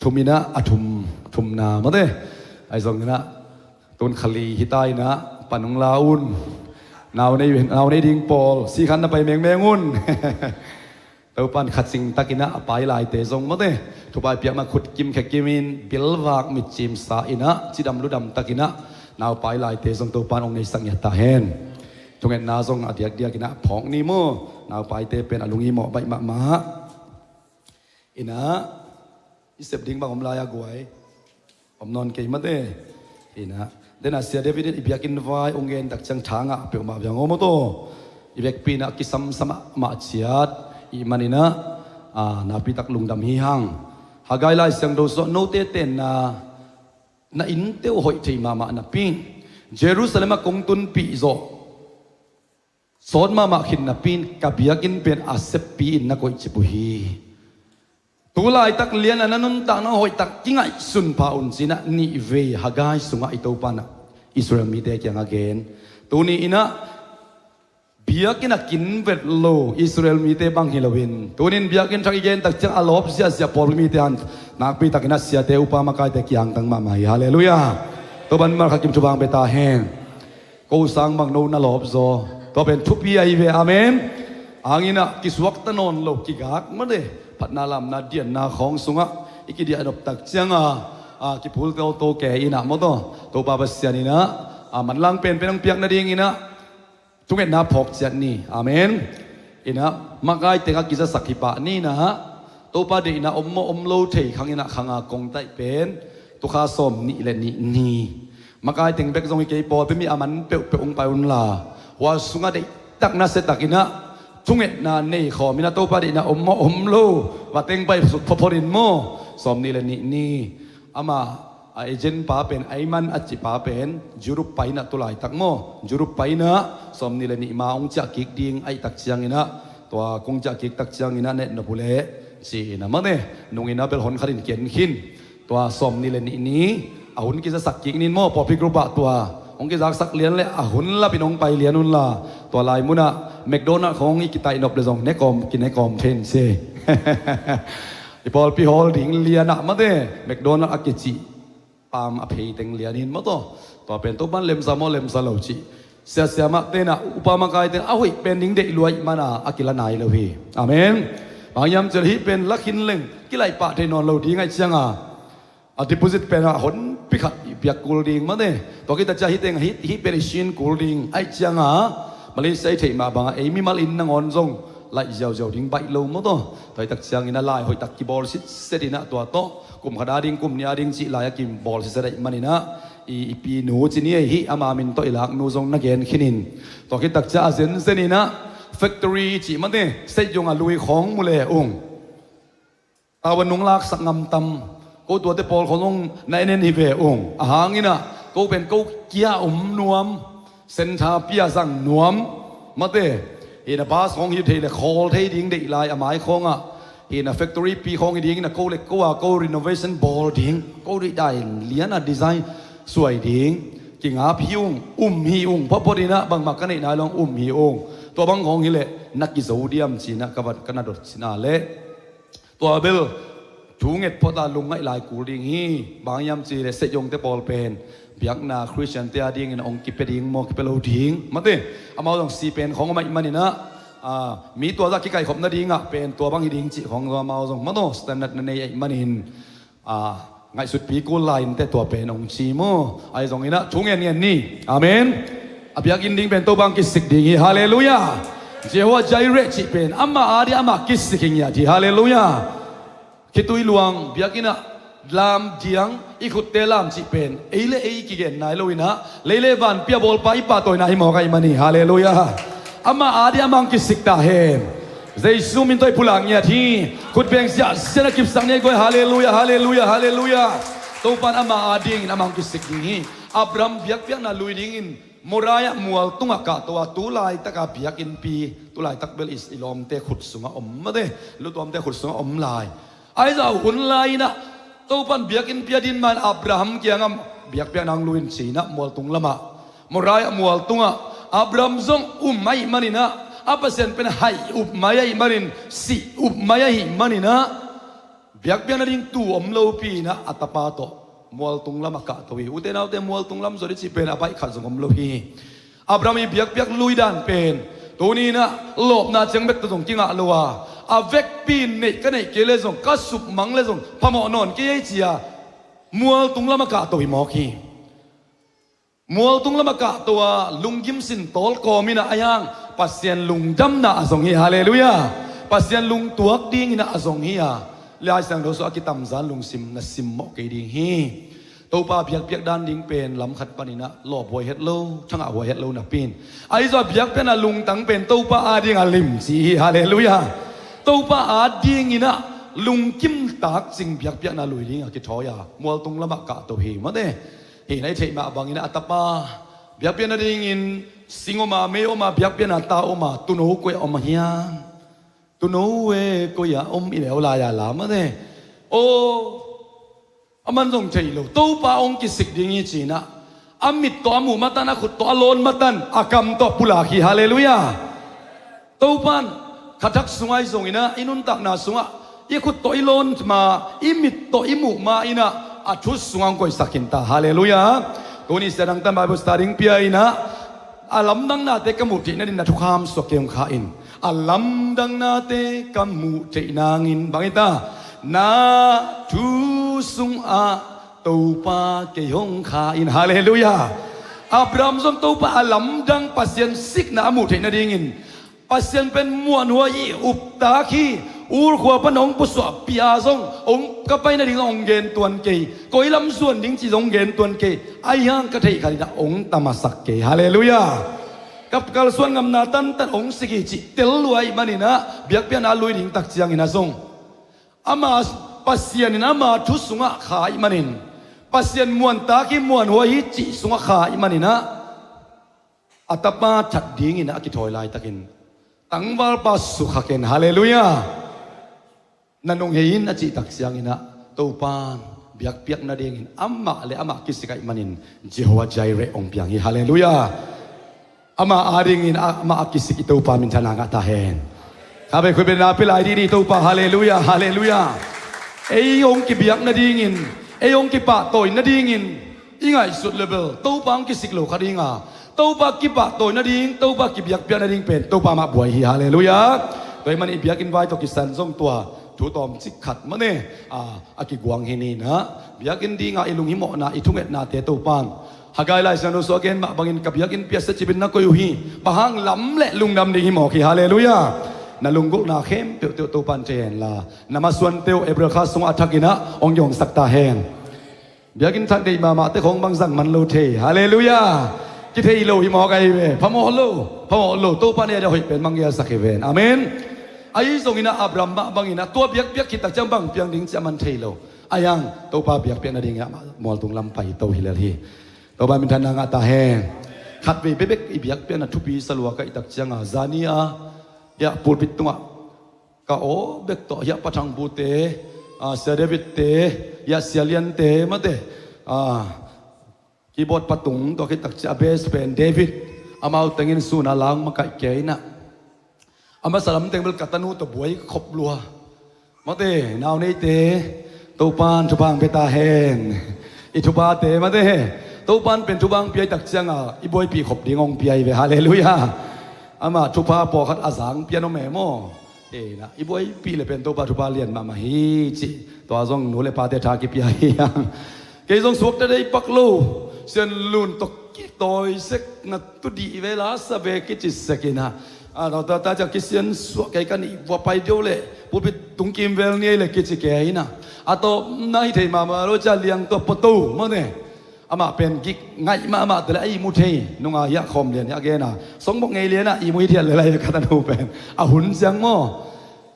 Thum in ah a thum, thumna mate. Ahi zongin ah tun kha li hi ta in ah pan hong la un. Nau nei, nau nei ding pawl si khan na pai mengmeng un. Topan kha cing takin ah a pai laite zong mate, thupha i piak ma khut kim khe kim in bilvak mitcim sa in ah cidam ludam takin ah nau pai laite zong Topan hong neisak ngiat ta hen. Thungetna zong a diakdiak in ah phawk ni maw? Nau paite pen a lungi mawh baih mahmah. In ah i sep ding bang om lai a guai? Om nawn kei mate. In ah, den a Sia David in i biakinn vai hong gen tak ciang tha ngah peuhmah viang om aw taw. I vekpi in ah kisam sa mahmah ciat i hih manin ah, a, nakpi tak lungdam hi hang. Haggai Lai Siangtho sungah note tenna na innte uh hoih thei mahmah napi, Jerusalem ah kong tunpih zawh sawt mahmah khin napi in ka biakinn pen a seppi in na koihcip uh hi. Tu laitak lian a na nuntakna hoihtak kingaihsun pha un ci-in ah nih vei Haggai sungah i Topa in ah Israel mite kiangah gen. Tuni in ah biakinn a kin vet lo Israel mite bang hi loin, tuni in biakinn thak i gen tak ciang a lawp ziahziah pawlpi mite han nakpi takin ah siate upa makaite kiangtang mahmah hi. Halleluiah. Topan malkhat kim thupha hong pia ta hen. Ko sang bang no na lawp zaw. Tua pen thupi ahi ve. Amen. Hangin ah kisuakta nawn lo kigak mate, phatna lamna dianna khawng sungah i kidiah nop tak ciang a, a, kiphul toto kei in ah maw taw, Topa Pasian in ah, a, manlang penpen hong piak nadingin ah thungetna phawk ciat ni. Amen. In ah makai teng a kizasak hi pah ni in ah, Topa deihna om maw om lo thei khang in ah khang a kong taih pen tu kha sawm nih le nih ni. Makai teng bek zong hi kei, pawlpi mi a man peuhpeuh hong pai unla, hua sungah deihtak nasia takin ah thungetna nei khawm in ah Topa deihna om maw om lo va teng pai suk phawtphawt in maw? Sawm nih le nih ni. Ama a agent pa pen, Aiman a ci pa pen Europe pai in ah tu laitak maw, Europe pai in ah sawm nih le nih ma hong ciah kik ding ahih tak ciangin ah tua kong ciah kik tak ciangin ah net nop uh leh ci-in ah mate, nung in ah bel hon khat in ken khin. Tua sawm nih le nih ni a hun kizasak kik nin maw, pawlpi group ah tua hong kizaksak lian le a hun lap in hong pai lian unla, tua lai munah McDonald khawng i kitaih nop le zong ne kawm kine kawm thei in ci. I pawlpi hall ding lian ah mate, McDonald a kicih pam a phei teng lian in maw taw. Tua pen Topan lemsa maw lemsa lo cih, siasia mah ten ah upa makai ten a hoih pen ding deih lua ahih mana a kila nai lo hi. Amen. Bang hiam cih leh hih pen la khin leng kilaih pah thei nawn lo ding ahih cianga, a deposit pen ah honpi khat i piak kul ding mate. Tua khit tak ciang hih teng ah hih, hih pen i sin kul ding ahih cianga, Malaysia i theih mah bangah ei mimal inn nangawn zong laih ziauziau ding baih lo maw taw. Tua hi tak ciangin a lai hoih tak kibawl sitset in ah tua tawh kum khat a ding kum nih a ding cih lai a kibawl sitset ahih manin ah i, i pinu ci ni ei, hih ama min tawh i laknu zong na gen khin in. Tua khit tak ciang a zenzen in ah factory cih mate, state zong a lui khawng mu le ung. Tau a nung laksak ngam tam. Ko tuate pawl khawng zong na en en hi ve ung. A hang in ah ko pen ko kia um nuam, sentha pia zang nuam mate. Hi in ah bus khawng hi thei le khawl thei ding deih lai a mai khawngah. Hi in ah factory pi khawng hi ding in ah ko le ko a ko renovation bawl ding, ko deih dai lian a design suai ding. Kingap hi ung, um hi ung, phawtphawt in ah bangmah ka neih nai lo ung, um hi ung. Tua bang khawng hi leh na kizo diam ci in ah ka vat ka na dot ci in ah leh. Tua bel thu nget phot a lungngaih lai kul ding hi. Bang hiam cih leh state zongte pawl pen biakna Khristiante a dingin hong kipia ding maw, kipia lo ding mate. Amau zong si pen khawng om ahih manin ah, a, mi tua zah kikaihkhop nadingah pen tua bang hi ding cih khawng zong amau zong maw taw standard na nei ahih manin, a, ngaihsutpi kul lai inteh tua pen hong ci maw. Ahi zongin ah thu ngen ngen ni. Amen. A biakinn ding pen Topa hong kisik ding hi. Halleluiah. Jehovah Jireh cih pen ama a ding amah kisik hi ngiat hi. Halleluiah. Khitui luang biakinn ah lam diang, i khutte lam cih pen ei le ei kigen nai lo in ah lei le van pia bawlpa i pahtawina hi mawk ahih man hi. Halleluiah. Ama a ding amah hong kisik ta hen. Jesu min tawh i pulak ngiat hi. Khutbeng ziahziah na kipsak ni ei guai. Halleluiah, halleluiah, halleluiah. Topa in ama a dingin amah hong kisik ding hi. Abraham biakpiakna lui dingin Moriah mual tungah kahto a, tu laitaka biakinnpi, tu laitak bel i, i lawmte khut sungah om mate, lutuamte khut sungah om lai. Ahi zah hun lai in ah Topa in biakinnpi a din ma in Abraham kiangah biakpiakna hong lui in ci in ah mual tung lamah, Moriah mual tungah Abraham zong um ahih manin ah, a Pasian pen haih up mai ahih manin, sih up mai ahih manin ah, Biakpiakna ding tuu om lopi inah a tapa tawh mualtung lamah kahto hi. Ute naute, mualtung lam zaw dih cih pen a baih khat zong om lo hi. Abraham i biakpiak lui dan pen tuni inah lawpna ciang bek tawh zong kingah lo a, a vekpi in neih ka neih kei le zong, ka supmang le zong phamawh nawn kei ei ci-a mualtung lamah kahto hi mawk hi. Mualtung lamah kahto a lunggim sin tawl kawm inah a hiang Pasian lungdamna a zong hi. Halleluiah. Pasian lungtuak ding inah a zong hi a, Lai Siangtho sungah a kitamzan lungsim na simmawh kei ding hi. Topa biakpiak dan ding pen lam khat pan inah lawphuai het lo, thangahhuai het lo napi in, ahi zong a biakpiakna lungtang pen Topa ading a lim ci hi. Halleluiah. Topa ading inah lungkim tak cing biakpiakna lui ding a kithawi a mualtung lamah kahto hi mate. Hih na i theih mah bangin a tapa biakpiakna dingin sing om a, mei om a, biakpiakna ta om a, tuuno koi-ah om a hiam? Tuuno e koi-ah om i leu lai-a la mate. Aw, a man zong thei lo. Topa hong kisik ding hi ci inah a mit tawh a muh matan, a khut tawh a lawn matan, a kam tawh pulak hi. Halleluiah. Topan khathak sungah i zong inah i nuntakna sungah i khut tawh i lawn ma, i mit tawh i muh ma inah a thut sungah hong koihsak khin ta. Halleluiah. Tuni sia dangtan Bible study hong pia inah a lamdang nate ka muh theih nading na thukham suak kei hong kha in. A lamdang nate ka muh theih nangin bang hi ta, na thu sungah Topa kei hong kha in. Halleluiah. Abraham zong Topa a lamdang Pasian sikna a muh theih nadingin Pasian pen muanhuai hi, uptak hi. Ur khua pan hong pusuah pia zong hong ka pai nading zong hong gen tuan kei, koi lam zuan ding cih zong hong gen tuan kei. A hiang ka theih khat inah hong tamasak kei. Halleluiah. Ka kalsuan ngamna tantan hong sik hi cih tel lua ahih man inah biakpiakna a lui ding tak ciang inah zong ama Pasian in ama thu sungah kha ahih manin, Pasian muantak hi, muanhuai hi cih sungah kha ahih man inah a tapa that ding inah a kithawi laitakin tangvalpa sukha ken. Halleluiah. Na nung hei in a cih tak ciang inah Topan biakpiakna dingin amah le amah kisik ahih manin Jehovah Jireh hong piang hi. Halleluiah. Ama adingin amah a kisik i Topa minthanna ngah ta hen. Khabe khut beng na pia lai dih ni Topa. Halleluiah. Halleluiah. Ei hong kibiak nadingin, ei hong kipahtawi nadingin i ngaihsut le bel Topa hong kisik lo kha ding a, Topa kipahtawi nading, Topa kibiakpiak nading pen Topa mah buai hi. Halleluiah. Tua ahih man i biakinn vai tawh kisan zong tua thu tawmcik khat mane a, a kiguang hi ni inah biakinn dinga i lunghimawhna, i thungetnate Topan Haggai Lai Siangtho sungah a gen mah bangin ka biakinn piasia cipin na koih uh hi. Bang hang lam le lungdam ding hi mawk hi. Halleluiah. Na lunggulhna khempeuh teuh Topan thei henla, na masuante uh April kha sungah a thak inah hong kihongsak ta hen. Biakinn thak deih mahmahte khawng bang zang man lo thei. Halleluiah. Kithei lo hi mawk ahi ve. Phamawh lo, phamawh lo. Topan ei a hoih pen manggelsak hi ven. Amen. Ahi zong inah Abraham mah bang inah tua biakpiak khit tak ciang bang piang ding cih a man thei lo. A hiang Topa biakpiak nading inah mualtung lam paito hi lel hi. Topa minthanna ngah ta hen. Khatvei bekbek i biakpiakna thupi sa lua ka hih tak cianga zani a hiah pulpit tungah ka aw bek tawh hiah Pa Thang Pu te, a, Sia David te, hiah Sia Lian te mate, a, keyboard pa tung tawh khit tak ciah a bass pen David, amau tengin sun a la hong makaih kei inah a masa lam teng bel ka tanu tawh buai khop lua. Mate, nau neite, Topan thupha hong pia ta hen. I thupate mate, Topan pen thupha hong pia i tak cianga i buaipih khop ding hong pia hi ve. Halleluiah. Amah thupha pawlkhat a zang pian om e maw? Inah i buaipih le pen Topa thupha lian mahmah hi cih tua zong nu le pate tha kipia hi hang. Kei zong suakta dei pak lo, Sian Lun tawh kitawi sek, na tu dih ve, la sa ve kici sek inah, a, ta, ta, ta ciang kisian suah kei ka nih vua pai deuh le pulpit tung kimvel ni ei le kici kei inah. A tawpna hi thei mahmah lo cia liang tawh pua to mane. Amah pen gik ngaih mahmah tele a ihmu thei nunga hiah khawm lian hiah a gen a, songbok ngei lian a ihmu hi thiat le lai ka tanu pen a hun ciang maw?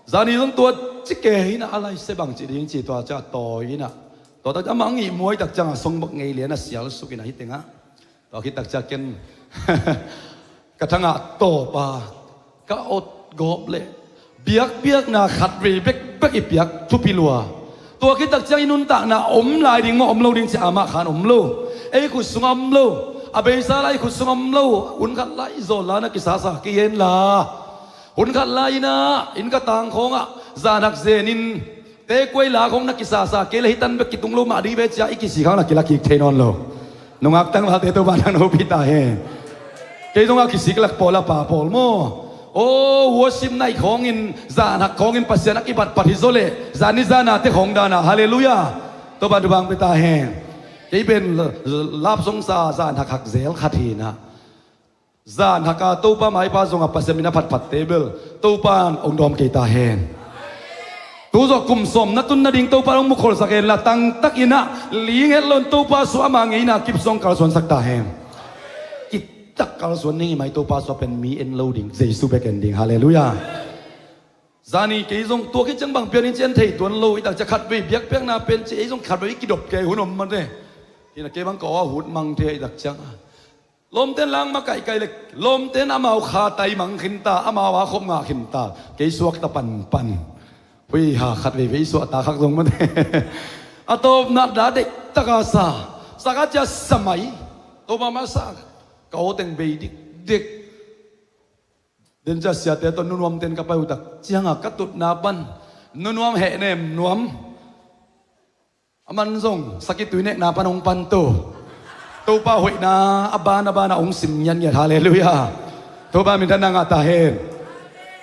Zani zong tua ci kei inah a laise bang ci ding ci tua cia tawi inah. Tua tak amah ang ihmu hi tak cianga songbok ngei lian a sial suk inah hi tengah. Tua khit tak cia ken ka thangah tawpa ka awt gawp le biakpiakna khatvei bekbek i piak thupi lua. Tua khit tak ciang i nuntakna om lai ding maw, om lo ding ci amah khan om lo. Ei khut sungah om lo. A beisa lai khut sungah om lo. Hun khat lai zawl la na kisasa kei hen la. Hun khat lai inah inn ka tang khawngah zahnak zenin Te kuai lak hong na kisasa kei le hih tan bek kitung lo mah ding ve cia i kisik hang na kila kik thei nawn lo. Nungak tangvalte Topa nang na hopih ta hen. Kei zong a kisik lak pawl a pa pawl maw? O, worship night khawngin, zan hak khawngin Pasian a kipatpat hi zaw leh zan ni zan a te khawng dan a, halleluiah. Topa thupha hong pia ta hen. Kei pen love song sa zan hakhak zel khat hi na. Zan hak a Topa maipa zong a Pasian min a phatphatte bel Topa in hong dawm kei ta hen. Tu zawh kum sawm na tun nading Topa in hong mukholsak hen la, tangtak in ah ling het lo in Topa suah ama ngeina kip sawng kalsuansak ta hen. Kiptak kalsuan ning i mai Topa suah pen mi en lo ding, Jesu bek en ding. Halleluiah. Zani kei zong tua khit ciang bang pian in cian thei tuan lo, i tak ciang khatvei biakpiakna pen ci ei zong khatvei i kidop kei hun om mate. Hi na kei bang ka aw a hut mang thei i tak ciang a. Lawmten lang makaihkaih le lawmten amau kha tai mang khin ta, amau a khop ngah khin ta. Kei suak ta panpan. Hui ha, khat veivei suah ta khak zong mate. A tawpna da deih taka sa. Saka cia sa mai. Topa masa. Ka aw teng bei dikdik. Den cia siate tawh nunuamten ka pai uh tak cianga ka tutna pan nunuam hehnem nuam. A man zong sakitui nekna pan hong pan to. Topa hoihna a ban a ban a hong sim ngiatngiat. Halleluiah. Topa minthanna ngah ta hen.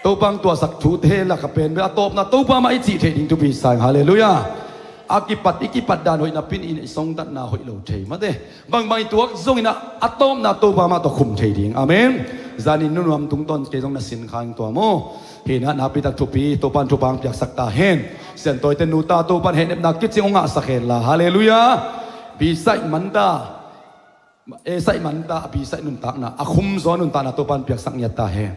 Topa hong tuahsak thute lak a pen bel a tawpna Topa mah i cih theih ding thupi sa ing. Halleluiah. A kipat i kipat dan hoih napi in i songtatna hoih lo thei mate. Bangbang i tuak zongin ah a tawpna Topa mah tawh khum thei ding. Amen. Zanin nunuam tungtawn kei zong na sin kha ing tua maw? Hi na napi tak thupi Topa in thupha hong piaksak ta hen. Siantawite nuta Topa in hehnepna kicing hong ngahsak hen la. Halleluiah. Bisaih manta. Esaih manta a bisaih nuntakna a khumzaw nuntakna Topa in piaksak ngiat ta hen.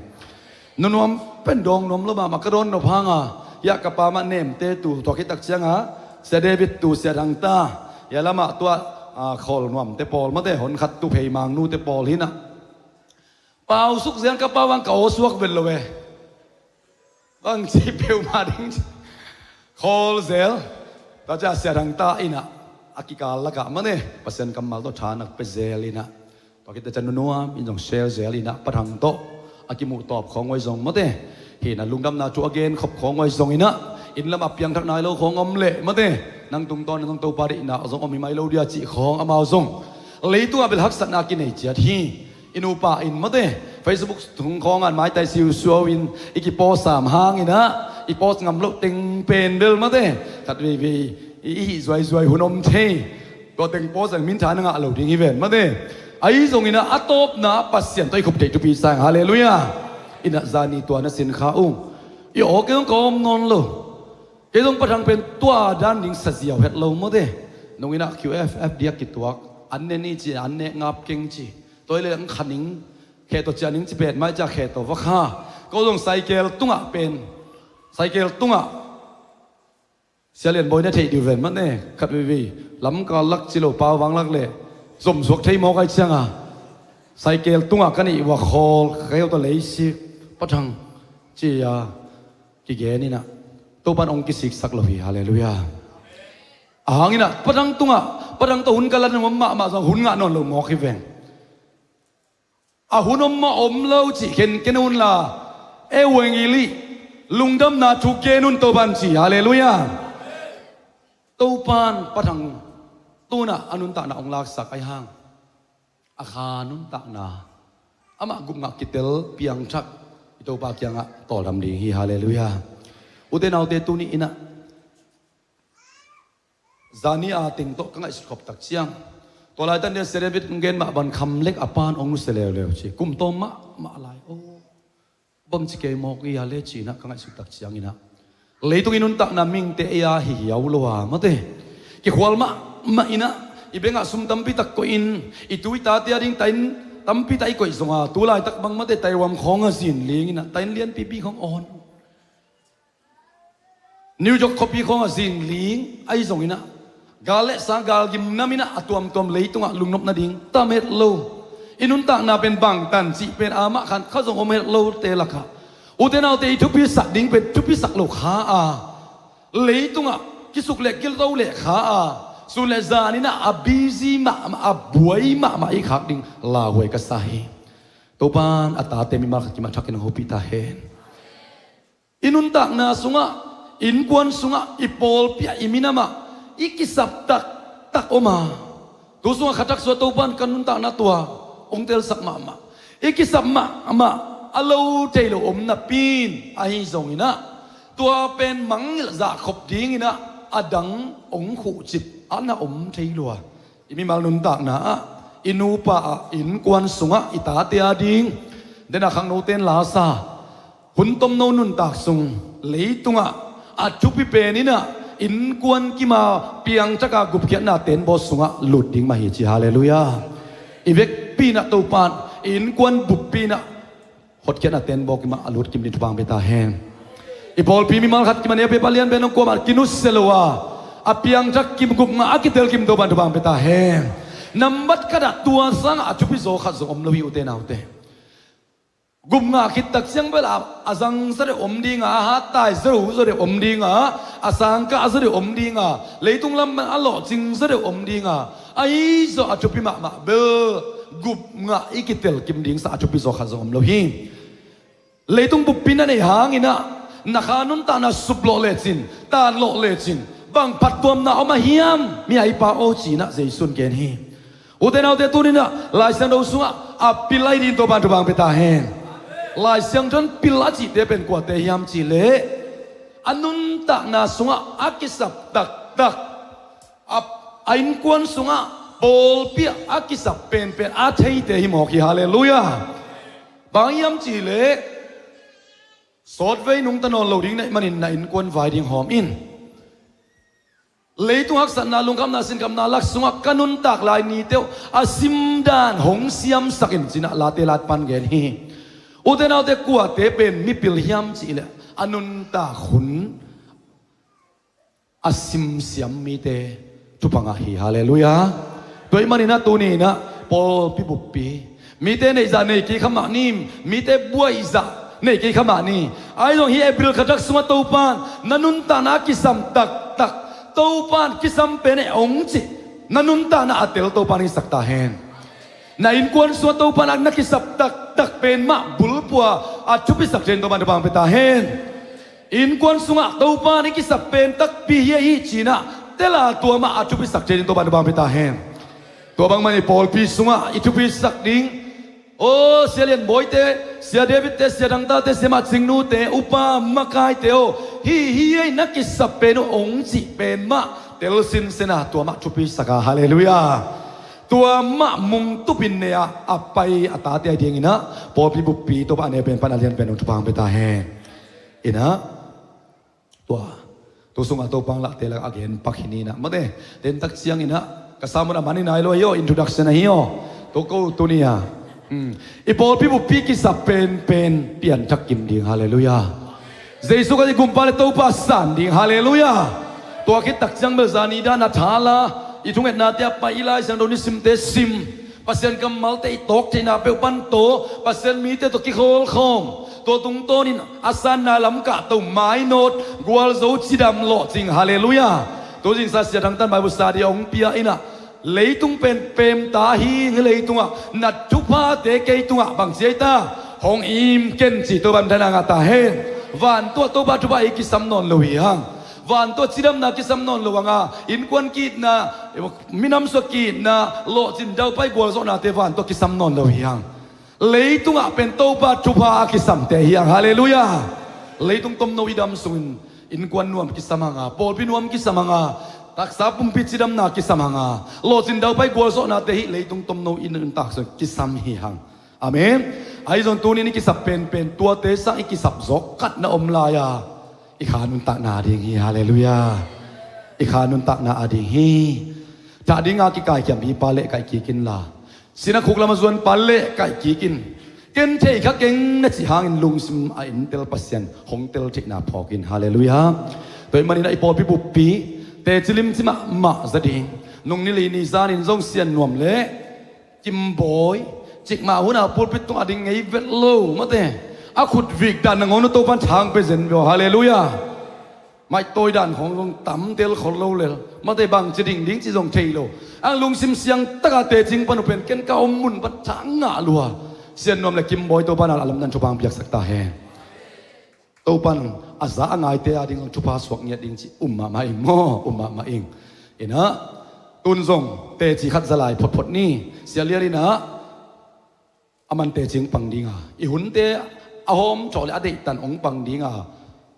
Nunuam pen dawng nuam lo mahmah ka dawn nop hanga. Hiah ka pa mah nemte tu tua khit tak cianga Sia David tu Sia Dangta. Hiah lamah tua a, khawl nuamte pawl mate, hon khat tu phei mangnute pawl hi na. Pau suk ziang ka pau ang ka aw suak vel lo e. Bang ci peuhmah ding ci. Khawl zel. Tua cia Sia Dangta in ah a kikal lakah mane Pasian kammal tawh thanak pia zel in ah. Tua khit cia nunuam in zong share zel in ah Pa Thang tawh a kimuh tawp khawng huai zong mate. Hi na lungdamna thu a gen khop khawng huai zong in ah. Inn lamah piangthak nai lo khawng om leh mate. Nang tungtawn in zong Topa deihna zong om hi mai lo dia cih khawng amau zong. Leitungah bel haksatna kinei ciat hi. I nupa in mate Facebook tung khawngah maitai siusuau in i kipost sam hangin ah i post ngam loh teng pen bel mate khat veivei i, i hih zuaizuai hun om thei. Tua teng post ang mintha na ngah lo ding hi ven mate. Ahi zongin ah a tawpna Pasian tawh i khup theih thupi sa ing. Halleluiah. In ah zani tua na sin kha ung. I aw kei zong ka om nawn lo. Kei zong Pa Thang pen tua dan ding sa ziau het lo mate. Nungin ah Q F F diak kituak an ne ni ci, an nek ngap keng ci. Tua hi leh ang kha ning khe tawh ciah ning ci bet mai cia khe tawh va kha. Ko zong saikel tungah pen saikel tungah Sia Lian Bawi na theih dih ven mane khat veivei lamkal lak ci lo pau vang lak leh zomsuak thei mawk ai cianga saikel tungah ka nih ua khawl ka keu tawh leisik Pa Thang ci a kigen in ah Topa in hong kisiksak lo hi. Halleluiah. A hangin ah Pa Thang tungah Pa Thang tawh hun ka la nuam mahmah zong hun ngah nawn lo mawk hi veng. A hun om mah om lo cih khenkhen un la. Evangeli lungdamna thu gen un Topa in ci. Halleluiah. Topa in Pa Thang tunah a nuntakna hong laksak ai hang. A kha nuntakna amah gupngah kitel piangthak i Topa kiangah tawldam ding hi. Halleluiah. Ute naute tuni in ah zani a teng tawh ka ngaihsut khop tak ciang tua laitan dia Sia David hong gen mah ban kham lek a pan hong nusia leuleu ci kum tawm mahmah lai o. Bang ci kei mawk i a le ci in ah ka ngaihsut tak ciangin ah leitung i nuntakna mingte ei a hihiau lo a mate kikhual mahmah in ah i bengah sum tampi tak koihin i tu i tate a ding tain tampi tak i koih zonga tu laitak bang mate Taiwan khawng a zin ling in ah tain lianpipi khawng awn New York khuapi khawng a zin ling ahi zongin ah gal le sang gal gimnam in ah a tuamtuam leitungah lungnop nading tam het lo. I nuntakna pen bangtan cih pen amah khan kha zong om het lote lakah ute naute i thupisak ding pen thupisak lo kha a leitungah kisuk le kilo le kha a sun le zan in ah a busy mahmah a buai mahmah i khak ding lauhuai ka sa hi. Topa in a tate mimal khat kimah thakin a hopih ta hen. I nuntakna sungah Innkuan sungah, i pawlpi ah, i minam ah i kisap taktak om a, tu sungah khatak sua Topan ka nuntakna tua hong telsak mahmah. I kisap mahmah a lo thei lo om napi in ahi zongin ah, tua pen mangngilh zahkhop dingin ah a dang hong khuhcip a na om thei lua. I mimal nuntakna ah, i nupa ah, innkuan sungah i tate a ding, den a khangnote in la sa, hun tomno nuntak sung leitungah a thupi pen in ah innkuan kim a piangthak a gupkhiatna tenbaw sungah lut ding mah hi ci. Halleluiah. I vekpi in ah Topan i innkuan buppi in ah hotkhiatna tenbaw kim ah a lut kim ding thupha hong pia ta hen. I pawlpi mimal khat kim a ne a pia pa lian pen hong kuamah kinusia lo a, a piangthak kim, gupngah a kitel kim Topan thupha hong pia ta hen. Nambat khat ah tua sangah a thupi zaw khat zong om lo hi, ute naute. Gupngah khit tak ciang bel a, a zang zaw deuh om ding a, a hattai zaw deuh, zaw deuh om ding a, a sangkah zaw deuh om ding a, leitung lam a lawhcing zaw deuh om ding a, ahi zong a thupi mahmah bel gupngah i kitel kim ding sang a thupi zaw khat zong om lo hi. Leitung buppi na neih hangin ah, na kha nuntakna suplawh lecin, tanlawh lecin, bang phattuamna om a hiam, mi a i Pa aw, ci-in ah Jesu in gen hi. Ute naute, tuni in ah Lai Siangtho sungah a pil ahi ding Topan thupha hong pia ta hen. Lai Siangtho in pil a cihte pen kuate hiam cih leh, a nuntakna sungah a kisap taktak, a, a innkuan sungah pawlpi ah a kisap penpen a theite hi mawk hi. Halleluiah. Bang hiam cih leh, sawtvei nungta nawn lo ding na hih manin na innkuan vai ding hawm in. Leitung haksatna, lungkhamna, sinkhamna lak sungah ka nuntak lai nite uh a simdan hong siamsak in, ci-in ah Late lat pan gen hi. Ute naute, kuate pen mipil hiam cih leh, a nuntak hun a simsiam mite thupha ngah hi. Halleluiah. Tua ahih manin ah tuni in ah pawlpi buppi, mite neihzah nei kei kha mah ni, mite buaihzah nei kei kha mah ni. Ahi zong hih April khatak sungah Topan na nuntakna a kisam taktak, Topan kisam pen e hong cih, na nuntakna a tel Topan hisak ta hen. Na innkuan sungah Topan a na kisap taktak pen mah bulphuh a thupisak thei in Topan thupha hong pia ta hen. Innkuan sungah Topan i kisap pen takpi hi ahi, ci-in ah tel a tua mah a thupisak thei in Topan thupha hong pia ta hen. Tua bang manin i pawlpi sungah i thupisak ding, aw, Sia Lianbawite, Sia Davidte, Sia Dangtate, Sia Macing Nute, upa makaite aw, hih hi ei na kisap pen uh hong cih pen mah tel sinsen a tua mah thupisak a. Halleluiah. Tua mah mungtup in ne a, a pai a tate a dingin ah pawlpi buppi Topa a ne pen pan a lian pen hong thupha hong pia ta hen. In ah tua, tu sungah Topa hong lahte lakah a gen pak hi ni in ah, mate, den tak ciangin ah ka sermon a man hi nai lo hi aw, introduction ahi aw. Tua ko tuni a, hmm, i pawlpi buppi kisap penpen pianthak kim ding. Halleluiah. Jesu Khazih Gumpa le Topa san ding. Halleluiah. Tua khit tak ciang bel zani dan a thala, i thungetnate a pai, i Lai Siangtho nisimte sim, Pasian kammalte i tawk theihna peuh pan taw, Pasian mite tawh kikholkhawm, tua tungtawnin a sanna lam kahto, mainawt, gualzo, cidam, lawhcing. Halleluiah. Tu zingsa Sia Dangtan Bible study a hong pia in ah, leitung pen pemta hi, hih leitungah na thuphate kei tungah bang ci ei ta, hong im ken ci, Topa min thang a ngah ta hen. Vantung ah Topa thupha ei kisam nawn lo hi hang. Vantung ah cidamna kisam nawn lo hang a, innkuan ki-itna, minam sua ki-itna, lawhcin daupai gualzawhnate vantung ah kisam nawn lo hi hang. Leitungah pen Topa thupha a kisamte hi hang. Halleluiah. Leitung tomno i dam sungin innkuan nuam kisam hang a, pawlpi nuam kisam hang a, taksa pumpi cidamna kisam hang a, lawhcin daupai gualzawhnate hih leitung tomno i nuntak sungin kisam hi hang. Amen. Ahi zong tuni in i kisap penpen tuate sang i kisap zawk khat na om lai a, i kha nuntakna a ding hi. Halleluiah. I kha nuntakna a ding hi. Thah ding a kikaikhiam hi pa leh kaih kik inla, sin a khuk lam a zuan pa leh kaih kik in. Ken thei kha keng na cih hangin lungsim a inntel Pasian hong tel theihna phawk in. Halleluiah. Tua ahih manin ah i pawlpi buppi teci limci mahmah za ding. Nung ni li ni zanin zong Sian Nuam le Kim Bawi, cikmah hun a pulpit tungah ding ngei vet lo, mate. A khut vik dan nangawn uh Topan thang pia zen ve aw. Halleluiah. Maihtawi dan khawng zong tam tel khol lo lel, mate, bangci ding ding cih zong thei lo. Ang lungsim siang taka tecing pan uh pen ken ka om mun pan thang ngah lua. Sian Nuam le Kim Bawi Topan a lamdang thupha hong piaksak ta hen. Topan a za a ngaite a ding zong thupha suak ngiat ding ci um mahmah ing maw, um mahmah ing. Inah tun zong teci khat za lai photphot ni. Sia Lian inah a man teci hong pang dinga, i hunte a hawm cawh le a deihtan hong pang dinga,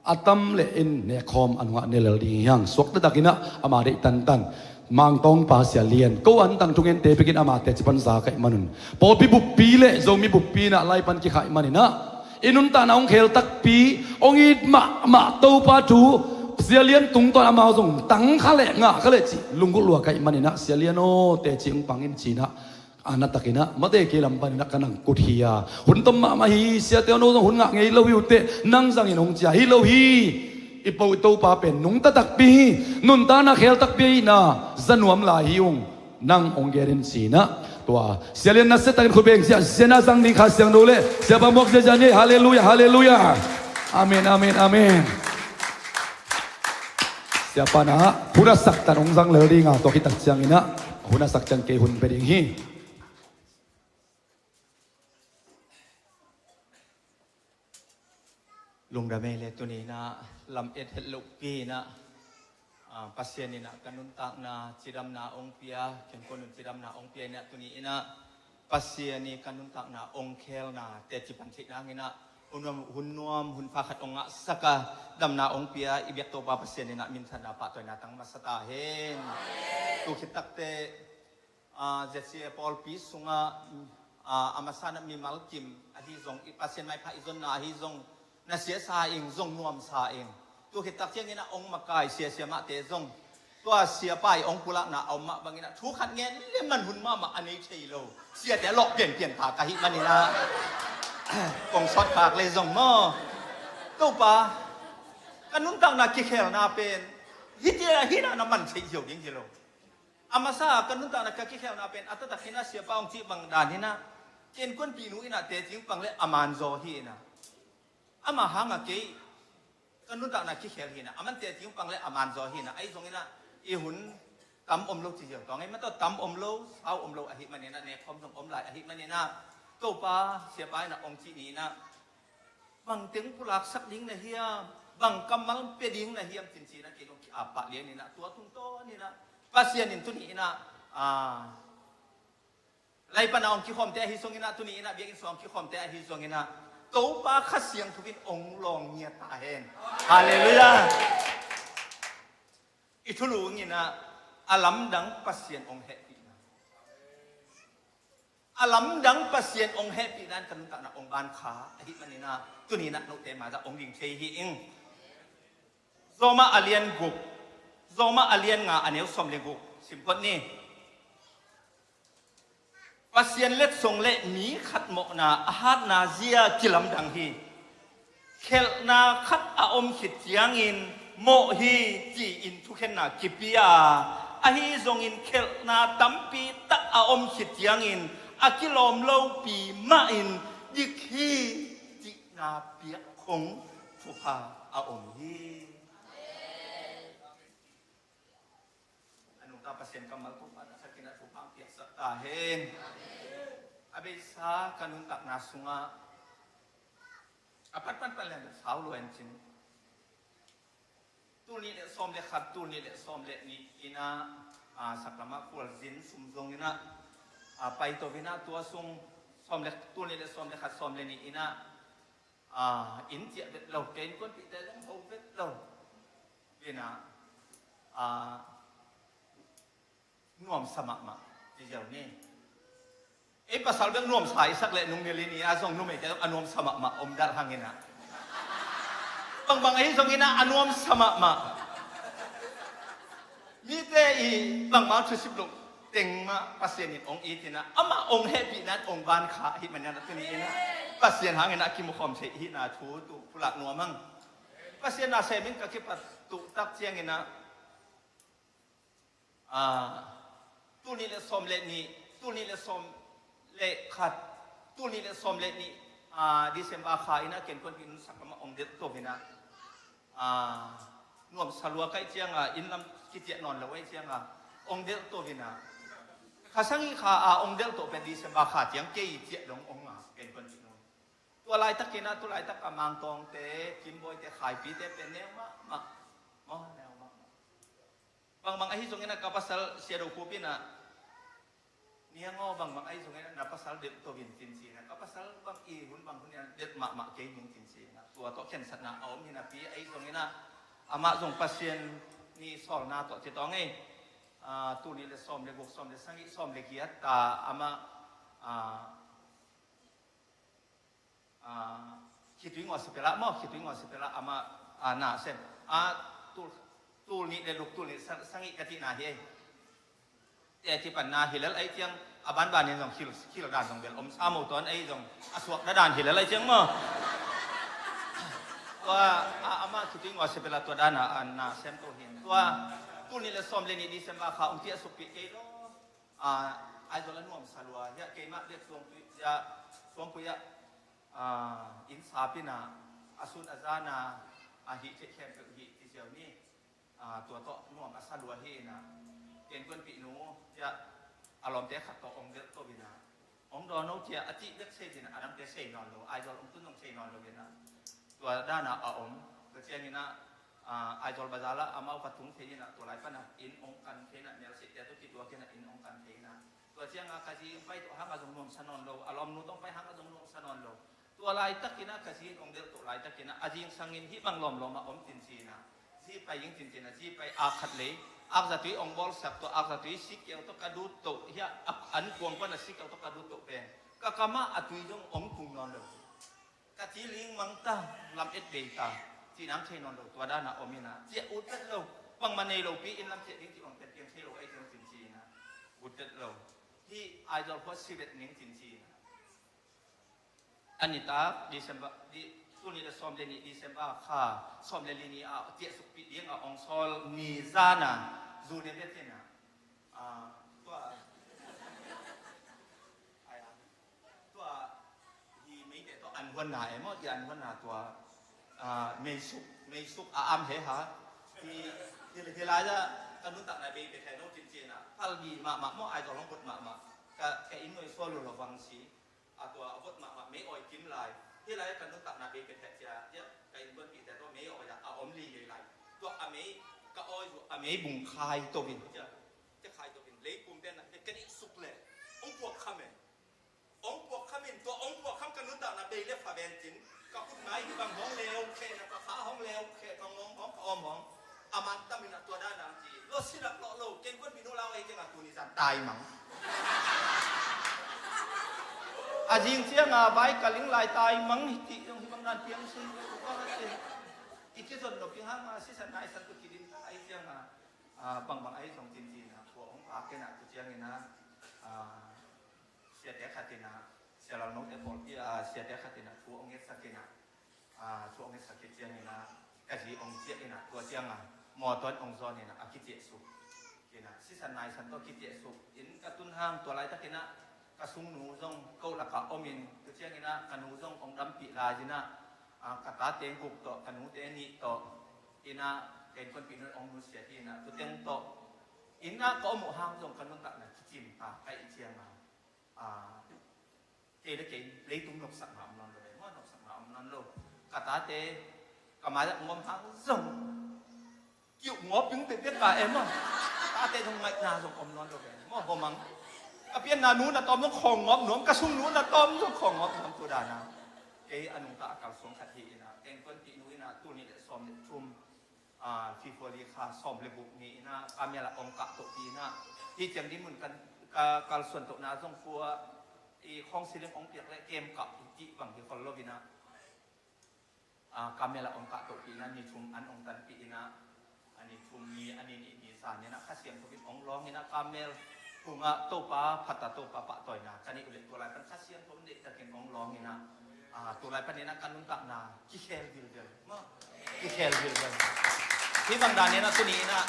a tam le in nekhawm a nungah ne lel ding hi hang. Suak taktak inah ama deih tantan Mangtawngpa Sia Lian, ko an tang thungente pekin ama teci pan za ka hih manun, pawlpi buppi le Zomi buppi inah lai pan kikha hih maninah i nuntakna hong khel takpi, hong it mahmah Topa thu Sia Lian tungtawn amau zong tang kha le ngah kha le cih lunggulh lua ka hih maninah, Sia Lian aw, teci hong pang in cinah, a na takinah, mate kei lam paninah ka nang kut hi a, hun tom mahmah hi, siate aw, no zong hun ngah ngei lo hi uh teh, nang zangin hong cia hi lo hi. I po i Topa pen nungta takpi hi, nuntakna khel takpi ahihna za nuam lai hi ung. Nang hong gen in cinah, tua Sia Lian nasia takin khut beng cia, Sia na zang ding Kha Siangtho le Siapa muak ziazia ni. Halleluiah, halleluiah. Amen, amen, amen. Siapa na hun a sak tan hong zang lel dinga, tua khit tak cianginah hun a sak ciang kei hun pia ding hi. Lungdam ei le tuni inah lam et het lopi inah, ah, Pasian inah ka nuntakna cidamna ong pia, ken ko nun cidamna ong pia inah tuni inah Pasian i ka nuntakna ong khelna teci pan theih nang inah hun nuam, hun nuam, hun pha khat ong ngahsak a, damna ong pia i biak Topa Pasian inah minthanna pahtawina tang masa ta hen. Tu khit takte, ah, Z C A pawlpi sungah, ah, a masa na mimal kim ahi zong, i Pasian maipha i zonna ahi zong, na siasa ing, zong nuamsa ing. Tu khit tak ciangin a ong makai siasia mahte zong, tua siapa i ong pulakna a om mah bangin a thu khat ngen le man hun mahmah a nei thei lo. Siate a lawh pianpian ta ka hih manin a kong sawt khak le zong maw. Topa, ka nuntakna kikhelna pen hiti a hih na na man thei ziau ding hi lo. A masa ka nuntakna ka kikhelna pen a taktak hi na siapa hong cih bang dan hi na, innkuanpih nu in a teci pang le a man zaw hi na. Ama hang a kei ka nuntakna kikhel hi na, a man teci pang le a man zaw hi na. Ahi zongin a i hun tam om lo ci ziau tawng ei, mataw tam om lo, sau om lo ahih manin a, nekkhawm zong om lai ahih manin a, Topa siapa in a hong cih ni in a, bang teng pulaksak ding na hiam, bang kammal pia ding na hiam, cincin a kei dong ki-ap pah lian in a, tua tungtawn in a Pasian in tuni in a, a, lai pan a hong kikhawmte ahi zongin a, tuni in a biakinn sung hong kikhawmte ahi zongin a, Topa Kha Siangtho in hong lawng ngiat ta hen. Halleluiah. I thulu in a, a lamdang Pasian hong hehpihna, a lamdang Pasian hong hehpihna in ka nuntakna hong ban kha ahih manin a, tuni in a note mah zah hong ding thei hi ing. Roma a lian guk, Roma a lian nga a neu sawm le guk sim phot ni. Pasian letsong le mi khat mawhna a hatna zia kilamdang hi. Khelhna khat a om khit ciangin mawh hi ci-in thukhenna kipia a, ahi zongin khelhna tampi tak a om khit ciangin a kilawm lopi mahin dik hi cihna piak khong thupha a om hi. A nungta Pasian kammal Topa na thakin a thupha piaksak ta hen. A beisa ka nuntakna sungah a patpat pan lian sau luan cin. Tul nih le sawm le khat, tul nih le sawm le nih in a, a, saklama khualzin sum zong in a, a, paito in a tua sung sawm le, tul nih le sawm le khat, sawm le nih in a, a, inn ciah vet lo, kei innkuanpihte zong ho vet lo. Bina, a, nuamsa mahmah ci ziau ni. Ei pasal bek nuamsa i sak le nung nilin i a zong numeite a nuamsa mahmah om dal hang in a. Bangbang ahi zongin a, a nuamsa mahmah. Mite i bangmah thusip loh teng mah Pasian in hong it in a, amah hong hehpihna in hong ban kha ahih manin a, tuni in a Pasian hangin a kimukhawm thei hihna thu tu pulak nuam ang. Pasian na sem in ka kipat tu tak ciangin a, a, tul nih le sawm le nih, tul nih le sawm le khat, tul nih le sawm le nih, a, December kha in a ken kuanpih nunsak lamah hong delh to in a, a, nuamsa lua ka hih ciang a, inn lam kiciah nawn lo ahih ciang a hong delh to in a, kha sagih kha a hong delh to pen December kha ciang kei ciah dong hong a, ken kuanpih nun. Tua laitakin ah, tu laitak a Mangtawngte, Kimbawite, Khaipite pen neu mahmah. Maw, neu mahmah. Bangbang ahi zongin ah ka pasal Sia Do Khup in ah, niang aw, bangbang ahi zongin ah na pasal delh to in cin ci-in ah, ka pasal bang i hun bang hun in ah delh mahmah kei ning cin ci-in ah, tua tawh khensatna a om hi napi ahi zongin ah, amah zong Pasian ni sawlna tawh ci tawng ei. Ah, tul nih le sawm le guk, sawm le sagih, sawm le giat ta amah, ah, ah, Khitui Ngawh Sipelah maw, Khitui Ngawh Sipelah amah, ah, na sem. Ah, tul, tul nih le luk, tul nih sa-, sagih ka cihna hi ei. Te ci panna hi lel ahi ciang, a banbanin zong khil, khil dan zong bel om sa mo tuan ahi zong, a suak dadan hi lel ahi ciang maw. Tua, ah, amah Khitui Ngawh Sipelah tua dana, ah, na sem to hi. Tua, tul nih le sawm le nih December kha ong ciah sukpih kei lo. Ah, Aizawl a nuamsa lua hiah, keimah bek Suangpui hiah, Suangpui hiah, ah, inn sap in ah, a sun a zan a, a hih theih khempeuh hih ci ziau ni. Ah, tua tawh nuam a sa lua hi in ah, ka innkuanpihnu hiah, a lawmte khat tawh ong delh to in ah, ong dawn no ci-a a cih bek sei in ah, a dangte sei nawn lo, Aizawl ong tun zong sei nawn lo in ah, tua dana a om. Tua ciangin ah, ah, Aizawl bazar ah amau ka tung thei in ah, tua lai pan ah inn ong kan thei in ah, Melseite tawh kituak in ah inn ong kan thei in ah, tua ciang ah ka zi ong pai tawh hang ah zong nuamsa nawn lo, a lawmnu tawh ong pai hang ah zong nuamsa nawn lo. Tua laitakin ah ka zi in ong delh tawh laitakin ah, a zingsangin hih bang lawmlawm ah om cin ci-in ah, zi pai ing cin ci-in ah, zi pai, ak khat lei, akzatui ong bawlsak tawh, akzatui sikkeu tawh ka dut tawh hiah, a, an kuang pan a sikkeu tawh ka dut tawh pen, ka kam ah a tui zong ong tung nawn lo. Ka ci ling mang ta, lam et bei ta, cih nang thei nawn lo, tua dana om in ah, ciah ut vet lo, bangmah nei lopi in lam ciah ding cih bang pen piang thei lo ahi ciang cin ci-in ah, ut vet lo. Hih Aizawl khua si vet ning cin ci-in ah. A nitak December, di, tul nih le sawm le nih December kha, sawm le li ni ah ciah sukpih ding a ong sawl ni zan a, zu ne vet in ah, ah, tua, ai, ah, tua, hi meite tawh an huanna e maw, hi an huanna tua, ah, meisuk, meisuk a am he ha. Hi, hi, hi lai ah ka nuntakna bei pia thei no cin ci-in ah, Palbi mahmah maw, Aizawl hong put mahmah. Ka, ka inn nuai sual lo lo vang si. A tua a vot mahmah mei awi kim lai. Hi lai ka nuntakna bei pia thei cia, cia, ka innkuanpihte tawh mei awi ah a om lilei lai. Tua a mei, ka awi zu a mei bung khai to in cia. Cia khai to in, lei pum pen ah, ka nih suk le. Ong puak kham e. Ong puak kham in, tua ong puak kham ka nuntakna bei le fa ven cin. Ka khut ngai hi bang hong leu khe na, ka kha hong leu khe, ka ngong hong, ka om hong. A man tam in a tua dan ang ci. Lo sinak lo lo, ken kuan minu lau ei keng a tuni zan tai mang. A zing ciang a vai ka ling lai tai mang hi ti zong hi bang dan piang si. I ci zon lo pi hang a sisan nai san tu ki din ai ciang a. A bang bang ai zong cin cin a. Kua hong a ken a tu ciang in a. A, siate khat in a, Sia Lal Note pawlpi a, siate khat in a, thu hong ngetsak in a, a, thu hong ngetsak khit ciangin a, ka zi hong ciah in a, tua ciang a, mawtaw in hong zawn in a, a kiciahsuk in a, sisan naisan tawh kiciahsuk in ka tun hang, tua laitakin a, ka sungnu zong ko lakah om in, tua ciangin a, ka nu zong hong dampih lai in a, a, ka tate guk tawh, ka nute nih tawh, in a, ka innkuanpih nu in hong nusiat in a, tua teng tawh, in a ka om uh hang zong ka nuntakna kicim ta, ka ih ciang a, a, kei le kei leitung nopsakna om nawn lo ve, maw nopsakna om nawn lo. Ka tate, ka mai-ah ngom hang zong, kiuh ngawp ding pekpek ka em maw. Tate zong ngaihna zong om nawn lo ve, maw ho mang. Ka pianna nu na tawm zong khawng ngawp nuam, ka sung nu na tawm zong khawng ngawp nuam tu dana. Kei a nungta a kalsuang khat hi in a, ka innkuanpih nu in a, tul nih le sawm le thum, a, February kha sawm le guk ni in a, Kamel ah ong kah tohpi in a. Hih ciang dinmun kan, ka, kalsuan tohna zong kua, i khawng siling ong piak le kem kah i cih bang hi khol lo in a. A, Kamel ah ong kah tohpi in a, ni thum an ong tanpih in a. A ni thum ni, a ni nih ni zan in a, Kha Siangtho in ong lawng in a, Kamel kung ah Topa phat a, Topa pahtawina ka neih uh leh tua lai pan Kha Siangtho in deihtakin ong lawng in a. A, tu lai panin a ka nuntakna kikhel vilvel. Maw? Kikhel vilvel. Hih bang dan in a tuni in a,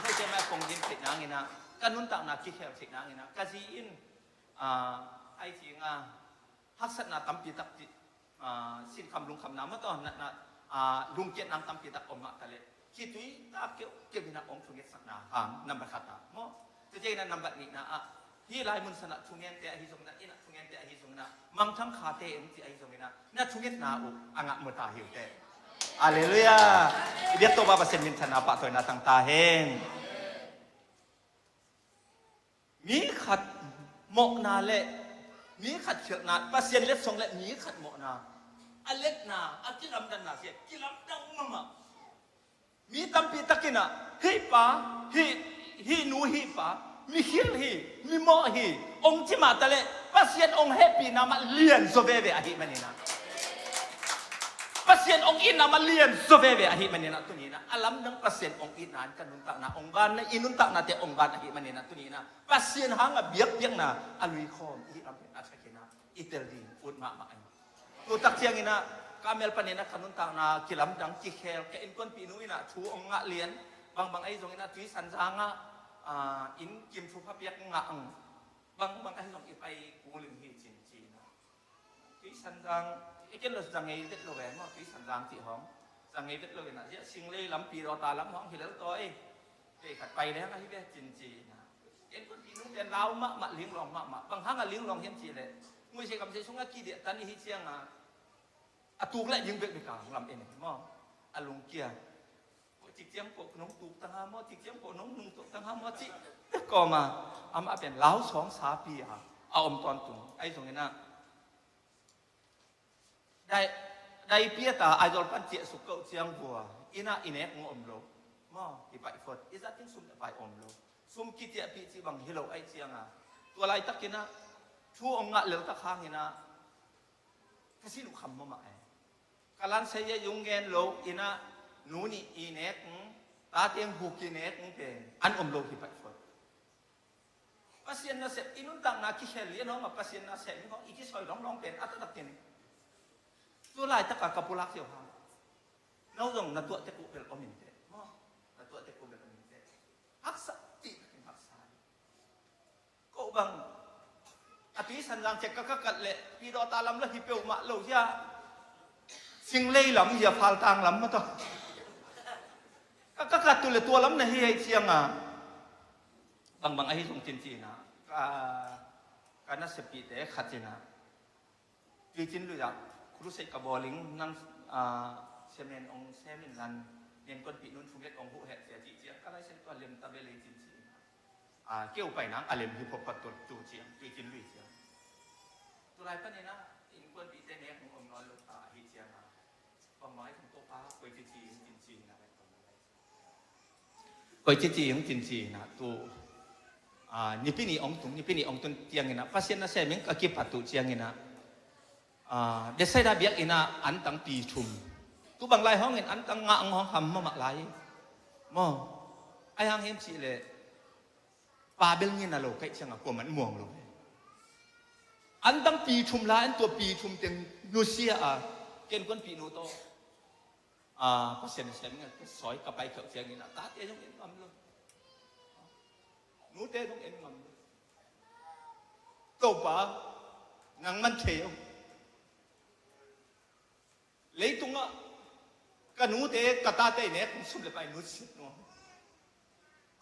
note mah kong din theih nang in a, ka nuntakna kikhel theih nang in a, ka zi in, a, ai cing a, haksatna tampi tak ti, a, sinkham lungkhamna mah tawh, na, na, a, lungkiat nang tampi tak om mah ta leh. Khitui ta keuh, keuh in a ong thungetsakna hang, nambat khat a. Maw? Tua ciang in a nambat nihna ah, Hih lai mun sanah thungente ahi zongin ah, innah thungente ahi zongin ah, mangthang khate in ci ahi zongin ah, na thungetna uh a ngah mawta hi uh teh. Halleluiah. I biak Topa Pasian minthanna pahtawina tang ta hen. Mi khat mawhna le mi khat khialhna, Pasian letsong le mi khat mawhna, a letna, a kilamdanna sia kilamdang mahmah. Mi tampi takin ah, hih pa, hih, hih nu, hih pa, mi khial hi, mi mawh hi, ong ci mah taleh Pasian ong hehpihna mah lian zaw veve ahih manin ah, Pasian ong itna mah lian zaw veve ahih manin ah, tuni-in ah a lamdang Pasian ong itna in ka nuntakna ong gan, na i nuntaknate ong gan ahih manin ah, tuni-in ah Pasian hanga biakpiakna a luikhawm i hih lam pen a thakin ah i tel ding ut mahmah hi. Tu tak ciangin ah ka mel panin ah ka nuntakna kilamdang kikhel, ka innkuanpihnu in ah thu ong ngah lian, bangbang ahi zongin ah Tuisanzang ah, ah, inn kim thupha piak ngah ang, bangbang ahi zong i pai kul ing hi cin ci-in ah. Tuisanzang, i ken lo za ngei vet lo ve maw, Tuisanzang cih hong. Za ngei vet lo in ah, zia Singlei lam, Pidawta lam hong hi lel tawi. Vei khat pai leng ahi ve cin ci-in ah. Innkuanpihnu pen lau mahmah, linglawng mahmah. Bang hanga linglawng hiam cih leh, nguise kamse sungah kidiah tan i hi ciangah, a tuk leh ding bekbek a lam en maw. A lungkia. Ko cik ciang ko nong tuk tang ha maw, cik ciang ko nong nungtuak tang ha maw, cih kawma amah pen lau sawng sapi a, a om tawntung. Ahi zongin ah, dai, dai piata Aizawl pan ciahsuk koh ciang vua, inn ah i nek ong om lo. Maw, i paih phot, i zat ding sum le pai om lo. Sum kiciahpih cih bang hi lo ahih ciangah, tua laitakin ah thu ong ngah leltak hangin ah ka sin uh kham mahmah e. Ka lansai ah i ong ngen lo, inn ah nu nih i nek, tate ong huk i nek pen an om lo hi paih phot. Pasian nasep, i nuntakna kikhel lian hong a, Pasian nasep hong i kisawi lawnglawng pen a taktakin, tu laitaka ka pulak ziau hang, no zong na tuahte kuh bel om in teh maw, na tuahte kuh bel om in teh. Haksa, cih takin haksa hi. Ko bang a Tuisanzang ciah ka kakat leh Pidawta lam la hi peuhmah lo hia, Singlei lam hia, Faltang lam maw tawh ka kakat uh leh tua lam na hi ahih ciangah, bangbang ahi zong cin ci-in ah, ka, ka naseppihte khat in ah, Tuicin Lui ah crusade ka bawl ing, nang, ah, siamen ong sem inlan, innkuanpihnu in thunget ong huh hen sia cih ciang, ka laisen tua lem ta bel ei cin ci-in ah, keu pai nang a lem hi photphot, tua tu ciang, Tuicin Lui ciang. Tulai panin ah innkuanpihte nek ong om nawn lo ta ahih ciangah, bangmah i tung Topa, koi cici ing cin ci-in ah, koi cici ing cin ci-in ah, tu, ah, Nipi ni ong tung, Nipi ni ong tun ciangin ah, Pasian nasem ing ka kipat uh ciangin ah, ah, Bethsaida biakinn ah antang pi thum. Tu bang lai hongin antang nga ong hong ham mahmah lai maw. Ai hang hiam cih leh, pa bel ngina lo ka hih ciangah kuaman muang lo ve. Antang pi thum la, an tua pi thum teng nusia a, ka innkuanpihnu tawh, ah, Pasian sem ngal ka sawi ka pai kheuh ciangin ah, tate zong en ngam lo. Nute zong en ngam lo. Topa, nangman thei o. Leitungah ka nute, ka tate i nek sum le pai nutsiat nuam.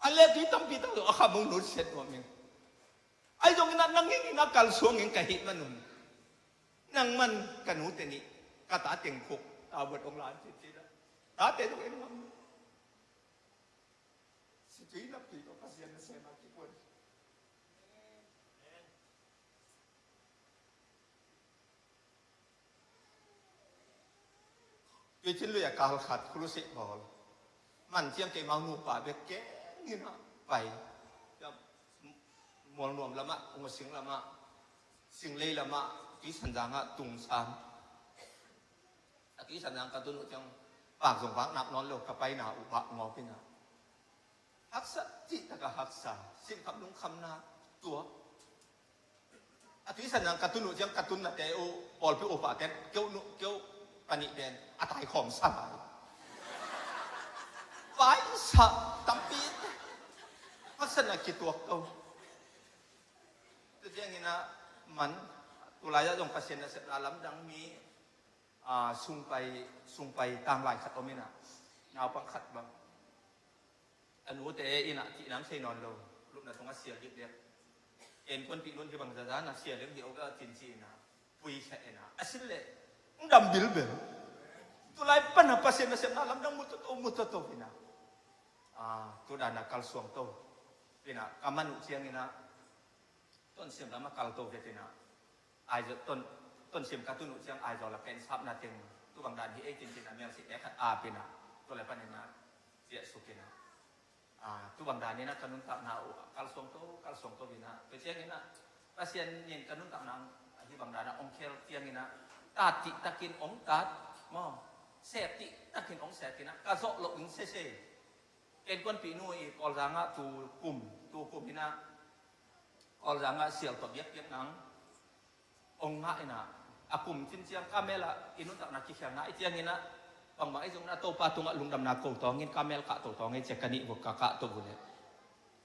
A le tui tampi tak lo a kham ong nutsiat nuam ing. Ahi zongin ah nang ing in a kalsuang ing ka hih manun, nangman ka nute nih ka tate ong khuk, ta buat ong lan citcit ah, tate zong en ngam lo. Situi napi tawh Pasian nasem a kikuan. Tuicin Lui a kal khat, crusade bawl. Man ciang keimau nupa bek keng in ah pai. Mualnuam lamah, Ngawsing lamah, Singlei lamah, Tuisanzang ah tungsam. A Tuisanzang ka tun uh ciang, pak zong vak nak nawn lo, ka paina uh vak ngawp in ah. Haksa, cih taka haksa, sinkham lungkhamna tuak. A Tuisanzang ka tun uh ciang, ka tunnate uh, pawlpi upate, keu nu, keu panih pen a taikhawm sa lai. Paisa tampi haksatna kituak ko. Tu ciangin ah man, tulai ah zong Pasian nasepna lamdang mi, ah, sungpai, sungpai tanglai khat om in ah, naupang khat bang. A nute in ah cih nang thei nawn lo, lupna tungah sial dikdek. Ken kuanpih nun hi bang zaza na sia leng hi oga cin ci ina. Pui kha ina. A sin le. Ng dam bilbel. Tulai pan a Pasian na siam na lam dang mu toto mu toto ina. Ah, tu dan a kalsuang to. Ina, ka man uh ciang ina. Ton siam lam a kal to vet ina. Aizawl ton, ton siam ka tun uh ciang Aizawl a ken sap na teng. Tu bang dan hi ei cin cin a mial si e khat a pina. Tu le pan ina. Sia suk ina. Ah, tu bang dan ina ka nuntakna uh kalsuang to, kalsuang to ina. Tu ciang ina, Pasian nin ka nuntakna hi bang dan a ong khel ciang ina, tat cih takin ong tat, maw, sep cih takin ong sep ina, ka zawh loh ing sese. Ken kuanpih nu i Kawlzang ah tu kum, tu kum ina, Kawlzang ah sial tawh biakpiak nang, ong ngah ina, a kum cin ciang kamel ah i nuntakna kikhial ngah i ciang ina, bangbang ahi zong ina Topa tungah lungdamna ko tawng in kamel kah to tawng ei cia ka nih vuk ka kah to vule.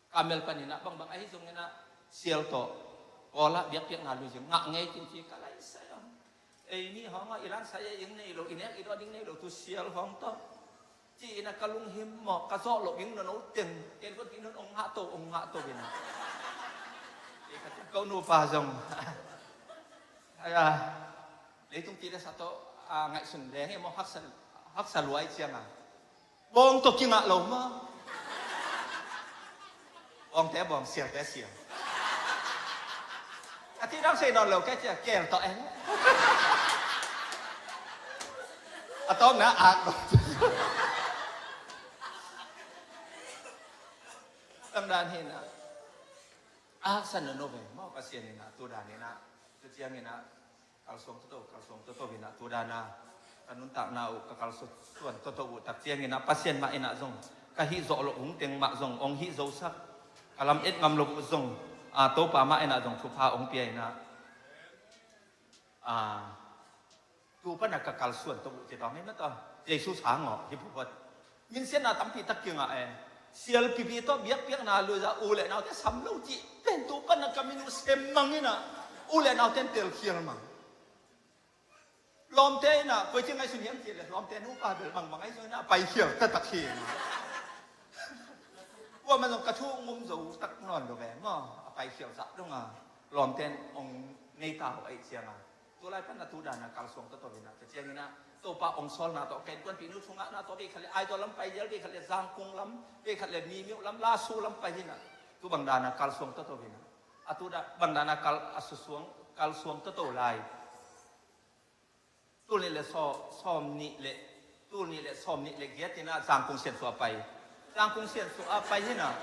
Kamel pan ina bangbang ahi zong ina sial tawh Kawl ah biakpiakna lui zing ngah ngei cin ci ka lai sai ong. Ei mi hong ah i lan sai a ing nei lo, i nek i dawh ding nei lo, tu sial hong tawh. Ci ina ka lunghim maw, ka zawh loh ing na no teng. Ken kuanpih nun ong ngah to, ong ngah to ina. Ei ka ciang ko nupa zong. Aya, leitung ti le sa tawh, ah, ngaihsun leng hi maw, haksa, haksa luai ciang a. Bawng tawh kingah lo maw. Bawngte bawng, sialte sia. A ti dang sei nawn lo kei cia, kel tawh en. A tawng na ak lo. Tang dan hi na. Ak san na no ve, maw Pasian ina, tu dan ina. Tu ciang ina. Kalsuang toto, kalsuang toto ina tu dana ka nuntakna uh, ka kalsuan toto uh tak ciangina Pasian mah ina zong ka hih zawh loh hung teng mah zong hong hih zosak, ka lam et ngam lo uh zong, a, Topa mah ina zong thupha hong pia ina, a, tu pana ka kalsuan to uh ci tawng hi mata. Jesu sang aw hi pupat. Minsiatna tampi tak kingah e. Sialpipi tawh biakpiakna luiza u le naute sam lo cih pen tu pana ka min uh sem mang ina, u le nauten telkhial mang. Lawmte ina koi ci ngaihsun hiam cih le lawmte nupa bel mangbang ahi zong ina a paikhial taktak hi ina. Kuamah zong ka thu ngum zo tak nawn lo ve maw, a paikhial zah donga lawmten hong nei ta uh ahi cianga. Tulai pan a tu dana kalsuang tawh tawh ina, ka ciangina Topa hong sawlna tawh, ka innkuanpihnu thungahna tawh, vei khat le Aizawl lam pai lial, vei khat le Zangkung lam, vei khat le Mimiuh lam, Lasu lam pai ina. Tu bang dana kalsuang tawh tawh ina. A tu da-, bang dana kal, a susuang, kalsuang tawh tawh lai. Tul nih le saw-, sawm nih le, tul nih le sawm nih le giat ina Zangkung Siansuah pai. Zangkung Siansuah pai ina.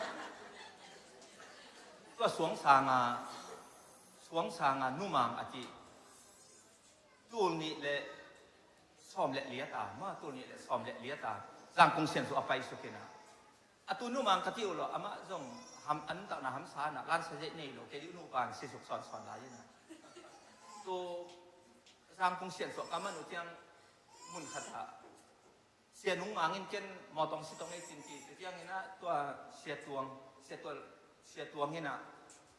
Tua Suangsanga, Suangsanga numang a ti. Tul nih le sawm le liata, ma tul nih le sawm le liata Zangkung Siansuah a pai suk ina. A tu numang ka ti uh lo, amah zong ham an takna hamsa na, lansa zeih nei lo, kei uh nupa an si suk sawnsawn lai ina. Tu Zangkung Siansuah ka man uh tiang mun khat ah Sia Nung Mang in ken mawtawng si tawng ei cin ci, tu tiang ina tua Sia Tuang, Sia Tual, Sia Tuang ina,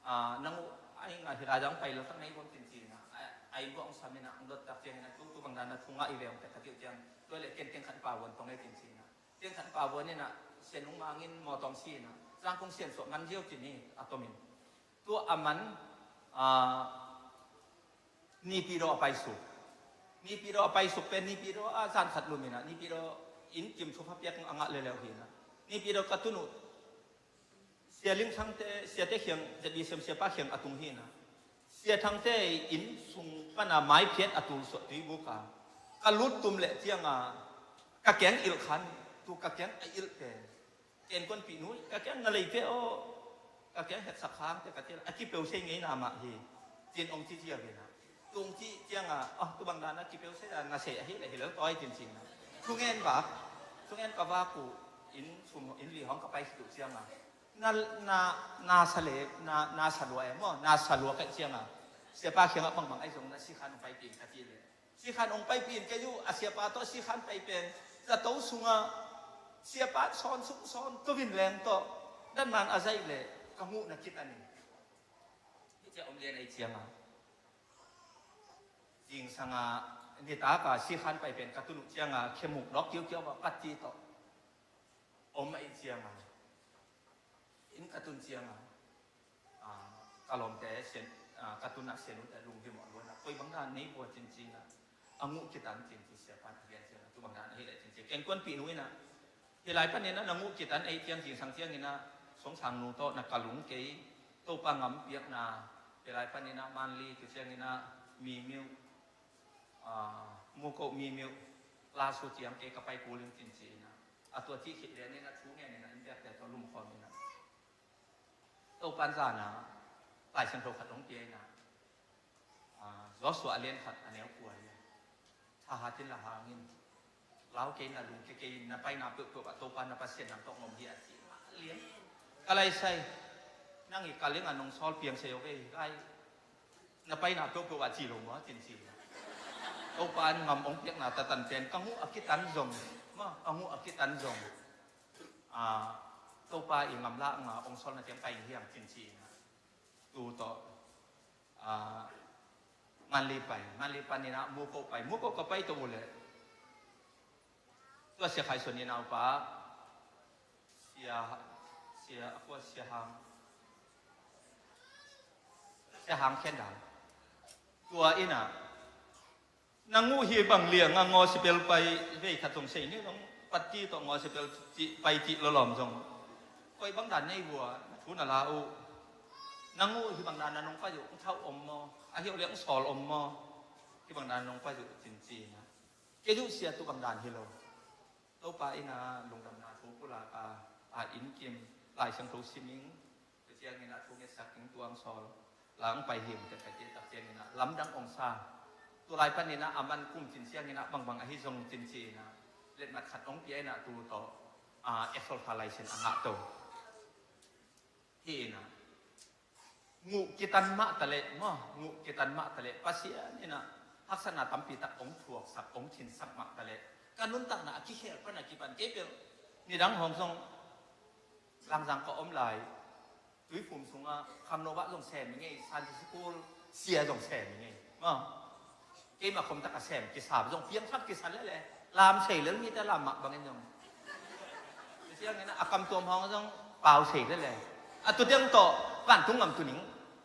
a, nang uh a ing a hi lai dang pai lo tak nei bawm cin ci ina, a, a ing bawm sam ina, ang dot tak tiang ina, tu, tu bang dana thungah i ve ong tek ka ti uh tiang, tua le ken tiang khat pa vuan tawng ei cin ci ina. Tiang khat pa vuan ina, Sia Nung Mang in mawtawng si ina, Zangkung Siansuah ngan ziau cin hi, a tomin. Tua a man, a, Nipidaw a paisuk. Nipidaw a paisuk pen Nipidaw a zan khat lum ina, Nipidaw in kim thupha piak a ngah leuleu hi ina. Nipidaw ka tun uh. Sia Ling Thangte, Siate Khiang, Z B C M Siapa Khiang a tung hi ina. Sia Thangte inn sung pana maiphiat a tulsuah tuibuk a ka lut tum leh cianga ka keng ilh khan, tu ka keng a ilh pen. Ka innkuanpihnu, ka keng na lei pe aw, ka keng hetsak khang te ka ti a kipeu sei ngeina mah hi. Cin ong ci cia ve na. Tung ci cianga, ah, tu bang dana kipeu sei dana na sei ahi le hi lel tawi cin cin na. Thungen vak, thungen ka vak uh, inn sung inn li hong ka pai khit uh cianga. Na, na, na sa le, na, na sa lua e maw, na sa lua ka cianga. Siapa Khiang a bangbang ahi zong na si khan pai pin ka ti le. Sikhan ong paipih in kei uh, a siapa tawh sikhan pai pen zato sungah siapa sawn suk sawn tovin leng tawh datman a zaih leh ka muhna kitanin. Hih cia om lian ei cianga. Zingsanga nitaka sikhan pai pen ka tun uh cianga khemuk dawk kiukiau a patti tawh om ei cianga. Inn ka tun cianga, a, Ka lawmte, sian, ah, ka tunna sianu te lunghimawh luanna koi bang dan nei vua cin ci-in ah, a nguh kitan cin ci, siapa in a gen ciangin ah, tu bang dan ahi leh cin ci. Ka innkuanpihnu in ah, hih lai panin ah na nguh kitan ei ciang, zingsang ciangin ah Sawmsangnu tawh na kal ung kei, Topa ngam piakna, hih lai panin ah Manli, tu ciangin ah Mimiu, ah, Muko Mimiu, Lasu ciang kei ka pai kul ing cin ci-in ah, a tua cih khit lianin ah thu ngenin ah innbiakte tawh lumkhawmin ah, Topa in zan ah Lai Siangtho khat hong pia in ah, ah, Joshua a lian khat a neu kua hi. Thahat inla hang in, lau kei in, na lungkia kei in, na paina peuhpeuh ah Topa na Pasian nang tawh om hi a ci. Lian. Ka lai sai, nang i ka liang a nong sawl piang sei o kei, lai. Na paina peuhpeuh ah ci lo maw, cin ci. Topa in ngam hong piakna tatan pen ka nguh a kitan zong, maw, ka nguh a kitan zong, ah, Topa i ngamlakna hong sawlna ciang pai ing hiam cin ci-in ah, tu tawh, ah, Manli pai, Manli panin ah Muko pai, Muko ka pai to uh leh, tua Sia Khai Suan i naupa, Sia, Sia, a kua, Sia Hang, Sia Hang Khen Dal. Tua in ah, na nguh hi bang liang a gospel pai, vei khat zong sei ni zong, patti tawh gospel cih, pai cih lawlawm zong, koi bang dan nei vua, na thu na la uh. Na nguh hi bang dan a nong pai uh, hong thau om maw, a hi uh leh hong sawl om maw, hi bang dan a nong pai uh cin ci-in ah, kei uh sia tu bang dan hi lo. Topa in ah lungdamna thu pulak a, a inn kim, Lai Siangtho sim ing, tu ciangin ah thu ngetsak ing, tuang sawl, lang pai him, te pai te tak ciangin ah lamdang hong sa. Tu lai panin ah a man kum cin ciangin ah bangbang ahi zong cin ci-in ah, letmat khat hong pia in ah tu tawh, ah, exaltation a ngah to. Hi in ah, nguh kitan mah taleh, maw, nguh kitan mah taleh, Pasian in ah haksatna tampi tak hong thuaksak, hong thinsak mah taleh, ka nuntakna a kikhel pan a kipan kei bel. Nidang hong zong Langzang ka om lai, Tuiphum sungah khangno ah zong sem i ngei, Sunday school sia zong sem i ngei, maw. Keimah khom tak a sem kisa zong piangthak kisa lele, lam sei lel, mite lam mah bangin zong. Sia ngena a kam tuam hong zong pau sei lele. A tu tiang tawh vantung ngam tuning,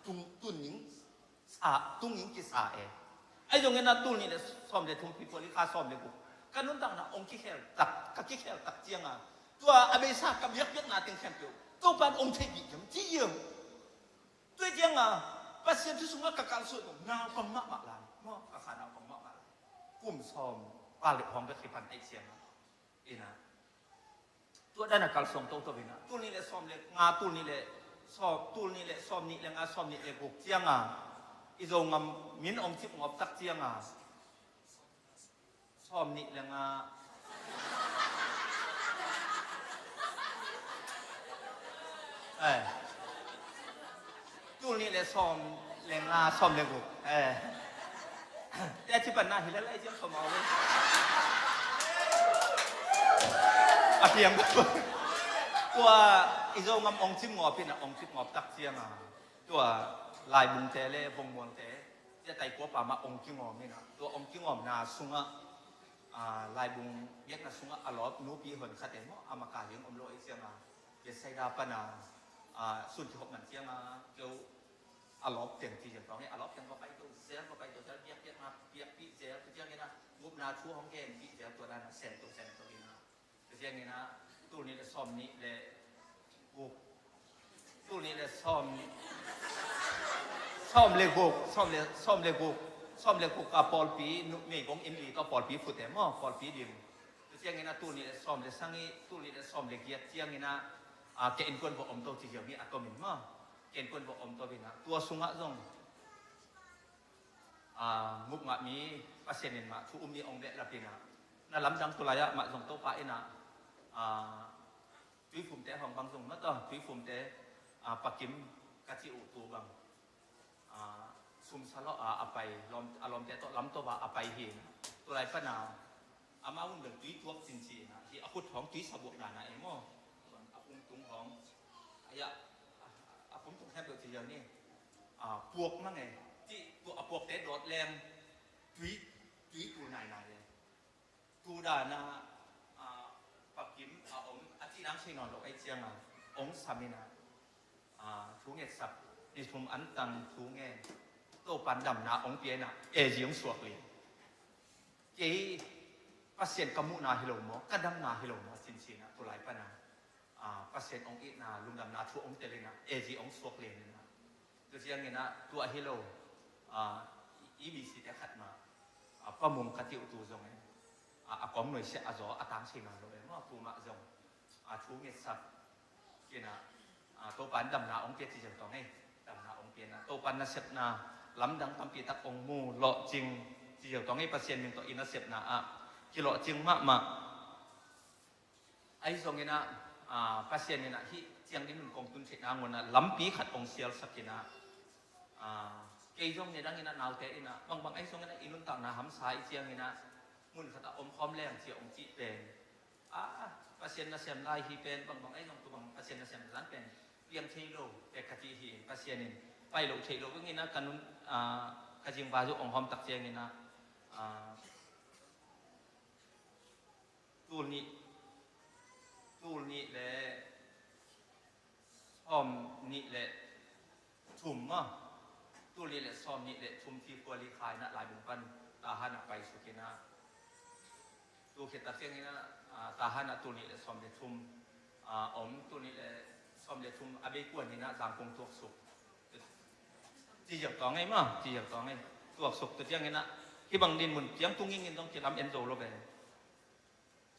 tu, tuning sa, tungin kisa e. Ahi zongin ah tul nih le sawm le thum, February kha sawm le guk, ka nuntakna hong kikhel tak, ka kikhel tak cianga, tua a beisa ka biakpiakna teng khempeuh Topa in hong theihpih hiam ci hiam. Tua cianga Pasian thu sungah ka kalsuan naupang mahmah lai, maw, ka kha naupang mahmah lai. Kum sawm val le hong bek hi pan ahi cianga, ina, tua dan a kalsuan toto ina, tul nih le sawm le nga, tul nih le sawm, tul nih le sawm nih le nga, sawm nih le guk cianga, i Zogam min hong cip ngawp tak cianga, sawm nih le nga, eh, tul nih le sawm le nga, sawm le guk. Eh. Te a ci pan na hi le lai ciang sawm a om. A piang. Tua i Zogam hong cip ngawp ina, hong cip ngawp tak cianga, tua laibungte le vongmuangte, tia taikuapa mah hong kingawm ina, tua hong kingawmna sungah, ah, laibung biakna sungah a lawp nupi hon khate maw, a maka ding om lo ahi cianga, Bethsaida pana, ah, sun kihop man cianga, keu a lawp teng ci zel tawng e, a lawp teng va pai to zel, va pai to zel, biak, biak, biakpih zel, tu ciangin a, gupna thu hong genpih zel, tua dan a sem to, sem to ina. Tu ciangin a, tul nih le sawm nih le guk, tul nih le sawm, sawm le guk, sawm le, sawm le guk, sawm le guk a pawlpi, nu, meigong inn li tawh pawlpi fute maw, pawlpi dim. Tu ciangin a tul nih le sawm le sagih, tul nih le sawm le giat ciangin a, a, ka innkuan va om to ci hiam hi a tomin maw. Ka innkuan va om to ina, tua sungah zong, a, ngupngah mi Pasian in mah thu um mi hong behlap ina, na lamdang tu lai-ah mah zong Topa ina, a, Tuiphumte hong bang zong mah tawh, Tuiphumte, a, Pakim ka ci uh tu bang, a, sumsa lawh a, a pai, lawm, a lawmte tawh lamto a, a pai hi ina. Tu lai pana, amah hun bel tui tuak cin ci ina, hi a khut hong tui sabuak dana e maw. A pum tung hong, a, a pum tung khempeuh ci hiam ni. A, puak mang e. Ci, tua a puakte dawt leng, tui, tui tu nainai e. Tu dana, a, Pakim a om, a cih nang thei nawn lo ahi cianga, hong sam ina, a, thu ngetsak, Ni thum an tang thu ngen. Topan damna hong pia in ah, A G hong suak lian. Kei Pasian ka muhna hi lo maw, ka damna hi lo maw, cincin ah tulai pan ah, ah, Pasian hong itna lungdamna thu hong tel in ah, A G hong suak lian in ah. Tua ciangin ah, tua hi lo, ah, E B C te khat mah, ah, Pa Mung ka ti uh tu zong e, ah, a kawm nuai siah a zaw a tang si nai lo e maw, tu mah zong, ah, thu ngetsak kina, ah, Topan damna hong pia ci ziau tawng ei. Damna hong pia na, Topan nasepna lamdang tampi tak hong mu, lawhcing ci ziau tawng ei. Pasian min tawh i nasepna ah kilawhcing mahmah. Ahi zongin ah, ah, Pasian in ah hih ciang ding mun kong tun theih nangun ah lampi khat hong sialsak in ah, ah, kei zong nidang in ah naute in ah bangbang ahi zongin ah i nuntakna hamsa i ciangin ah mun khat ah om khawm leng cia hong cih pen, ah, Pasian nasem lai hi pen, bangbang ahi zong tu bang Pasian nasem zan pen piang thei lo, pek ka cih hi. Pasian in pai lo thei lo bangin ah ka nun, ah, ka zingva zu hong hawm tak ciangin ah, ah, tul nih, tul nih le sawm nih le thum maw, tul nih le sawm nih le thum February kha in ah Laibung pan Tahan ah pai suk in ah, tu khit tak ciangin ah, ah, Tahan ah tul nih le sawm le thum, ah, om, tul nih le sawm le thum a bei kuan in ah Zangkong tuaksuk. Ci ziau tawng ei maw, ci ziau tawng ei. Tuaksuk, tua ciangin ah hih bang din mun ciang tu ngingin zong kilam en zo lo ve.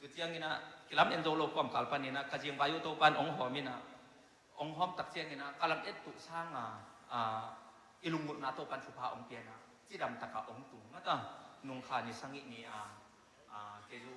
Tua ciangin ah kilam en zo lo kawmkal panin ah ka zingva uh Topan hong hawm in ah, hong hawm tak ciangin ah ka lam et tuh sang a, ah, i lunggulhna Topan thupha hong pia in ah cidam tak ah hong tung mata. Nungkha ni sagih ni a, ah, kei zu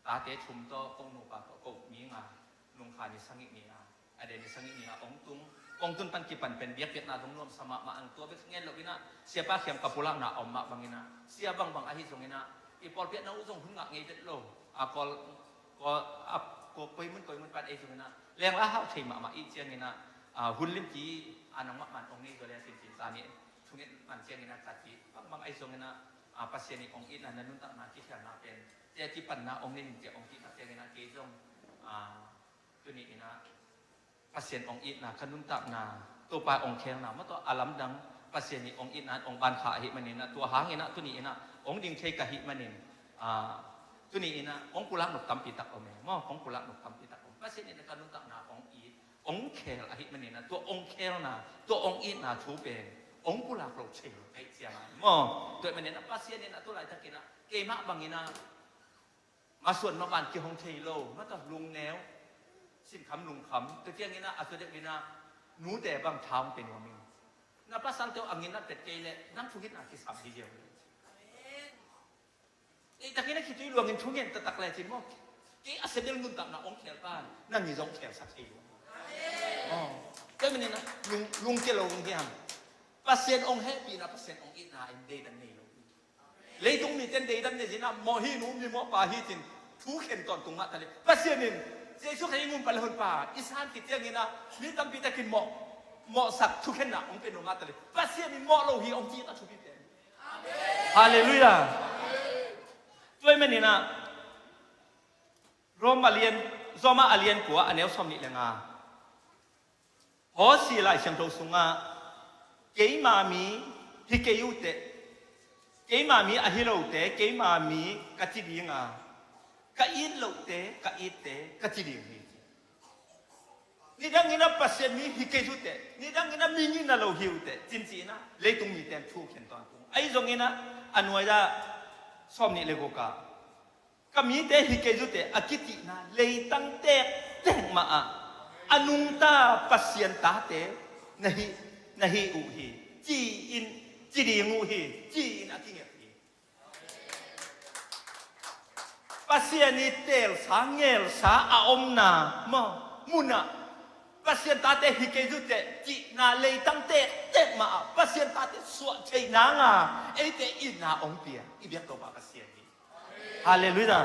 tate thum tawh kong nupa tawh ko mi nga, nungkha ni sagih ni a, a den ni sagih ni a hong tung. Kong tun pan kipan pen biakpiakna zong nuamsa mahmah ang. Tua bek ngen lo in ah siapa kiang ka pulakna a om mah bangin ah, sia bangbang ahi zongin ah i pawlpiakna uh zong hun ngah ngei vet lo. A kawl, kawl, a kawl, koi mun koi mun pan ahi zongin ah lengla hau thei mahmah i ciangin ah, ah, hun limci a nang mahmah hong nei zaw le cincin ta ni thungen man ciangin ah ka ci. Bangbang ahi zongin ah, ah, Pasian i hong itna na nuntakna kikhelna pen cia kipanna hong nei in cia hong cih tak ciangin ah kei zong, ah, tuni in ah Pasian hong itna ka nuntakna, Topa hong khelna mah tawh a lamdang Pasian i hong itna hong ban kha ahih manin ah, tua hangin ah tuni in ah hong ding thei ka hih manin, ah, tuni in ah hong pulak nop tampi tak om e maw, hong pulak nop tampi tak om. Pasian in ah ka nuntakna hong it, hong khel ahih manin ah tua hong khelna, tua hong itna thu pen hong pulak lo thei lo ka hih ciang a maw. Tua ahih manin ah Pasian in ah tu laitakin ah keimah bangin ah masuan maban kihong thei lo, mata lungneu, sinkham lungkham, tua ciangin ah a tua deuh in ah nute bang tha hong pe nuam ing. Na pasalte uh a ngin a pet kei leh nang thungetna kisam hi ziau. Ei takin a khitui luangin thungen taktak le cin maw. Kei a sebel nuntakna hong khel pan nang i zong khelsak thei lo. Aw. Tua manin ah lung, lungkia lo hong hiam. Pasian hong hehpihna, Pasian hong itna in deidan nei lo. Leitung mite in deidan nei cin ah, mawh hi nu, mi mawhpa hi cin thu khen tawntung mah ta le. Pasian in Jesuh Khazih i ngun pan le honpa i san khit ciangin ah mi tampi takin mawh, mawhsak thukhenna hong pia nuam mah ta le. Pasian in mawh lo hi hong ci ta thupi pen. Halleluiah. Tua ahih manin ah Rom a lian, Rom a lian kua a neu sawm nih le nga. Hawsi Lai Siangtho sungah, keima mi hi kei uh teh, keima mi ahi lote keima mi ka ci ding a, ka it lohte ka itte ka ci ding hi. Nidangin a Pasian mi hi kei uh teh, nidangin a mi ngihna lo hi uh teh, cincin a leitung mite in thu khen tawntung. Ahi zongin a, a nuai-ah sawm nih le guk ah, ka mite hi kei uh teh a kicihna leitang tektek mah ah a nungta Pasian tate na hi, na hi uh hi, ci-in, ci ding uh hi, ci-in a kingelh hi. Pasian i teelsa, ngelsa a omna maw, munah Pasian tate hi kei uh teh cihna leitang tektek mah ah Pasian tate suah theih nanga eite itna hong pia i biak Topa Pasian hi. Halleluiah.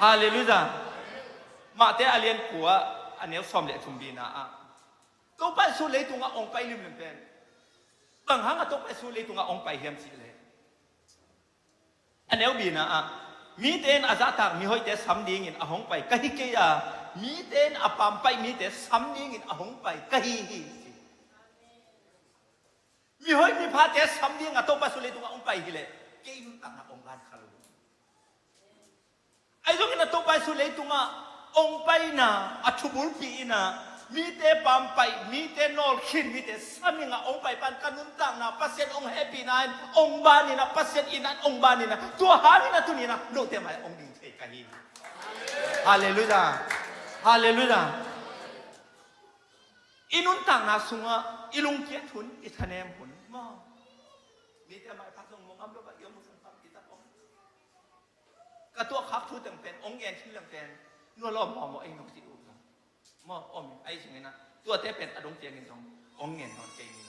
Halleluiah. Matthai a lian kua a neu sawm le thum bina ah, Topa Jesuh leitungah hong pai limlim pen bang hangah Topa Jesuh leitungah hong pai hiam cih leh, a neu bina ah, mite in a zahtak mihoihte sam dingin a hong pai ka hi kei a, mite in a pampaih mite sam dingin a hong pai ka hi hi. Mihoih miphate sam dingah Topa Jesu leitungah hong pai hileh kei nuntakna hong ban kha lo. Ahi zongin a Topa Jesu leitungah hong paina a thubulpi inah mite pampaih, mite nawlkhin, mite sam dingah hong pai pan ka nuntakna Pasian hong hehpihna in hong ban inah, Pasian in ah hong ban inah, tua hangin a tuni inah note mai hong ding thei ka hi. Halleluiah. Halleluiah. I nuntakna sungah i lungkiat hun, i thanem hun maw? Mite maipha zong mu ngam lo bah, i om hun tampi tak om. Ka tuahkhak thu teng pen hong gen khin leng pen nualawm mawmaw ei nong ci uh lo. Maw om in ahi zongin ah tuate pen a dong ciangin zong hong gen nawn kei ni.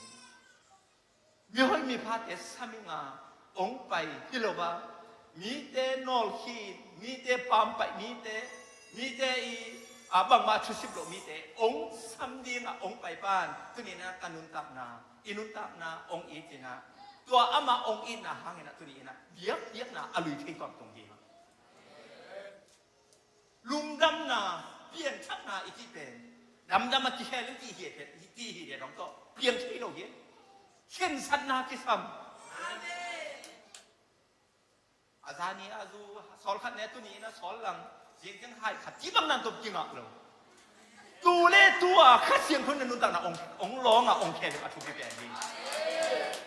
Mihoih miphate sam dingah hong pai hi lo a, mite nawlkhin, mite pampaih, mite, mite i, a, bangmah thusip loh mite hong sam dingah hong pai pan tuni inah ka nuntakna, i nuntakna hong it inah, tua amah hong itna hangin ah tuni inah biakpiakna a lui thei tuamtuam hi. Lungdamna, piangthakna i cih pen damdam a kikhel in ti hi pen, ti hi pen hong tawh piang thei lo hi. Khensatna kisam. A zani a zu sawl khat ne tuni inah sawl lang, zingziang hai khat ci bang nan tawh kingah lo. Tu le tu a Kha Siangtho in a nuntakna hong, hong lawng a hong khel a thupi pen hi.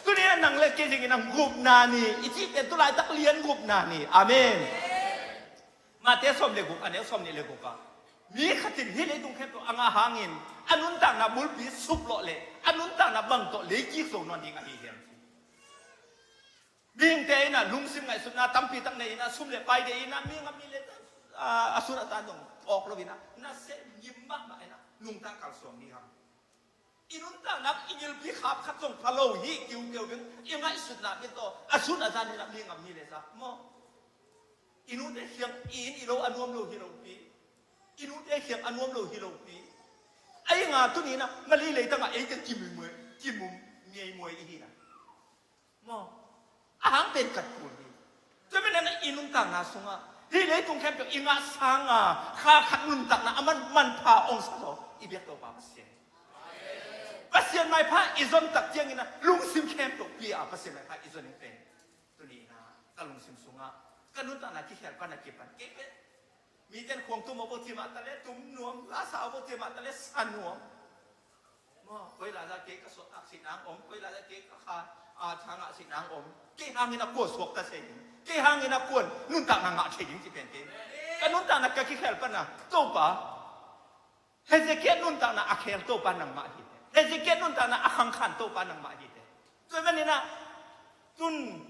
Tuni inah nang le kei zingin a gupna ni i cih pen tu laitak lian gupna ni. Amen. Mate sawm le guk, a neu sawm nih le guk ah mi khat in hih leitung khempeuh a ngah hangin a nuntakna bulpi suklawh le a nuntakna bang tawh leikik zo nawn ding ahi hiam? Mihingte inah lungsim ngaihsutna tampi tak nei inah sum le pai deih inah mi ngam mi le, a, a sun a tan zong phawk lo inah nasem ngim mahmah inah nungta kalsuan ding hang. I nuntakna i gilpi khap khat zong pha lo hi kiukiu ding, i ngaihsutna bia tawh a sun a zan inah mi ngam mi le sa maw? I nute khiang i inn i lo a nuam lo hi lopi. I nute khiang a nuam lo hi lopi. Ahi nga tuni inah Mali leitangah eite kimum muai, kimum ngei muai i hi na. Maw? A hang pen kat kul hi. Tua manin ah i nuntakna sungah hih leitung khempeuh i ngah sanga kha khat nuntakna a man, manpha hong sa zaw i biak Topa Pasian. Pasian maipha i zon tak ciangin ah lungsim khempeuh pia a Pasian maipha i zon in pen tuni inah ka lungsim sungah ka nuntakna kikhel pan a kipan kei pen. Mite in khuang tum aw bo ci mah ta le tum nuam, lasa aw bo ci mah ta le sa nuam. Maw, koi lasa kei ka suak tak si nang om, koi lasa kei ka kha, a, thangah si nang om. Kei hangin a kua suak ta se ding, kei hangin a kua nuntakna ngah thei ding ci pen kei. Ka nuntakna ka kikhel pan a Topa, Hezekiah nuntakna a khel Topa nangmah hi te. Hezekiah nuntakna a khangkhan Topa nangmah hi te. Tua manin ah tun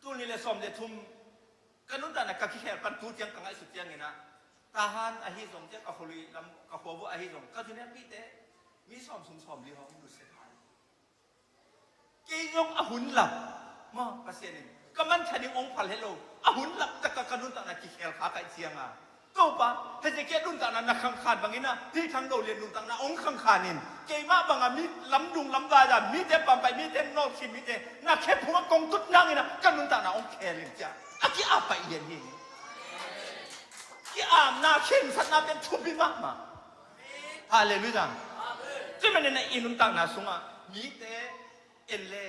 tul nih le sawm le thum ka nuntakna ka kikhel pan tu ciang ka ngaihsut ciangin ah Tahan ahi zong, ciang ka khualui lam ka khuavuah ahi zong ka zunekpihte mi sawm sung sawm li hong dusia thai. Kei zong a hun lap maw Pasian in ka manthan in hong phal het lo. A hun lap taka ka nuntakna kikhel kha kaih cianga Topa, Hezekiah nuntakna na khangkhan bangin ah hih Thang Do Lian nuntakna hong khangkhan in keimah banga mi lamdung lamvai a mite pampaih, mite nawlkhin, mite na khe phungah kong tut nangin ah ka nuntakna hong khel in cia a ki-ap paih lian hi. Ki-apna khensatna pen thupi mahmah. Halleluiah. Tua manin ah i nuntakna sungah mite en le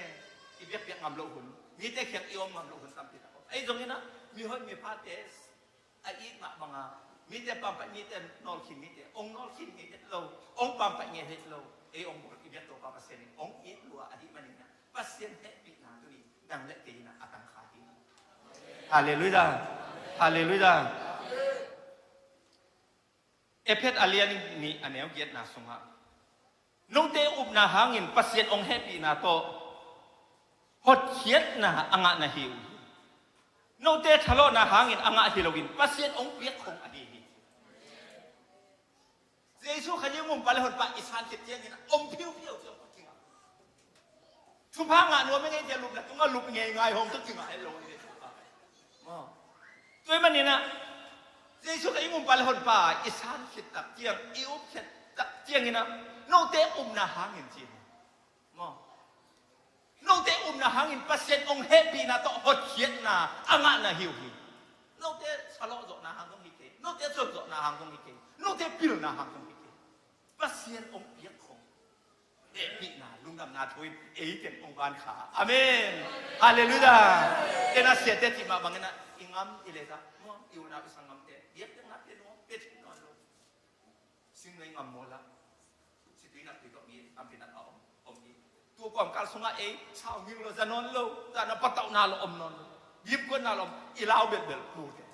i biakpiak ngam loh hun, mite khiang i om ngam loh hun tampi tak om. Ahi zongin ah mihoih miphate a it mah banga mite pampaih, mite nawlkhin, mite hong nawlkhin ngei het lo, hong pampaih ngei het lo, ei hong bawl i biak Topa Pasian in hong it lua ahih manin ah Pasian hehpihna tuni nang le kei in ah a tangkha hi. Halleluiah. Halleluiah. Efet a lian nih a neu giatna sungah note upna hangin Pasian hong hehpihna tawh hotkhiatna a ngah na hi uh hi. Note thalawhna hangin a ngah hi loin Pasian hong piak khong ahi hi. Jesu Khazih mumpa le honpa i san khit ciangin a om phiuphiau ciang kingah. Thupha ngah nuam i ngei cia lupna tungah lup ngei ngai hong tawh kingah het lo i Jesu pa. Maw. Tua ahih manin ah Jesu Khazih mumpa le honpa i san khit tak ciang, i up khit tak ciangin ah note upna hangin ci hi. Maw. Note upna hangin Pasian hong hehpihna tawh hotkhiatna a ngah na hi uh hi. Note salawh zawhna hang zong hi kei, note zon zawhna hang zong hi kei, note pilna hang zong hi kei. Pasian hong piak khong. hehpihna, lungdamna thu in ei teng hong van kha. Amen. Halleluiah. Tena siate cih mah bangin ah i ngam i leza, i unau i sanggamte biakpiakna pia nuam, pia thei nawn lo. Singnuai ngam maw la, situi nak tui tawh mi tampi nak a om, om hi. Tu kawmkal sungah ei sau ngil lo, za nawn lo, za na patauhna lo om nawn lo. Gimkuatna lo om, i lau belbel pute.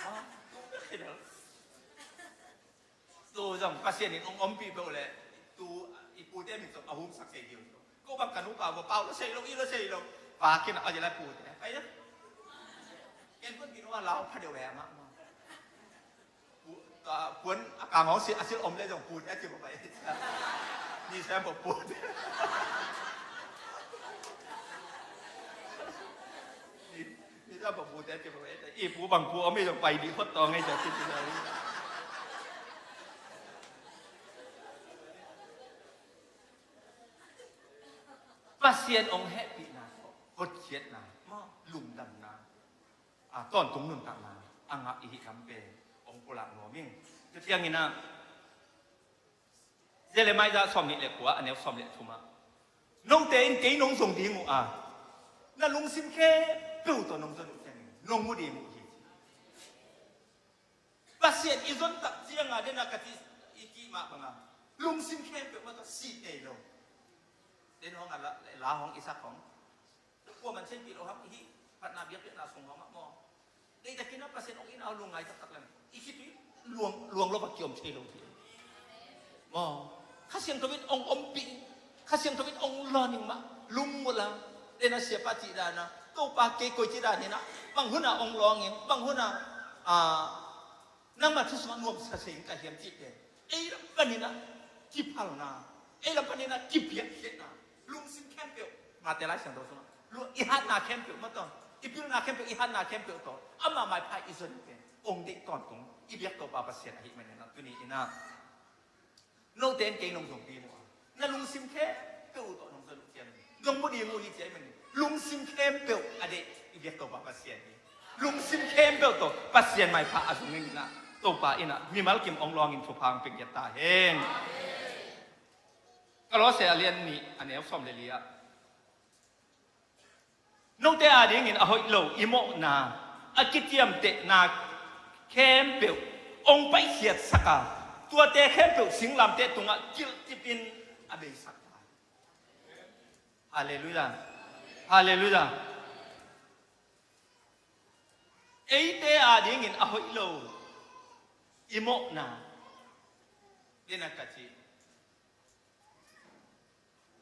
Ah, tu bek hi lo. Tu zong Pasian in hong ompih peuh leh tu i pute min zong a humsak sei ding. Ko bang ka nupa va pau lo sei lo, i lo sei lo. Pa khin a, a ji lai pute. Pai na. Ken kun kinu a lau pha deuh ve amah maw. Pu-, ah, puan a kang hong si, a sil om le zong pute a ci va pai. Ni sem va pute. Ni, ni sem va pute a ci va pai. I pu bang pu om i zong pai dih phot tawng ei zong ci ci zong. Pasian hong hehpihna tawh hotkhiatna, lungdamna, a, tawntung nuntakna a ngah i hih lam pen hong pulak nuam ing. Tua ciangin ah Jeremiah sawm nih le kua, a neu sawm le thum ah, note in kei nong zong ding uh a, na lungsim khempeuh tawh nong zon uh ciangin nong mu ding uh hi. Pasian i zon tak cianga dena ka ci, i cih mah banga lungsim khempeuh mah tawh sih nei lo. Den hong a la, la hong i sak hong, kua man sianpih lo hang i hih phatna biakpiakna sung hong ah maw. Deihtakin a Pasian hong itna lungngai taktak lem i khitui luang, luang lo va kiom thei lo hi. Maw, Kha Siangtho in hong ompih, Kha Siangtho in hong lawning mah, lungmul a, dena siapa cih dana, Topa kei koi cih danina, bang huna hong lawngin, bang huna, ah, nangmah thu sungah nuamsa sei ing ka hiam cih pen ei lam paninah kiphalna, ei lam paninah kipiakkhiatna, lungsim khempeuh, Mate Lai Siangtho sungah, lu-, i hatna khempeuh mah tawh, i pilna khempeuh, i hatna khempeuh tawh, ama maipha i zon pen hong deih tawntung i biak Topa Pasian ahih maninah tuni inah note in kei nong zong ding uh a, na lungsim khempeuh uh tawh nong zon uh ciangin nong mu ding uh hi ci ahih manin lungsim khempeuh a deih i biak Topa Pasian hi. Lungsim khempeuh tawh Pasian maipha a zong inah Topa inah mimal kim hong lawngin thupha hong pia ngiat ta hen. Kolose a lian nih a neu sawm le li ah, note adingin a hoih lo i mawhna, a kiciamtehna khempeuh hong paihkhiatsak a, tuate khempeuh singlamteh tungah kilhtipin a beisak ta hi. Halleluiah. Halleluiah. Eite adingin a hoih lo i mawhna, dena ka ci,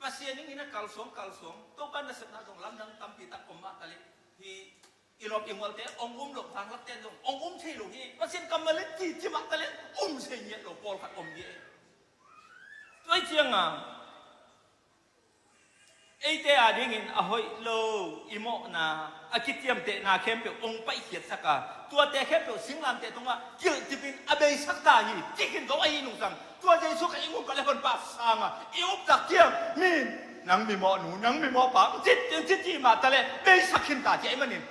Pasian in a kalsuang, kalsuang, Topa nasepna zong lamdang tampi tak om mah taleh hi. I lawm i ngualte hong um loh vanglakte zong hong um thei lo hi. Pasian kammal in ci ci mah taleh um thei ngiat lo pawlkhat om hi. Tua hi cianga eite adingin a hoih lo i mawhna, a kiciamtehna khempeuh hong paihkhiatsak a, tuate khempeuh singlamteh tungah kilhtipin a beisak ta hi. Cih khin zo ahi nungsang, tua Jesu ka i ngumpa le honpa sanga i uptak ciang mi in, nang mi mawhnu, nang mi mawhpa, cih, cih, cih mah taleh beisak khin ta ci ahih manin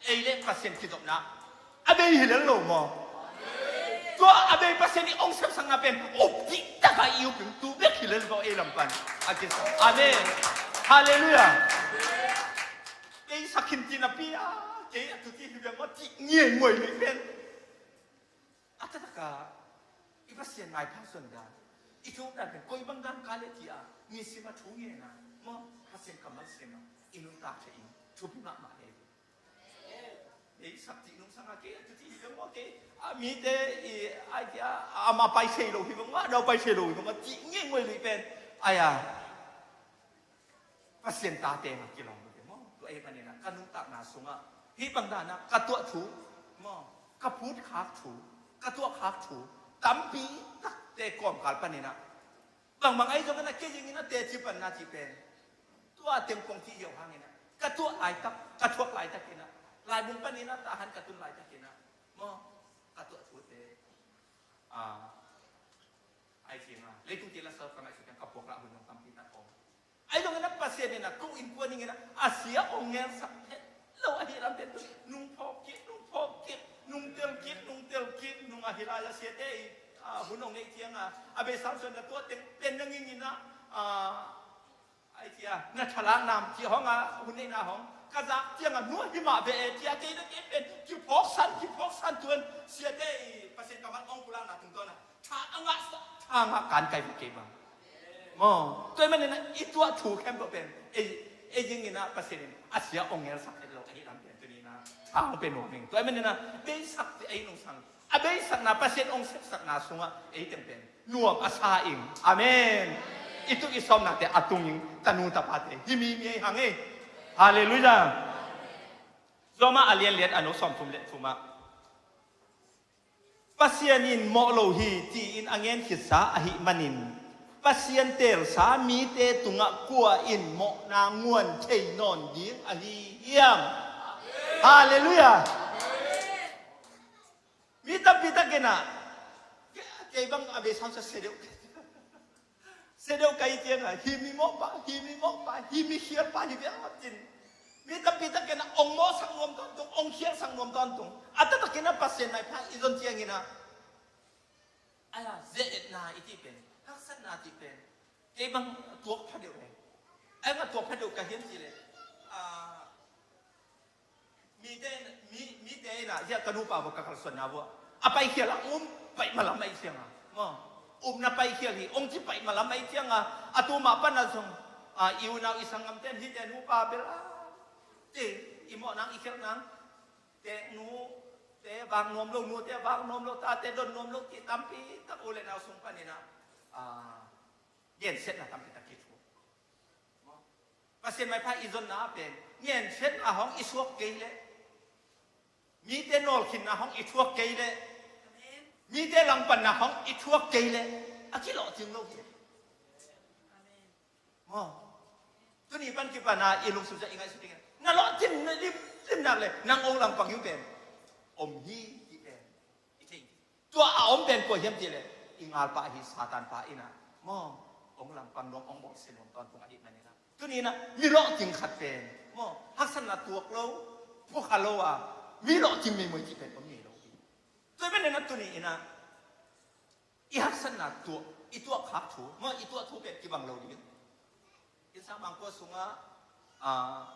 ei le Pasian kizopna a bei hi lel lo maw? Tua a bei Pasian i hong sepsakna pen up dih taka i up ding tu bek hi lel maw? Ei lam pan a kisa. Amen. Halleluiah. Beisak khin ci napi a, kei a tuti hi bek maw cih ngianguai lei pen a taktak a i Pasian maipha zon dan, i thu dan pen koi bang dan ka le ti a, nisim a thu ngen a maw, Pasian kammal sim a i nuntak thei in thupi mahmah hi. Ei sak cih nungsang a kei a tuti hi bek maw, kei a mite i ai tia a ma pai thei lo hi bek maw, a dau pai thei lo hi bek maw cih ngianguai lei pen ai a Pasian tate mah kilawm lo te maw. Tua ahih maninah ka nuntakna sungah hih bang danah ka tuah thu maw, ka phutkhak thu, ka tuahkhak thu tampi takte kawmkal paninah bangbang ahi zonginah kei zinginah teci panna cih pen tua tengkong cih hiau hanginah ka tuah laitak, ka thuak laitakinah laibung paninah tahan ka tun laitakinah maw, ka tuah thute a, ai cianga leitung cih la sa ka ngaihsut ciang ka puak lah hun zong tampi tak om. Ahi zongin a Pasian in a ko innkuan dingin a sia hong ngelsak het lo ahih lam pen nung phawk kik, nung phawk kik, nung tel kik, nung tel kik, nung a hi lai a siate i, a, hun hong neih cianga a bei Samson na tua teng pen na ngingin a Ah, ai cia, na thalak nam ci hong a, hun neina hong. Ka zak ciang a nuai hi mah ve e cia, kei na kei pen, kiphawksan, kiphawksan tuan, siate i Pasian kammal hong pulakna tungtawn a. Tha a ngah sa, tha a ngah kan kai ve kei bang. Maw, tua ahih manin a i tuah thu khempeuh pen, ei, ei dingin a Pasian in, a sia hong ngelsak het lo, ahi lam pen, tuni in a, tha hong pe nuam ing. Tua ahih manin a, beisak ci ei nungsang. A beisakna, Pasian hong sepsakna sungah, ei teng pen. Nuam a sa ing. Amen. I tu i sawmnate a tung ing, tanu tapate. Hi mi mi ei hang ei. Halleluiah. Roma a lian lian a neu sawmthum le thum ah. Pasian in mawh lo hi, tiin a ngen khitsa ahih manin. Pasian teelsa mite tungah kua in mawhna nguan thei nawn ding ahi hiam? Halleluiah. Mi tampi takin a, kei, kei bang a bei sam sa sia deuh. Sia deuh kai ciang a, hi mi mawhpa, hi mi mawhpa, hi mi khialpa, hi mi a cin. Mi tampi takin a, ong mawhsak nuam tawntung, ong khialsak nuam tawntung. A taktakin a Pasian maipha i zon ciangin a. Aya, ze-etna i ti pen, haksatna ti pen. Kei bang tuak pha deuh e. Ai nga tuak pha deuh ka hiam ci le. Ah, Mite, mi, mite in a, zia ka nupa vua ka kalsuanna vua. A paikhial a um, paih malam ahi ciang a. Maw, upna paikhial hi, ong ci paih malam ahi ciang a, a tu mah pan a zong, a, i unau i sanggamte in hihte nupa bel a, te, i mawh nang, i khialh nang, te nu, te vak nuam lo, nu te vak nuam lo, tate don nuam lo, ti tampi tak u le nau sung panin a, a, gensiatna tampi tak kithuak. Pasian maipha i zonna pen, ngensiatna hong i suak kei leh, mite nawlkhinna hong i thuak kei leh, mite langpanna hong i thuak kei leh, a kilawhcing lo hi. Maw, tuni pan kipana i lungsim sa i ngaihsut ding, na lawhcing na limlim nak leh, nang ong langpang hi pen, om hi ti pen. I thei. Tua a om pen kua hiam ti le, i ngalpa ahi Satan pa in a, maw, ong langpang nuam, ong bawlsia nuam tawntung ahih manin a. Tuni in a, mi lawhcing khat pen, maw, haksatna tuak lo, phukha lo a, mi lawhcing meimoi cih pen om ngei lo hi. Tua ahih manin a tuni in a, i haksatna tuah, i tuah khak thu, maw, i tuah thu pen kibang lo ding. Innsang bangkua sungah, ah,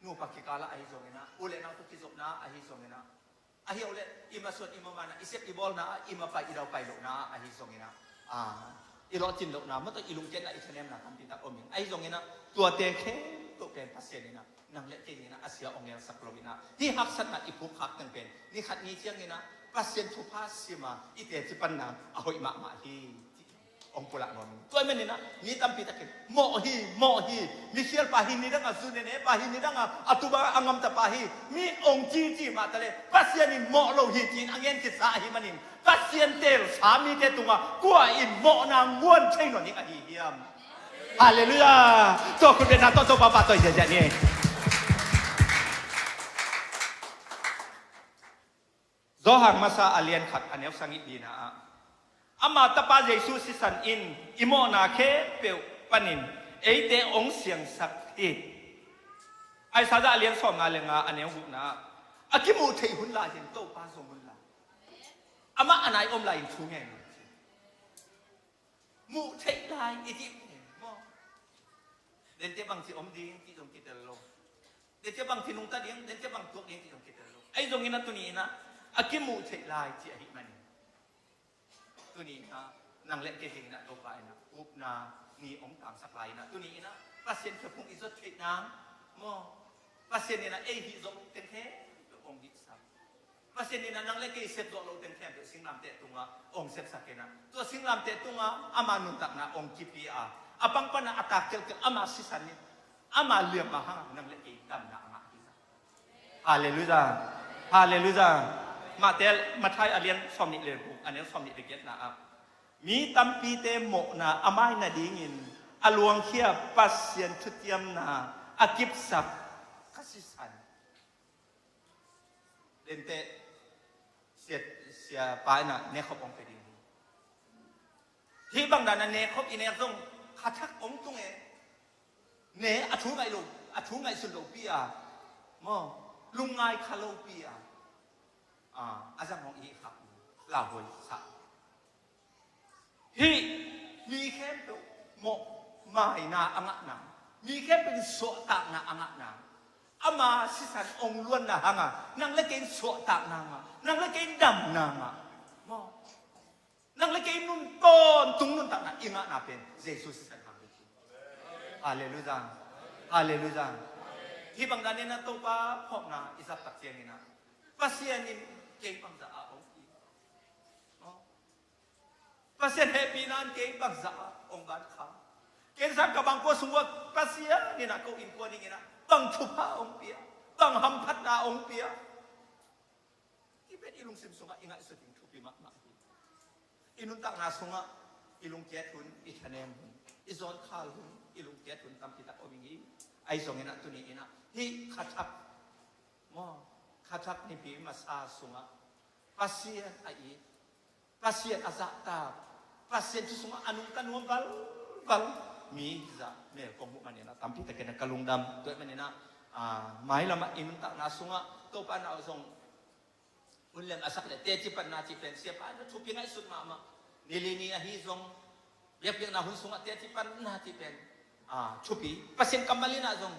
nupa kikal ah ahi zongin a, u le nau tawh kizopna ahi zongin a, ahi o le, i masuan i mamanna, i sep i bawlna ah, i mapai i daupai lohna ah ahi zongin a, ah, i lawhcin lohna, mawtaw i lungkiatna, i thanemna tampi tak om in. Ahi zongin a, tuate khempeuh pen Pasian in a, nang le kei in a, a sia ong ngelsak lo in a, hih haksatna i phukkhak teng pen, ni khat ni ciangin a, Pasian thupha sim a, i teci panna a hoih mahmah hi. Ong pulak nuam. Tua ahih manin a, mi tampi takin, mawh hi, mawh hi, mikhialpa hi, nidang a zu nenepa hi, nidang a, a tuba a ngamtapa hi, mi ong cici mah ta le, Pasian in mawh lo hi, ci-in a ngen khitsa ahih manin, Pasian teelsa mite tungah, kua in mawhna nguan thei nawn ding ahi hiam? Halleluiah. Tua khut bengna tawh Topa pahtawi ziahziah ni. Johan masa a lian khat a neu sagih lina ah, ama tapa Jesu sisan in i mawhna khempeuh panin eite ong siangsak hi. Isaiah a lian sawmnga le nga a neu gukna ah, a kimuh theih hun lai-in Topa zong hun lai. Amah a nai om lai-in thu ngen. Muh theih lai i cih pen maw? Dente bangci om ding cih zong kitel lo. Dente bangci nungta ding, dente bang tuak ding cih zong kitel lo. Ahi zongin a tuni in a, a kimuh theih lai cih ahih manin. Tuni in a, nang le kei dingin a Topa in a, upna ni ong tangsak lai in a. Tuni in a, Pasian khe phung i zot theih nang maw? Pasian in a, ei hih zong teng khe, ong hih sak. Pasian in a nang le kei sep zawh loh teng khempeuh singlamteh tungah ong sepsak in a. Tua singlamteh tungah ama nuntakna ong kipia a. A pang pan a a tak kelkel ama sisan in. Ama liamma hangah nang le kei damna a ngah hi. Halleluiah. Halleluiah. Matthai, Matthai a lian sawmnih le guk, a neu sawmnih le giatna ah. Mi tampite mawhna a mai nadingin a luangkhia Pasian thutiamna a kipsak ka sisan. Dente, sia, sia pa in a nekhop ong pe ding hi. Hih bang dan a nekhop i nek zong khathak ong tung e. Ne a thu ngaih lo, a thu ngaihsun lo pi a. Maw, lungngai kha lo pi a. Ah, a zang hong i hih khak. Lauhuai sa. Hih mi khempeuh mawh, maina a ngahna, mi khempeuh in suahtakna a ngahna, ama sisan hong luanna hanga nang le kei in suahtakna ngah, nang le kei in damna ngah. Maw? Nang le kei in nun tawntung nuntakna i ngahna pen Jesu sisan hang hi. Halleluiah. Halleluiah. Hih bang danin a Topa phawkna i zat tak ciangin ah, Pasian in kei bangzah a hong it. Maw? Pasian hehpihna in kei bangzah a hong van kha. Ken zan ka bangkua sung uah Pasian in ah ko innkuan dingin ah bang thupha hong pia, bang hamphatna hong pia. Hih pen i lungsim sungah i ngaihsut ding thupi mahmah hi. I nuntakna sungah i lungkiat hun, i thanem hun, i zawnkhal hun, i lungkiat hun tampi tak om ing hi. Ahi zongin ah tuni in ah hih khathak, maw, khathak nipi masa sungah Pasian a it, Pasian a zahtak, Pasian thu sungah a nungta nuam valval mi zah mel kong muh manin ah tampi takin ah ka lungdam. Tua ahih manin ah, ah, mailamah i nuntakna sungah Topa in ah zong hun lem a sak le teci panna cih pen siapa in ah thupi ngaihsut mahmah. Ni li ni ahi zong biakpiakna hun sungah teci panna cih pen, ah, thupi. Pasian kammal in ah zong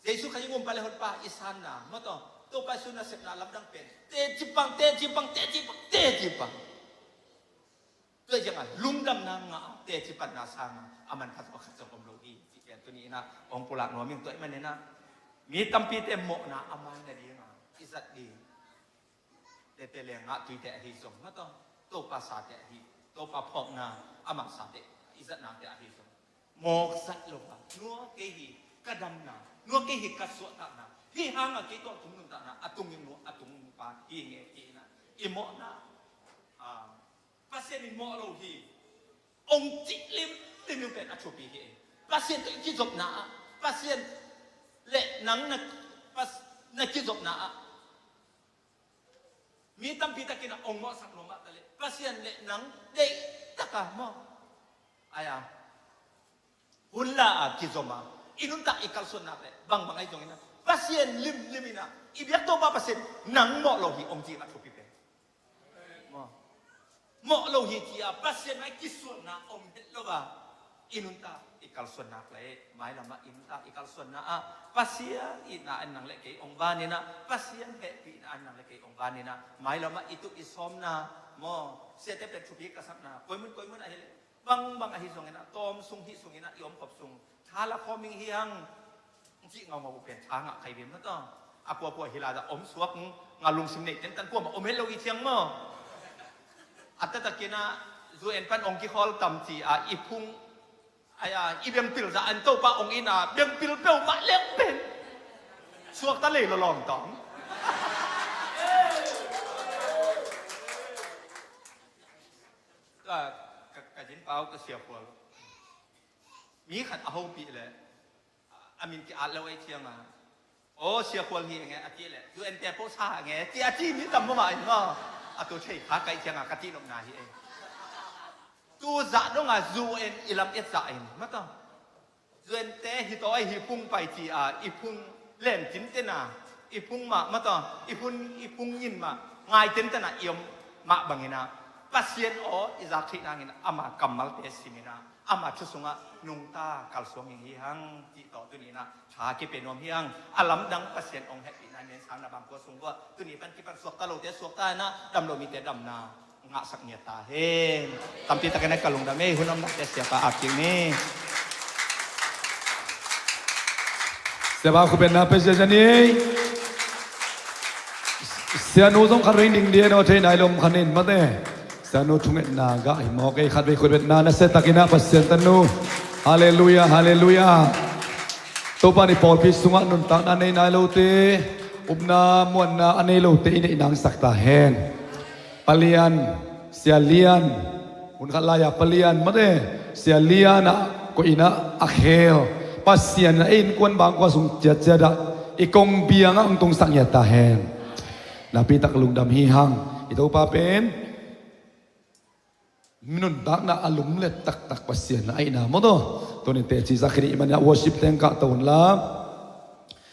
Jesu Khazih i um pah le honpa i sanna, maw taw, Topa Jesu nasepna lamdang pen teci pang, teci pang, teci pang, teci pang. Tua ciangah lungdamna ngah a teci panna sangah a man khat aw khat zong om lo hi cih pen tuni in ah hong pulak nuam ing. Tua ahih manin ah mi tampite mawhna a mai nadingah i zat ding, tete le ngah tuite ahi zong, maw taw, Topa sate ahi, Topa phawkna ama sate i zatnate ahi zong, mawk zat lo a, nua kei hi ka damna, nua kei hi ka suahtakna, hih hangah kei tawh tung nuntakna a tung ing, nua a tung pa hi nge hi in ah i mawhna, ah, Pasian in mawh lo hi hong cih limlim pen a thupi hi. Pasian tawh i kizopna ah, Pasian le nang na, Pas-, na kizopna ah mi tampi takin ah hong mawhsak lo mah ta leh Pasian le nang deih taka, maw, ai-a hun la a kizom a i nuntak i kalsuanna leh bangbang ahi zongin ah Pasian limlim in ah i biak Topa Pasian nang mawh lo hi hong cih a thupi pen. Maw? Mawh lo hi ci-a Pasian mai kisuanna om het lo a i nuntak i kalsuanna leh mailamah i nuntak i kalsuanna ah Pasian itna in nang le kei hong vanin ah, Pasian hehpihna in nang le kei hong vanin ah, mailamah i tuh i sawmna, maw, siate pen thupi ka sakna, koimun koimun ahi leh bangbang ahi zongin ah tawm sung hih sungin ah i omkhop sung tha la khawm ing hi hang. Cih ngaungau uh pen tha ngah kai vim na tawh. A kuakua hi la dah om suak nga lungsim nei tentan kuamah om het lo i ciang maw? A taktakin ah U N pan ong kikhawl tam ci-a i phung, ai-a i biangpil zah an Topa ong in a biangpil peuhmah leng pen suakta lei lawlawm tawng. Ka, ka, ka zinpau ka siakhual mi khat a hopih leh a min ki-at lo ei cianga, aw, siakhual hi enge a ti leh U N te pawh sa enge ti a ci mi tam mahmah in maw? A tu thei kha kai cianga ka ti nopna hi ei. Tu zah donga U N i lam et zah in maw taw, U N te hi taw ei hi phung pai ci-a i phung len cintena i phung mah maw taw, i phung, i phung in mah ngai tentena i om mah bangina Pasian aw i zak theih nangin ama kammalte simina ama thu sungah nungta kalsuang ing hi hang cih tawh tuninah tha kipia nuam hi hang. A lamdang Pasian hong hehpihna nen sangna bangkua sung vua tuni pan kipan suakta lote suakta inah dam lo mite damna ngahsak ngiat ta hen. Tampi takin a ka lungdam ei, hun omnate siapa a kik ni. Siapa khupetna pe sia sia ni. Sianu zong khat ring ding dia no thei nai lom khan in mate. Sianu thungetna gah hi mawk ei, khat vei khutbetna nasia takinah Pasian tanu. Halleluia, halleluia. Topa ni pawlpi sungah nuntakna nei nai lote, upna muanna a nei lote i neih nangsak ta hen. Palian, Sia Lian, hun khat lai-a Palian mate, Sia Lian ah koihinah a khel Pasian a innkuan bangkua sung ciatciat ah i kong biangah hong tungsak ngiat ta hen. Napi tak lungdam hi hang. I Topa pen mi nuntakna a lumlet taktak Pasian a aihna maw taw. Tuni teci zak hi dih i manah worship teng kah to unla.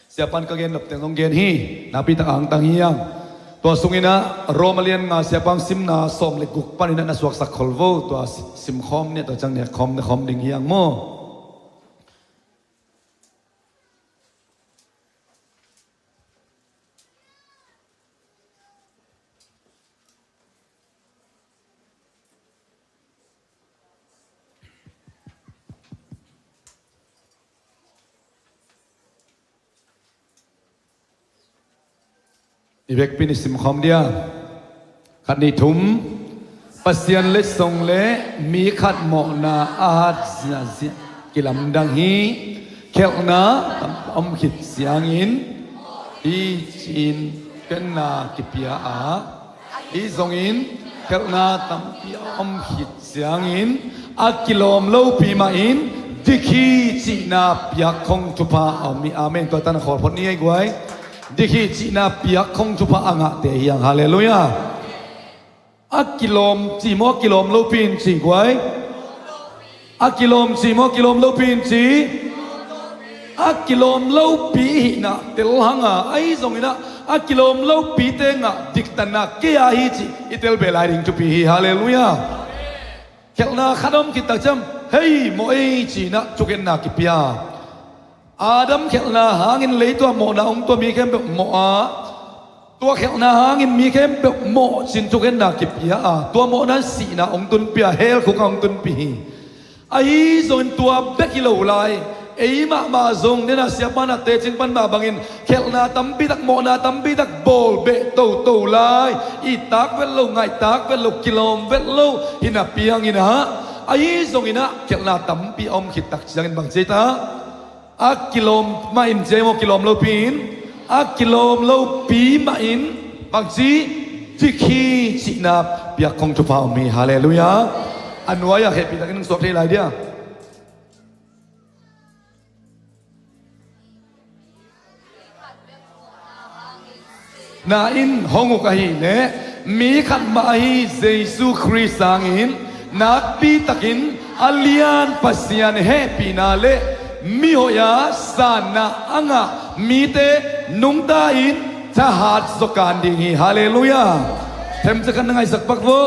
Siapan ka gen nop teng hong gen hi. Napi tak angtang hi hang. Tua sunginah Rom a lian nga siapang simna sawm le guk paninah na suaksak khol vo. Tua si-, simkhawm nia tua ciang nek khawm ne khawm ding hi hang maw? I vekpi-in i simkhawm dia. Khat, nih, thum. Pasian letsong le mi khat mawhna a hat ziahziah kilamdang hi. Khelhna tam om khit ciangin hi ci-in khenna kipia a, hi zongin khelhna tampi a om khit ciangin a kilawm lopi mahin dik hi cihna piak khong thupha a om hi. Amen. Tua tan a khawl phot ni ei guai. Dik hi cihna piak khong thupha a ngahte hi hang. Halleluiah. A kilawm ci maw, a kilawm lopi in ci guai? A kilawm ci maw, a kilawm lopi in ci? A kilawm lopi i hihna tel hang a, ahi zongin ah a kilawm lopite ngah diktatna kei a hi cih i tel beh lai ding thupi hi. Halleluiah. Khelhna khat om khit tak ciang, hei, mawh ei ci-in ah thukhenna kipia. Adam khelhna hangin leitung ah mawhna hong tuah mi khempeuh mawh a, tua khelhna hangin mi khempeuh mawh ci-in thukhenna kipia a, tua mawhna in sihna hong tunpih a, hell khuk ah hong tunpih hi. Ahi zongin tua bek hi lo lai, ei mahmah zong, nena siapa na tecing pan mah bangin khelhna tampi tak, mawhna tampi tak bawl beh toto lai. It tak vet lo, ngaih tak vet lo, kilawm vet lo hi napi hangin ah, ahi zongin ah khelhna tampi a om khit tak ciangin bang ci ei ta? A kilawm mah in ci ei maw, kilawm lopi in? A kilawm lopi mahin bang ci? Dik hi cihna piak khong thupha om hi. Halleluiah. A nuai-ah hehpih takin hong suak thei lai dia. Na in hong uk ahih leh mi khat mah ahi Jesu Khrist sangin nakpi takin a lian Pasian hehpihna le mihoih a sanna a ngah mite nungta in thahat zaw kan ding hi. Halleluiah. Themcik khat na ngaihsak pak vo.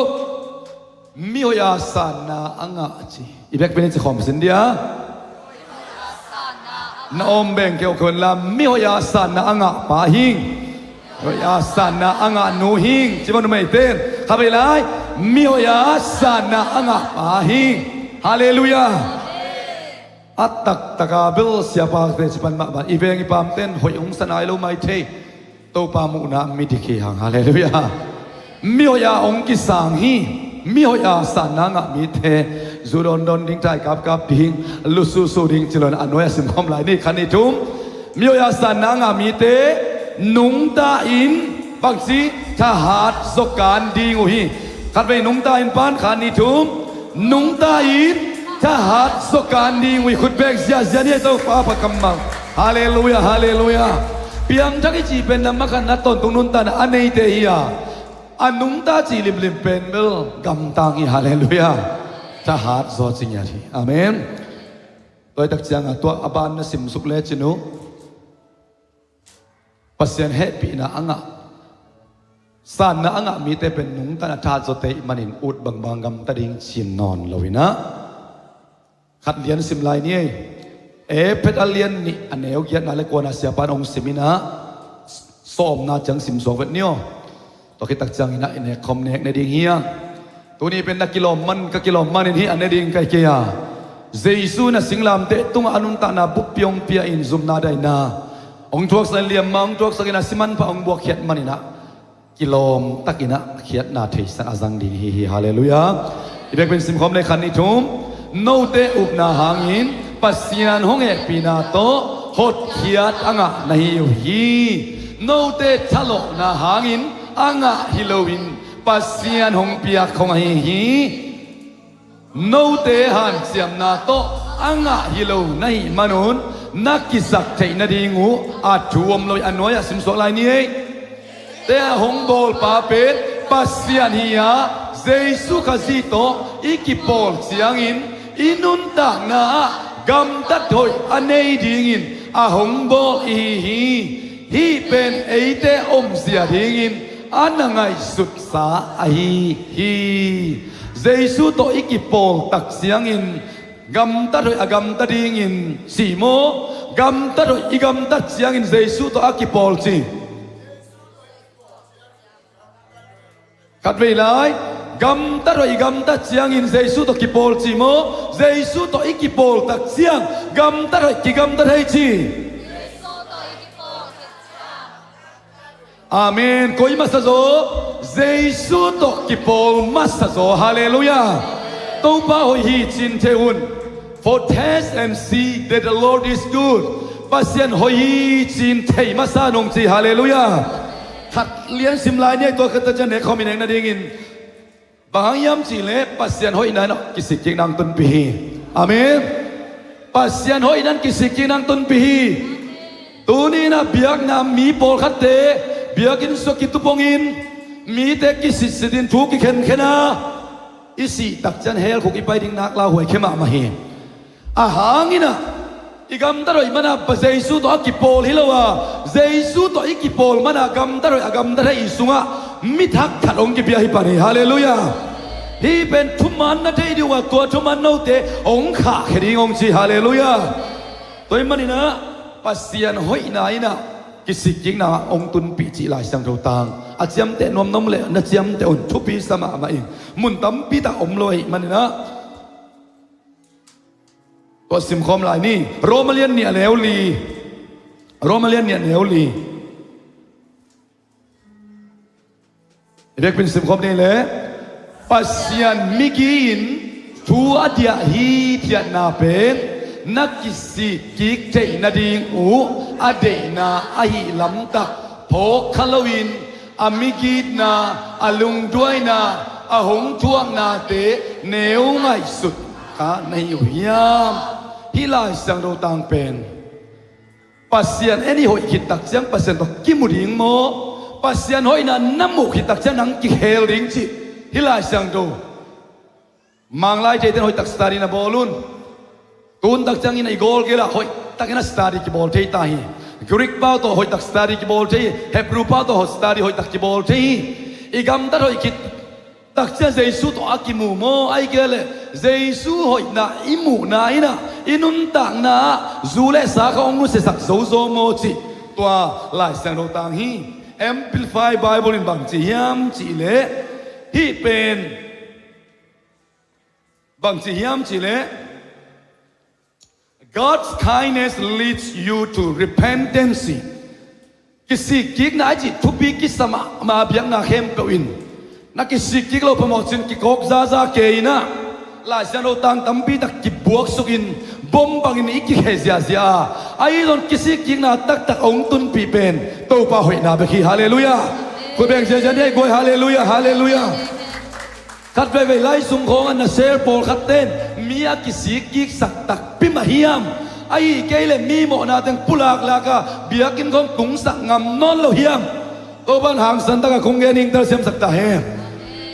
Mihoih a sanna a ngah ci. I vekpi-in i ci khawm sin dia. Na om beng keu keu inla, mihoih a sanna a ngah pa hing. Mihoih a sanna a ngah nu hing. Ci maw, numeite in? Khatvei lai. Mihoih a sanna a ngah pa hing. Halleluiah. A taktak a bel siapa teci pan mah bang, i veng i pamte in hoih hong sa nai lo mai thei. Topa muhna midik hi hang. Halleluiah. Mihoih a hong kisang hi. Mihoih a sanna ngah mite zu dawndawn ding, thai kapkap ding, lu susu ding ci lo in a nuai-ah simkhawm lai ni. Khat, nih, thum. Mihoih a sanna ngah mite nungta in bang ci? Thahat zaw kan ding uh hi. Khatvei nungta in pan, khat, nih, thum. Nungta in thahat zaw kan ding uh hi. Khut beng ziahziah ni ei, Topa phat kammal. Halleluiah, halleluiah. Piangthak i cih pen na mah khat na tawntung nuntakna a neite hi a, a nungta cih limlim pen bel gamtang hi. Halleluiah. Thahat zaw ci ngiat hi. Amen. Tua hi tak ciangin tua a ban na simsuk lecin uh, Pasian hehpihna a ngah, sanna a ngah mite pen nungta in a thahat zawte ahih manin ut bangbang gamta ding ci-in nawn lo in ah, khat lian sim lai ni ei. Efesa lian nih, a neu giatna le kuana siapa in hong sim in ah, sawmna ciang simsuak vet ni aw. Tua khit tak ciangin ah i nek khawm nek ne ding hi a. Tuni pen na kilawm man, ka kilawm manin hih a ne ding ka hi kei a. Jesu in a singlamteh tungah a nuntakna buppi hong pia in zumna daihna hong thuaksak in, liamma hong thuaksak in, a si manpha hong buakkhiat manin ah kilawm takin ah khiatna theisan a zang ding hi hi. Halleluiah. I vekpi-in simkhawm le, khat, nih, thum. Note upna hangin Pasian hong hehpihna tawh hotkhiat a ngah na hi uh hi. Note thalawhna hangin a ngah hi loin Pasian hong piak khong ahi hi. Note hanciamna tawh a ngah hi lo na hih manun na kisak theih nading uh a thu om lo hi. A nuai-ah simsuak lai ni ei. Te a hong bawlpa pen Pasian hi a, Jesu Khazih tawh i kipawl ciangin i nuntakna ah gamtat hoih a nei dingin a hong bawl i hi hi. Hih pen eite omzia dingin a na ngaihsutsa ahi hi. Jesu tawh i kipawl tak ciangin gamtat hoih a gamta dingin ci maw? Gamtat hoih i gamtat ciangin Jesu tawh a kipawl ci. Khatvei lai. Gamtat hoih i gamtat ciangin Jesu tawh kipawl ci maw? Jesu tawh i kipawl tak ciang gamtat hoih kigamta thei ci. Amen. Koi masa zaw? Jesu tawh kipawl masa zaw. Halleluiah. Topa hoih hi cin thei un. For test and see that the Lord is good. Pasian hoih hi cin thei masa nung ci. Halleluiah. Khat lian sim lai ni a, tua khat ta cian nek khawm i nek nadingin, bang hang hiam cihleh Pasian hoihna in ah kisikkik nang tunpih hi. Amen. Pasian hoihna in kisikkik nang tunpih hi. Tuni in ah biakna mi pawlkhatte biakinn sua kitupongin mite kisitsit in thu kikhenkhen a, i sih takcian hell khuk i pai ding nak lauhuai khe mahmah hi. Ahang in ah i gamtat hoih mana pa Jesu tawh a kipawl hi lo a, Jesu tawh i kipawl mana gamtat hoih a gamtat hoih i sungah mi thak khat hong kipia hi pan hi. Halleluiah. Hih pen thuman na theih ding uh a, tua thuman note hong khahkhia ding hong ci. Halleluiah. Tua hih manin ah Pasian hoihna in ah kisikkikna hong tunpih cih Lai Siangtho tang a ciamteh nuamnuam leh na ciamteh un, thupi sa mahmah ing. Mun tampi tak om lo ahih manin ah. Tua simkhawm lai ni. Roma lian nih a neu li. Roma lian nih a neu li. I vekpi in simkhawm ni leh, Pasian migi in thu a diah hithiatna pen na kisikkik theih nading uh a deihna ahih lamtak phawk kha loin a migitna, a lungduaina, a hong thuaknate neu ngaihsut kha na hi uh hiam? Hih Lai Siangtho tang pen Pasian en i hoih khit takciang Pasian tawh kimu ding maw? Pasian hoihna na muh khit takciang nang kikhel ding cih hih Lai Siangtho. Manglai theite in hoihtak study na bawl un. Tun takciangin i gawl gelah hoihtakin a study kibawl thei ta hi. Greek pau tawh hoihtak study kibawl thei hi. Hebrew pau tawh study hoihtak kibawl thei hi. I gamtat hoih khit takciang Jesu tawh a kimu maw? Ahih kei leh Jesu hoihna i muhna in ah, i nuntakna ah zu le sa kha hong nusiasak zozo maw cih tua Lai Siangtho tang hi. Amplified Bible in bang ci hiam cihleh, hih pen bang ci hiam cihleh, God's kindness leads you to repentance. Kisikkikna a cih thupi kisa mahmah a, biakna khempeuh in na kisikkik loh phamawh cin kikawk zaza kei in ah, Lai Siangtho tang tampi tak kibuaksukin bom bangin i kikhe ziazia a, ahi zong kisikkikna taktak hong tunpih pen Topa hoihna bek hi. Halleluiah. Khut beng ziazia ni a, i guai. Halleluiah, halleluiah. Khat veivei lai sung khawngah na share pawlkhatte in mi a kisikkiksak takpi mah hiam? Ahih kei leh mi mawhna teng pulaklak a biakinn khawng tungsak ngam nawn lo hiam? Topa in hangsan takah kong gen hing, telsiamsak ta hen.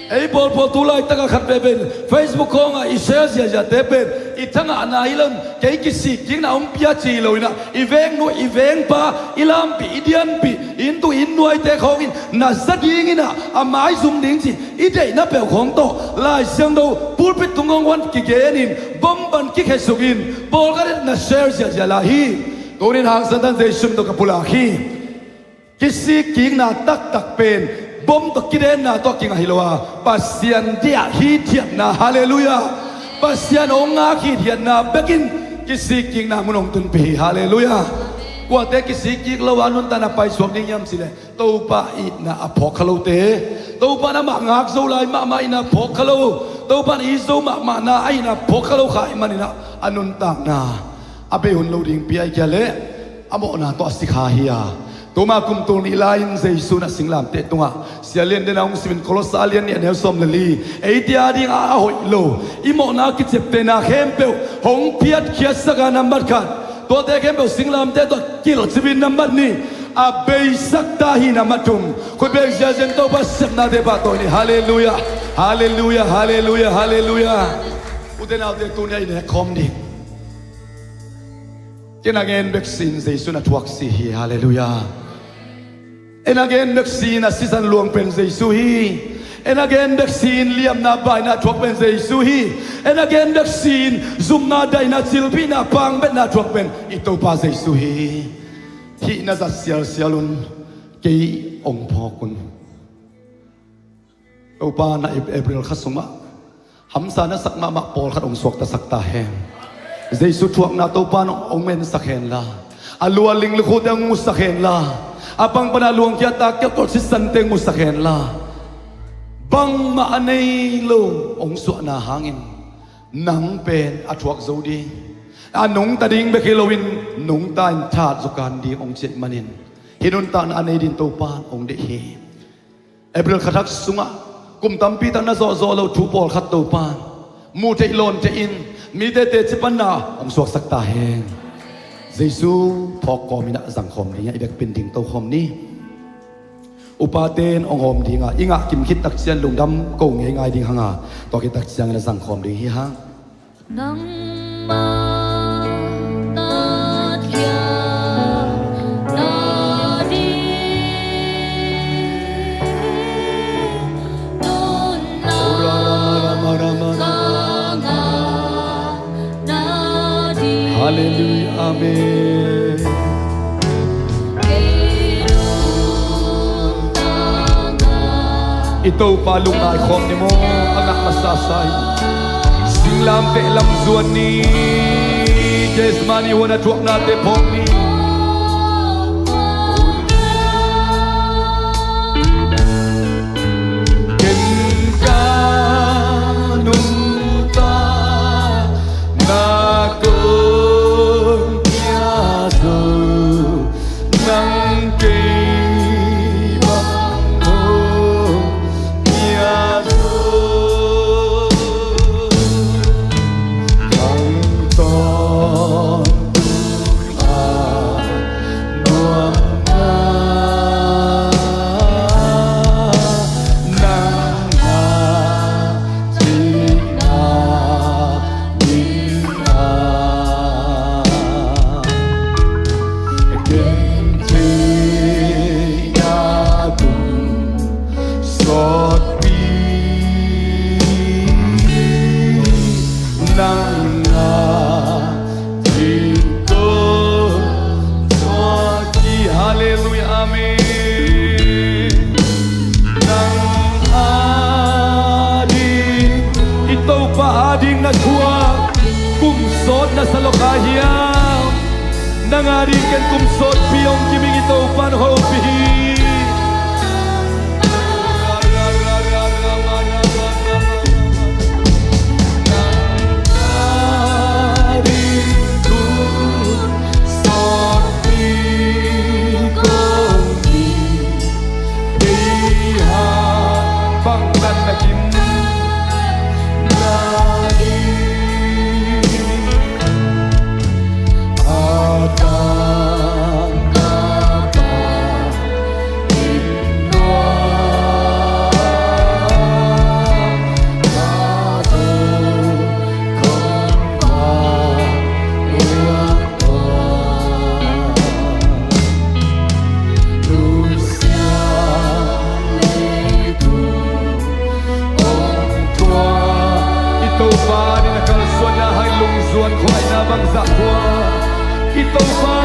Ei pawlpawl tu laitakah khat veivei Facebook khawngah i share ziaziate pen i thangahna hi lo in, kei kisikkikna hong pia ci lo in ah, i vengnu, i vengpa, i lampih, i dianpih, i inntu, i innuaite khawng in na za ding in ah, a maizum ding cih i deihna peuh khawng tawh Lai Siangtho pulpit tung khawng uan kigen in, bom bang kikhesuk in, pawlkhat in na share ziahziah lai hi. Tunin hangsan tan Jesu min tawh ka pulak hi. Kisikkikna taktak pen bom tawh kidenna tawh kingah hi lo a, Pasian deih hithiatna, halleluiah, Pasian hong ngak hithiatna bekin kisikkikna mun hong tunpih hi, halleluiah. Kuate kisikkik lo a nuntakna paisuak ding hiam cihleh, Topa itna a phawk kha lote, Topa in amah ngak zo lai mahmah itna a phawk kha lo, Topa in it zo mahmahna a itna a phawk kha lo kha ahih manin ah, a nuntakna a bei hun lo ding pi ahih kei leh a mawhna tawh a si kha hi a. Tuma kum tul nih lai-in Jesu in a singlamteh tungah, Sia Lian Den a hong simin Kolose lian nih a neu sawm le li, eite adingin a hoih lo, i mawhna kiciaptehna khempeuh hong phiatkhiatsak a, nambat khat, tuate khempeuh singlamteh tawh kilhcip in, nambat nih, a beisak ta hi, nambat thum, khut beng ziahziah in Topa sepnate pahtawi ni. Halleluiah, halleluiah, halleluiah, halleluiah. Ute naute, tuni-a i nek khawm ding. Ken a gen bek sin Jesu in a thuak si hi, halleluiah. En a gen bek sin a sisan luang pen Jesu hi. En a gen bek sin liamna baina a thuak pen Jesu hi. En a gen bek sin zumna daina cilpihna pangbetna a thuak pen i Topa Jesu hi. Hih na zat sialsial un, kei hong phawk un. Topa in a April kha sungah hamsa na sak mahmah pawlkhat hong suaktasak ta hen. Jesu thuakna Topa in hong ensak hen la, a lu a ling lukhute hong musak hen la, A pang pana luangkhia tak keuh tawh sisan teng musak henla, bangmah a nei lo hong suahna hangin nang pen a thuak zo ding, a nungta ding bek hi loin nungta in that zaw kan ding hong ci ahih manin, hih nuntakna a nei ding Topa in hong deih hi. April kha thak sungah kum tampi tak na zawhzawh loh thu pawlkhat Topa in muh theih lawn theihin mite teci panna hong suaksak ta hen. Jesu phawk kawmin ah zangkhawm ding a, i bek pin ding tokhawm ni. Upaten hong hawm ding a, i ngah kim khit tak ciang lungdam ko ngeingai ding hang a, tua khit tak ciangin a zangkhawm ding hi hang. Nangmah na thiang nading nunna ka ngah nading. Halleluiah, amen. I Topa lungngai khawm ni maw, a ngah masa sa hi. Singlamteh lam zuan ni, Gethsemane huan a thuaknate phawk ni. Ken ka nuntakna kong pia zo, nang kei bang hong pia zo. Khang tawntung a nuamna nang ngah cihna in a, ken thei a kum sawtpi nang ngah ding kong thuak hi. Halleluiah, amen. Nang ading, i Topa ading na thuak kum sawt na sa lo kha hiam? Nang ading ken kum sawtpi hong kim ing, i Topa in hong hopih hi. I Topa in a kalsuanna hang lungzuan khuaina bangzah khua, i Topa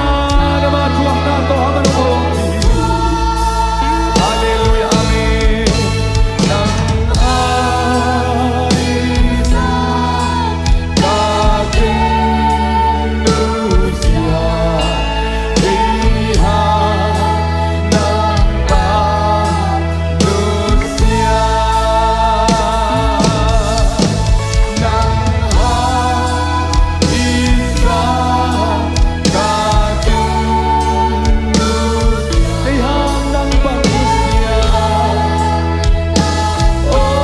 in ama thuakna tawh hang a lungawng hi. Halleluiah, amen. Nang a ding ka ken nusia, ei ha nang bang nusia. Nang a ding ka ken nusia, ei ha nang bang nusia. Oh.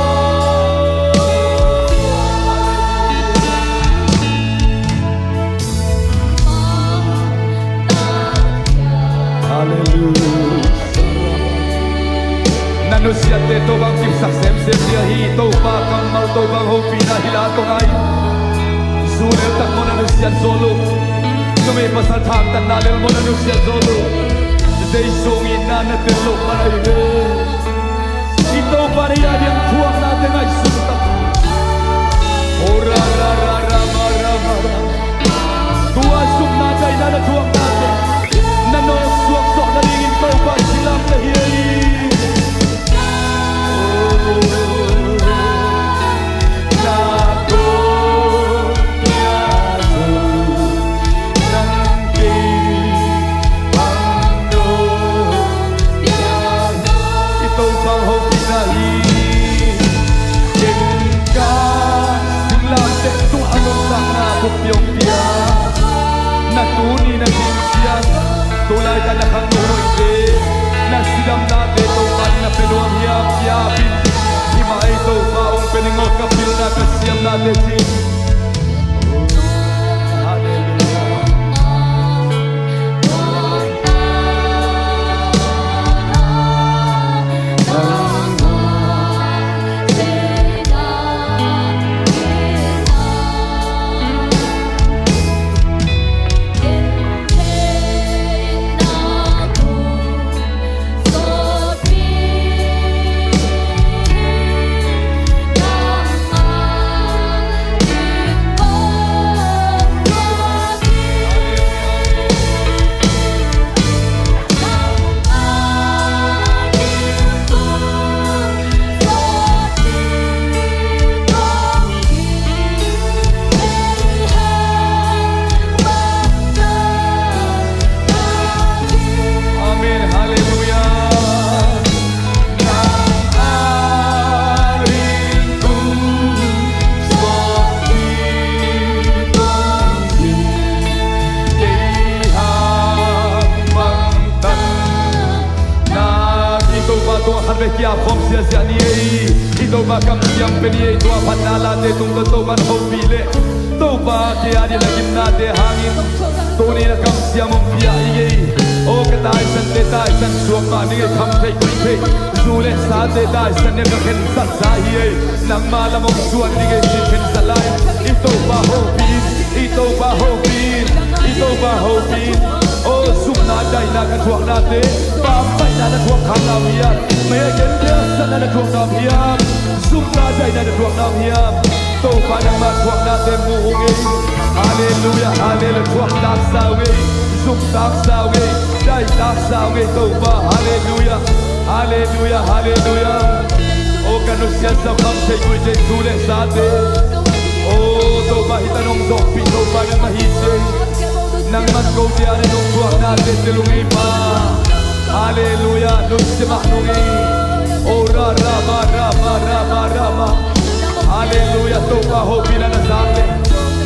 Halleluiah. Na nusiatte Topa hong kipsak semsem ding ahi. Topa kammal, Topa hopihna hi lai tawh ngai. Zu lel tak maw na nusiat zo lo? Numei pasal thangtatna lel maw na nusiat zo lo? Jesu hong itna na tel loh pan ahi ve. I Topa in a diang thuaknate ngaihsun ta. Oh, ra, ra, ra, ra, ma, ra, ma, ra. Tua zumna daihna na thuaknate na nawk suak zawh nadingin Topa in silam na hi hi. Oh, na kong pia zo, nang kei bang hong Hih mah ei Topa hong pia ning aw, ka pilna ka siamnate ci. Halleluiah. Amen. Halleluiah. I Topa tua khat vei kia khawm siasia ni ei. I Topa kamsiam pe ni ei. Tua phatna late tungtawn Topa na hopih leh Topa kei a ding na gimnate hangin tuni na kamsiam hong pia i ngei. O ka taisante taisan suak mah ni ngei, kham theih guih theih, zu le sate taisan nia ka khensat sa hi ei. Nangma lam hong suan ni ngei ci khensat lai. I Topa hopih in, i Topa hopih in, i Topa hopih in. O zumna daihna ka thuaknate, pampaihna na thuak khang na om hiam? Mei a gen phialsatna na thuak na om hiam? Zumna daihna na thuak na om hiam? Topa nangma thuaknate mu ung ei. Halleluiah, halleluiah. Thuak taksa ung ei. Zum taksa ung ei. Dai taksa ung ei Topa. Halleluiah, halleluiah, halleluiah. O ka nusiat sa kham thei guih thei zu le sate. O Topa hih tan hong zawhpih Topa nangmah hi ci ei. Nangman kote a ding hong thuaknate tel ung ei Pa. Halleluiah. Nunsia mah nung ei. O ra ra ba ra ba ra ba ra ba. Halleluiah. Topa hopihna na zak leh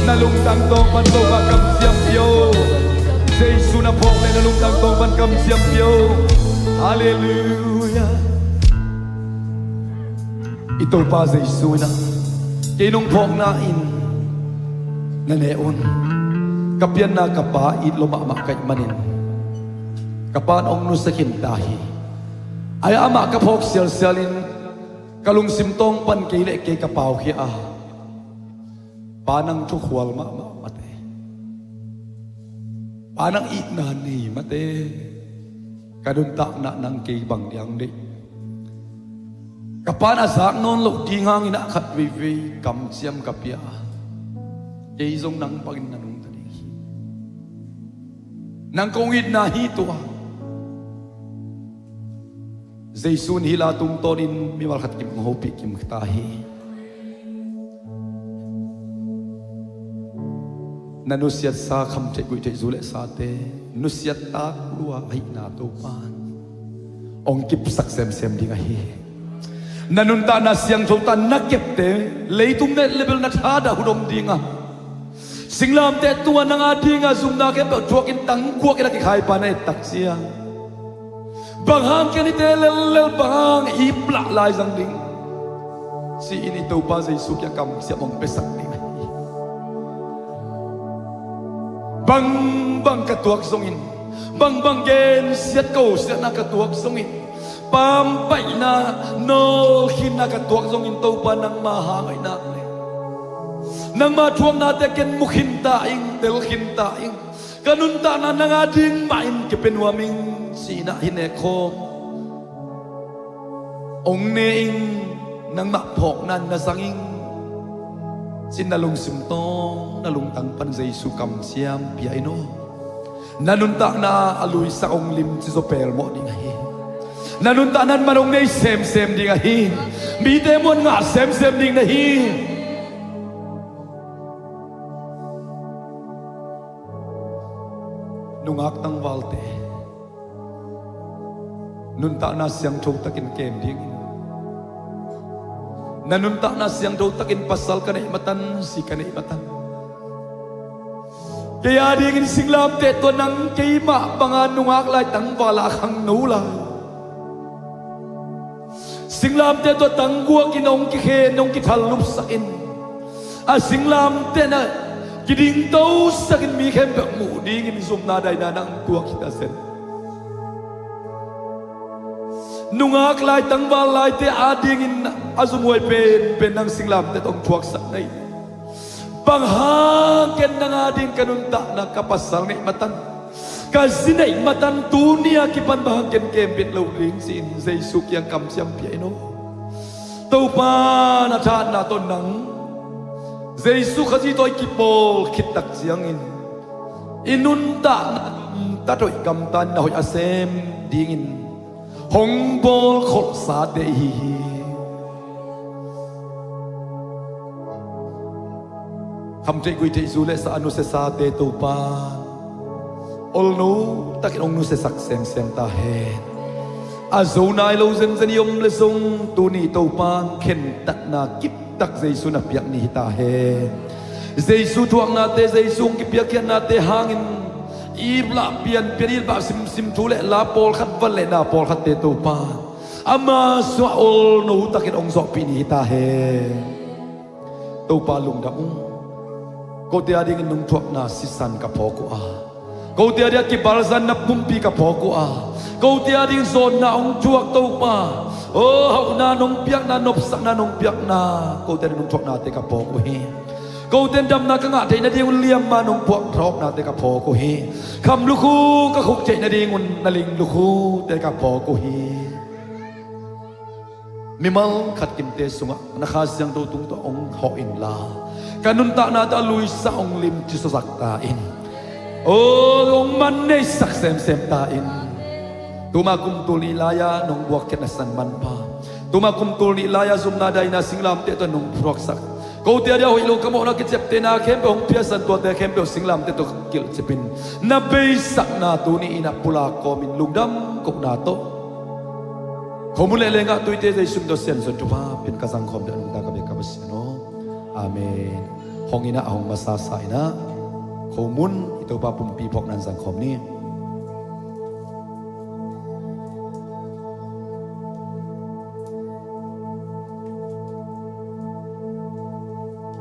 na lungtang tawng pan Topa kamsiam pia o. Jesu na phawk leh na lungtang tawng pan kamsiam pia o. Halleluiah. I Topa Jesu in ah kei nong phawkna in na ne un. Ka pianna ka Pa it lua mahmah ka hih manin ka Pa'n hong nusia khin ta hi. Ai amah ka phawk sialsial in ka lungsim tawng pan kei le kei ka pau khia a, Pa nang thukhual mahmah mate. Pa nang itna nei mate. Ka nuntakna nang kei bang diang deih? Ka Pa'n a zak nawn loh ding hangin ah khat veivei kamciam ka pia a, kei zong nang bangin na nungta ding hi. Nang kong itna hi tua. Jesu in hih la tungtawnin mimal khat kim hong hopih kim ta hi. Na nusiatsa khamtheih guihtheih zu le sate nusiat tak lua ahihna Topa'n hong kipsak semsem ding ahi. Na nuntakna siangtho tan na kepte leitung neih le bel na thadah hun om ding a, singlamteh tungah nang a dinga zumna khempeuh thuakin tangkuakin a kikhaipa na et tak ciang, bang hang ken hihte lellel, bang hang iplah lai zang ding ci-in i Topa Jesu kiang kamsiam hong piasak ding ahi. Bangbang ka tuak zongin, bangbang gensiat kosiatna ka tuak zongin, pampaihna nawlkhinna ka tuak zongin Topa nangma hang ahih nak leh nangma thuaknate ken mu khin ta ing, tel khin ta ing. Ka nuntakna nang a ding mah in kipia nuam ing ci-in ah hih nek khawm hong ne ing. Nangmah phawkna in na zang ing ci-in na lungsim tawng na lungtang pan Jesu kamciam pia in aw. Na nuntakna a luisak hong limci zaw pelmawh ding ahi. Na nuntakna in man hong nei semsem ding ahi. Mite muan ngah semsem ding na hi. Nungak tangvalte, nuntakna siangtho takin kem dingin, na nuntakna siangtho takin pasal ka neih matan, zi ka neih matan, kei a dingin singlamteh tua nang keimah banga nungak lai tangval a khangno lai Singlamteh tawh tangguakin hong kikhen, hong kithallupsakin, a singlamteh na kidingtosakin mi khempeuh muh dingin zumna daina nang tuak hi ta sen. Nungak lai tangval laite adingin a zumhuai penpen nang singlamteh tawh hong thuaksak na hi. Bang hang ken nang ading ka nuntakna, ka pasal neih matan, ka zi neih matan tuni a kipan bang hang ken kembit lo ding ci-in Jesu kiang kamciam pia in aw. Topa na thahatna tawh nang Jesu Khazih tawh i kipawl khit tak ciangin i nuntakna tat hoih gamtan na hoih a sem dingin hong bawlkholhsate ihi hi. Khamtheih guihtheih zu le sa a nusiasate Topa olno takin hong nusiasak semsem ta hen. A zo nai lo zenzen i om le zong tuni Topa khentatna kip tak Jesu na piak ni hi ta hen. Jesu thuaknate, Jesu hong kipiakkhiatnate hangin i lah pianpian, i lah simsim thu le la pawlkhat, van le na pawlkhatte Topa ama suah olno takin hong zawhpih ni hi ta hen. Topa lungdam ung. Kote adingin nungthuakna sisan ka phawk uh a, kote adingin kibalzanna pumpi ka phawk uh a, kote adingin zawnna hong thuak Topa, aw hauhna nong piakna, nopsakna nong piakna, kote adingin nungthuaknate ka phawk uh hi. Kote in damna ka ngah theih nadingun liamma nong puahthawknate ka phawk uh hi. Kham lukhu ka khuk theih nadingun na ling lukhute ka phawk uh hi. Mimal khat kimte sungah na Kha Siangtho tungtawn hong hawh inla, ka nuntakna tawh a luisa hong limci suaksak ta in. Aw hong man neisak semsem ta in. Tuma kum tul nih lai-a nong buakkhiatna sisan manpha, tuma kum tul nih lai-a zumna daina singlamteh tawh nong phuaksak, kote adia hoih lo ka mawhna kiciaptehna khempeuh hong phiatsan tuate khempeuh singlamteh tawh kilhcipin na beisakna tuni in a pulak kawmin lungdam kohna tawh khomun le lenggah tuite Jesu min tawh siansuan thupha pian ka zangkhawm deuh nungta ka biak ka Pasian aw. Amen. Hong inah, hong masasa inah, khomun i Topa pumpi phawkna in zangkhawm ni.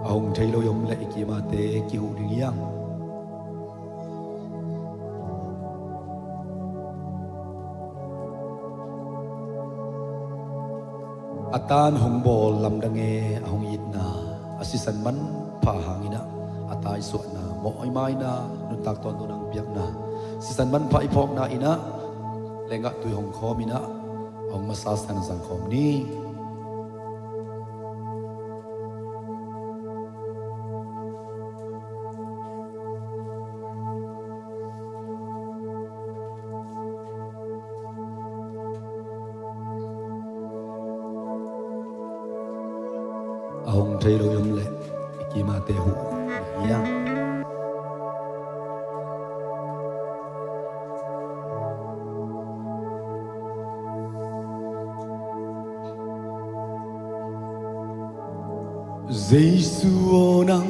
A hong thei lo i om leh i kimate kihuh ding hiang. A tan hong bawl lamdang e, a hong itna a sisan manpha hang inah, a ta i suahna, mawh i maina, nuntak tawntung hong piakna, sisan manpha i phawkna inah, lenggah tui hong khawm inah, a hong masasa in zangkhawm ni. A hong thei lo i om leh i kimate huh hiang. Jesu aw nang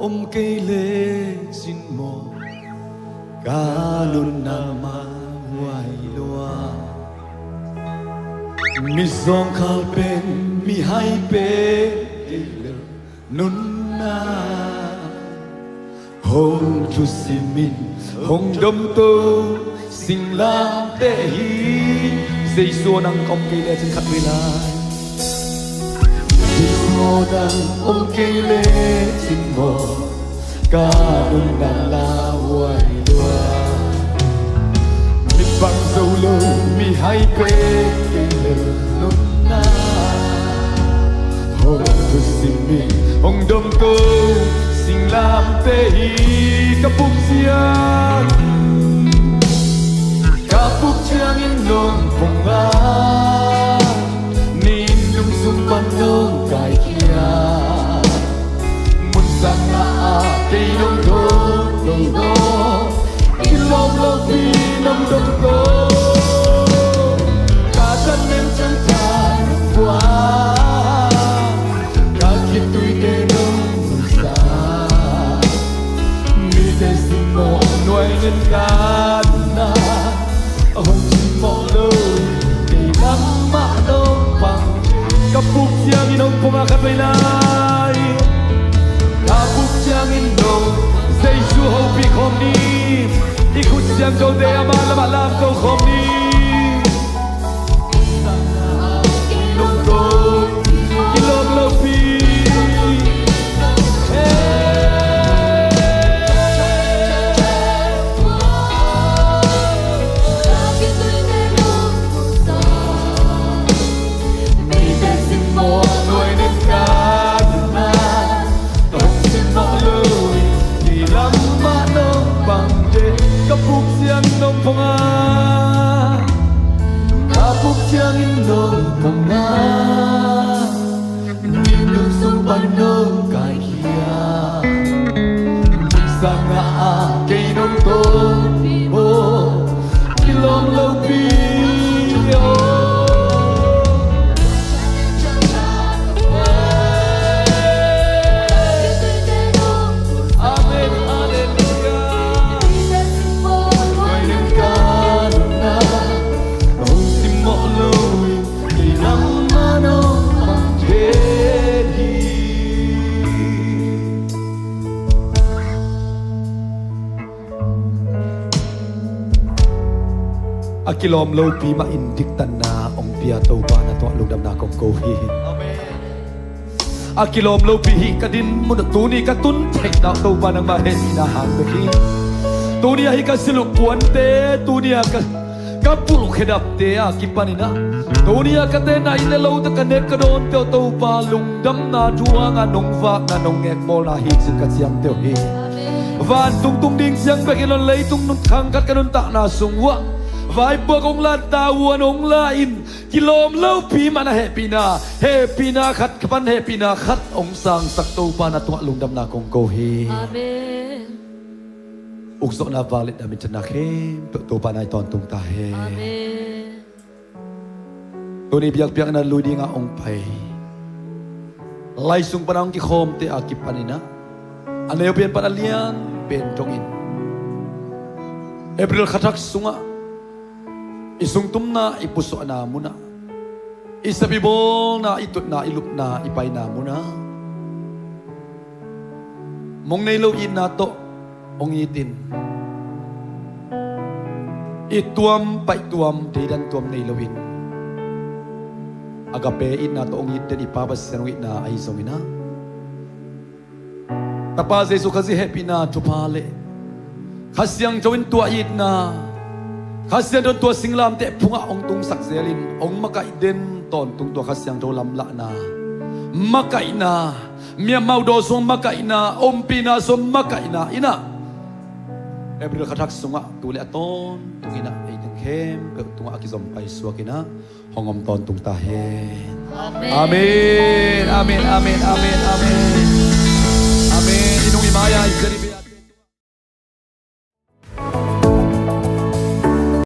om kei lecin maw, ka nunna mah huai lua. Mizawngkhal pen mihai pen kei le nunna hong thusimin hong domto singlamteh hi. Jesu aw nang ka om kei lecin khat vei lai. Jesu aw nang om kei lecin maw, ka nunna la huai lua. Mipang zo lo mihai pen kei le nunna hong thusimin hong domto singlamteh hi. Ka puk ciang, ka puk ciangin nong phong a, nin nung sung pan nong kaikhia. Mun sang ah kei nong dawng kei naw, i lawm lo pi nong dawng ko. Ka tan nem cang tan kua, ka khitui te nong sa. Mite simmawh nuai nen ka nunna hong simmawh lo, kei lam mah nong pang. Pei lai. Ka puk ciangin no Jesu hopih khawm ni. I khut siangthote ama lamah lamto khawm ni. Nong tawh kilawm lopi. Mite simmawh nuai nen ka nunna, nong simmawh lo in kei lam mah nong pang teh. Ka puk ciang nong phong a, ka puk ciangin nong phong a, minung sung pan nong kaikhia. Sangah a kei nong tawh maw, kilawm lopi aw. Amen, halleluiah. Nuai nen ka nunna, nong simmawh lo in kei lam mah nong pang teh hi. A kilawm lopi mah in diktanna hong pia Topa na tungah lungdamna kong ko hi. Amen. A kilawm lopi hih ka din mun ah tuni ka tun theihna Topa nangmah hehpihna hang bek hi. Tuni ah hih ka silh uh puante, tuni ah ka, ka pulh uh khedapte a kipanin ah, tuni ah ka tenna inn le lote, ka nek ka dawnte uh Topa lungdamna thu hanga nong vakna, nong ngekbawlna hi cin ka ciamteh uh hi. Vantung tung ding ciang bekin lo, leitung nung khang khat ka nuntakna sung uah vaipuak hong la, tau uan hong la in, kilawm lopi mah na hehpihna, hehpihna khat pan hehpihna khat hong sangsak Topa na tungah lungdamna kong ko hi. Amen. Ukzawhna, vangliatna, minthanna khempeuh Topa na i tawntung ta hen. Amen. Tuni biakpiakna lui dinga hong pai, lai sung pana hong kikhawmte a kipanin ah, a neu pen pan a lian pen dongin April kha thak sungah i sungtumna, i pusuahna munah, i sep i bawlna, i tutna, i lupna, i paina munah mong nei lo itna tawh hong itin, it tuam, paih tuam, deidan tuam nei loin, agape itna tawh hong it den i Pa Pasian hong itna ahi zongin ah, Tapa Jesu Khazih hehpihna thupha le Kha Siangtho in tua itna, Kha Siangtho in tua singlamteh phungah hong tungsak zelin hong makaih den tawntung, tua Kha Siangtho lamlahna makaihna, miamau daw sung makaihna, ompihna sung makaihna in ah, April kha thak sungah tu le a tawntungin ah ei teng khempeuh tungah a kizom paisuakin ah hong om tawntung ta hen. Amen. Amen, amen, amen, amen, amen.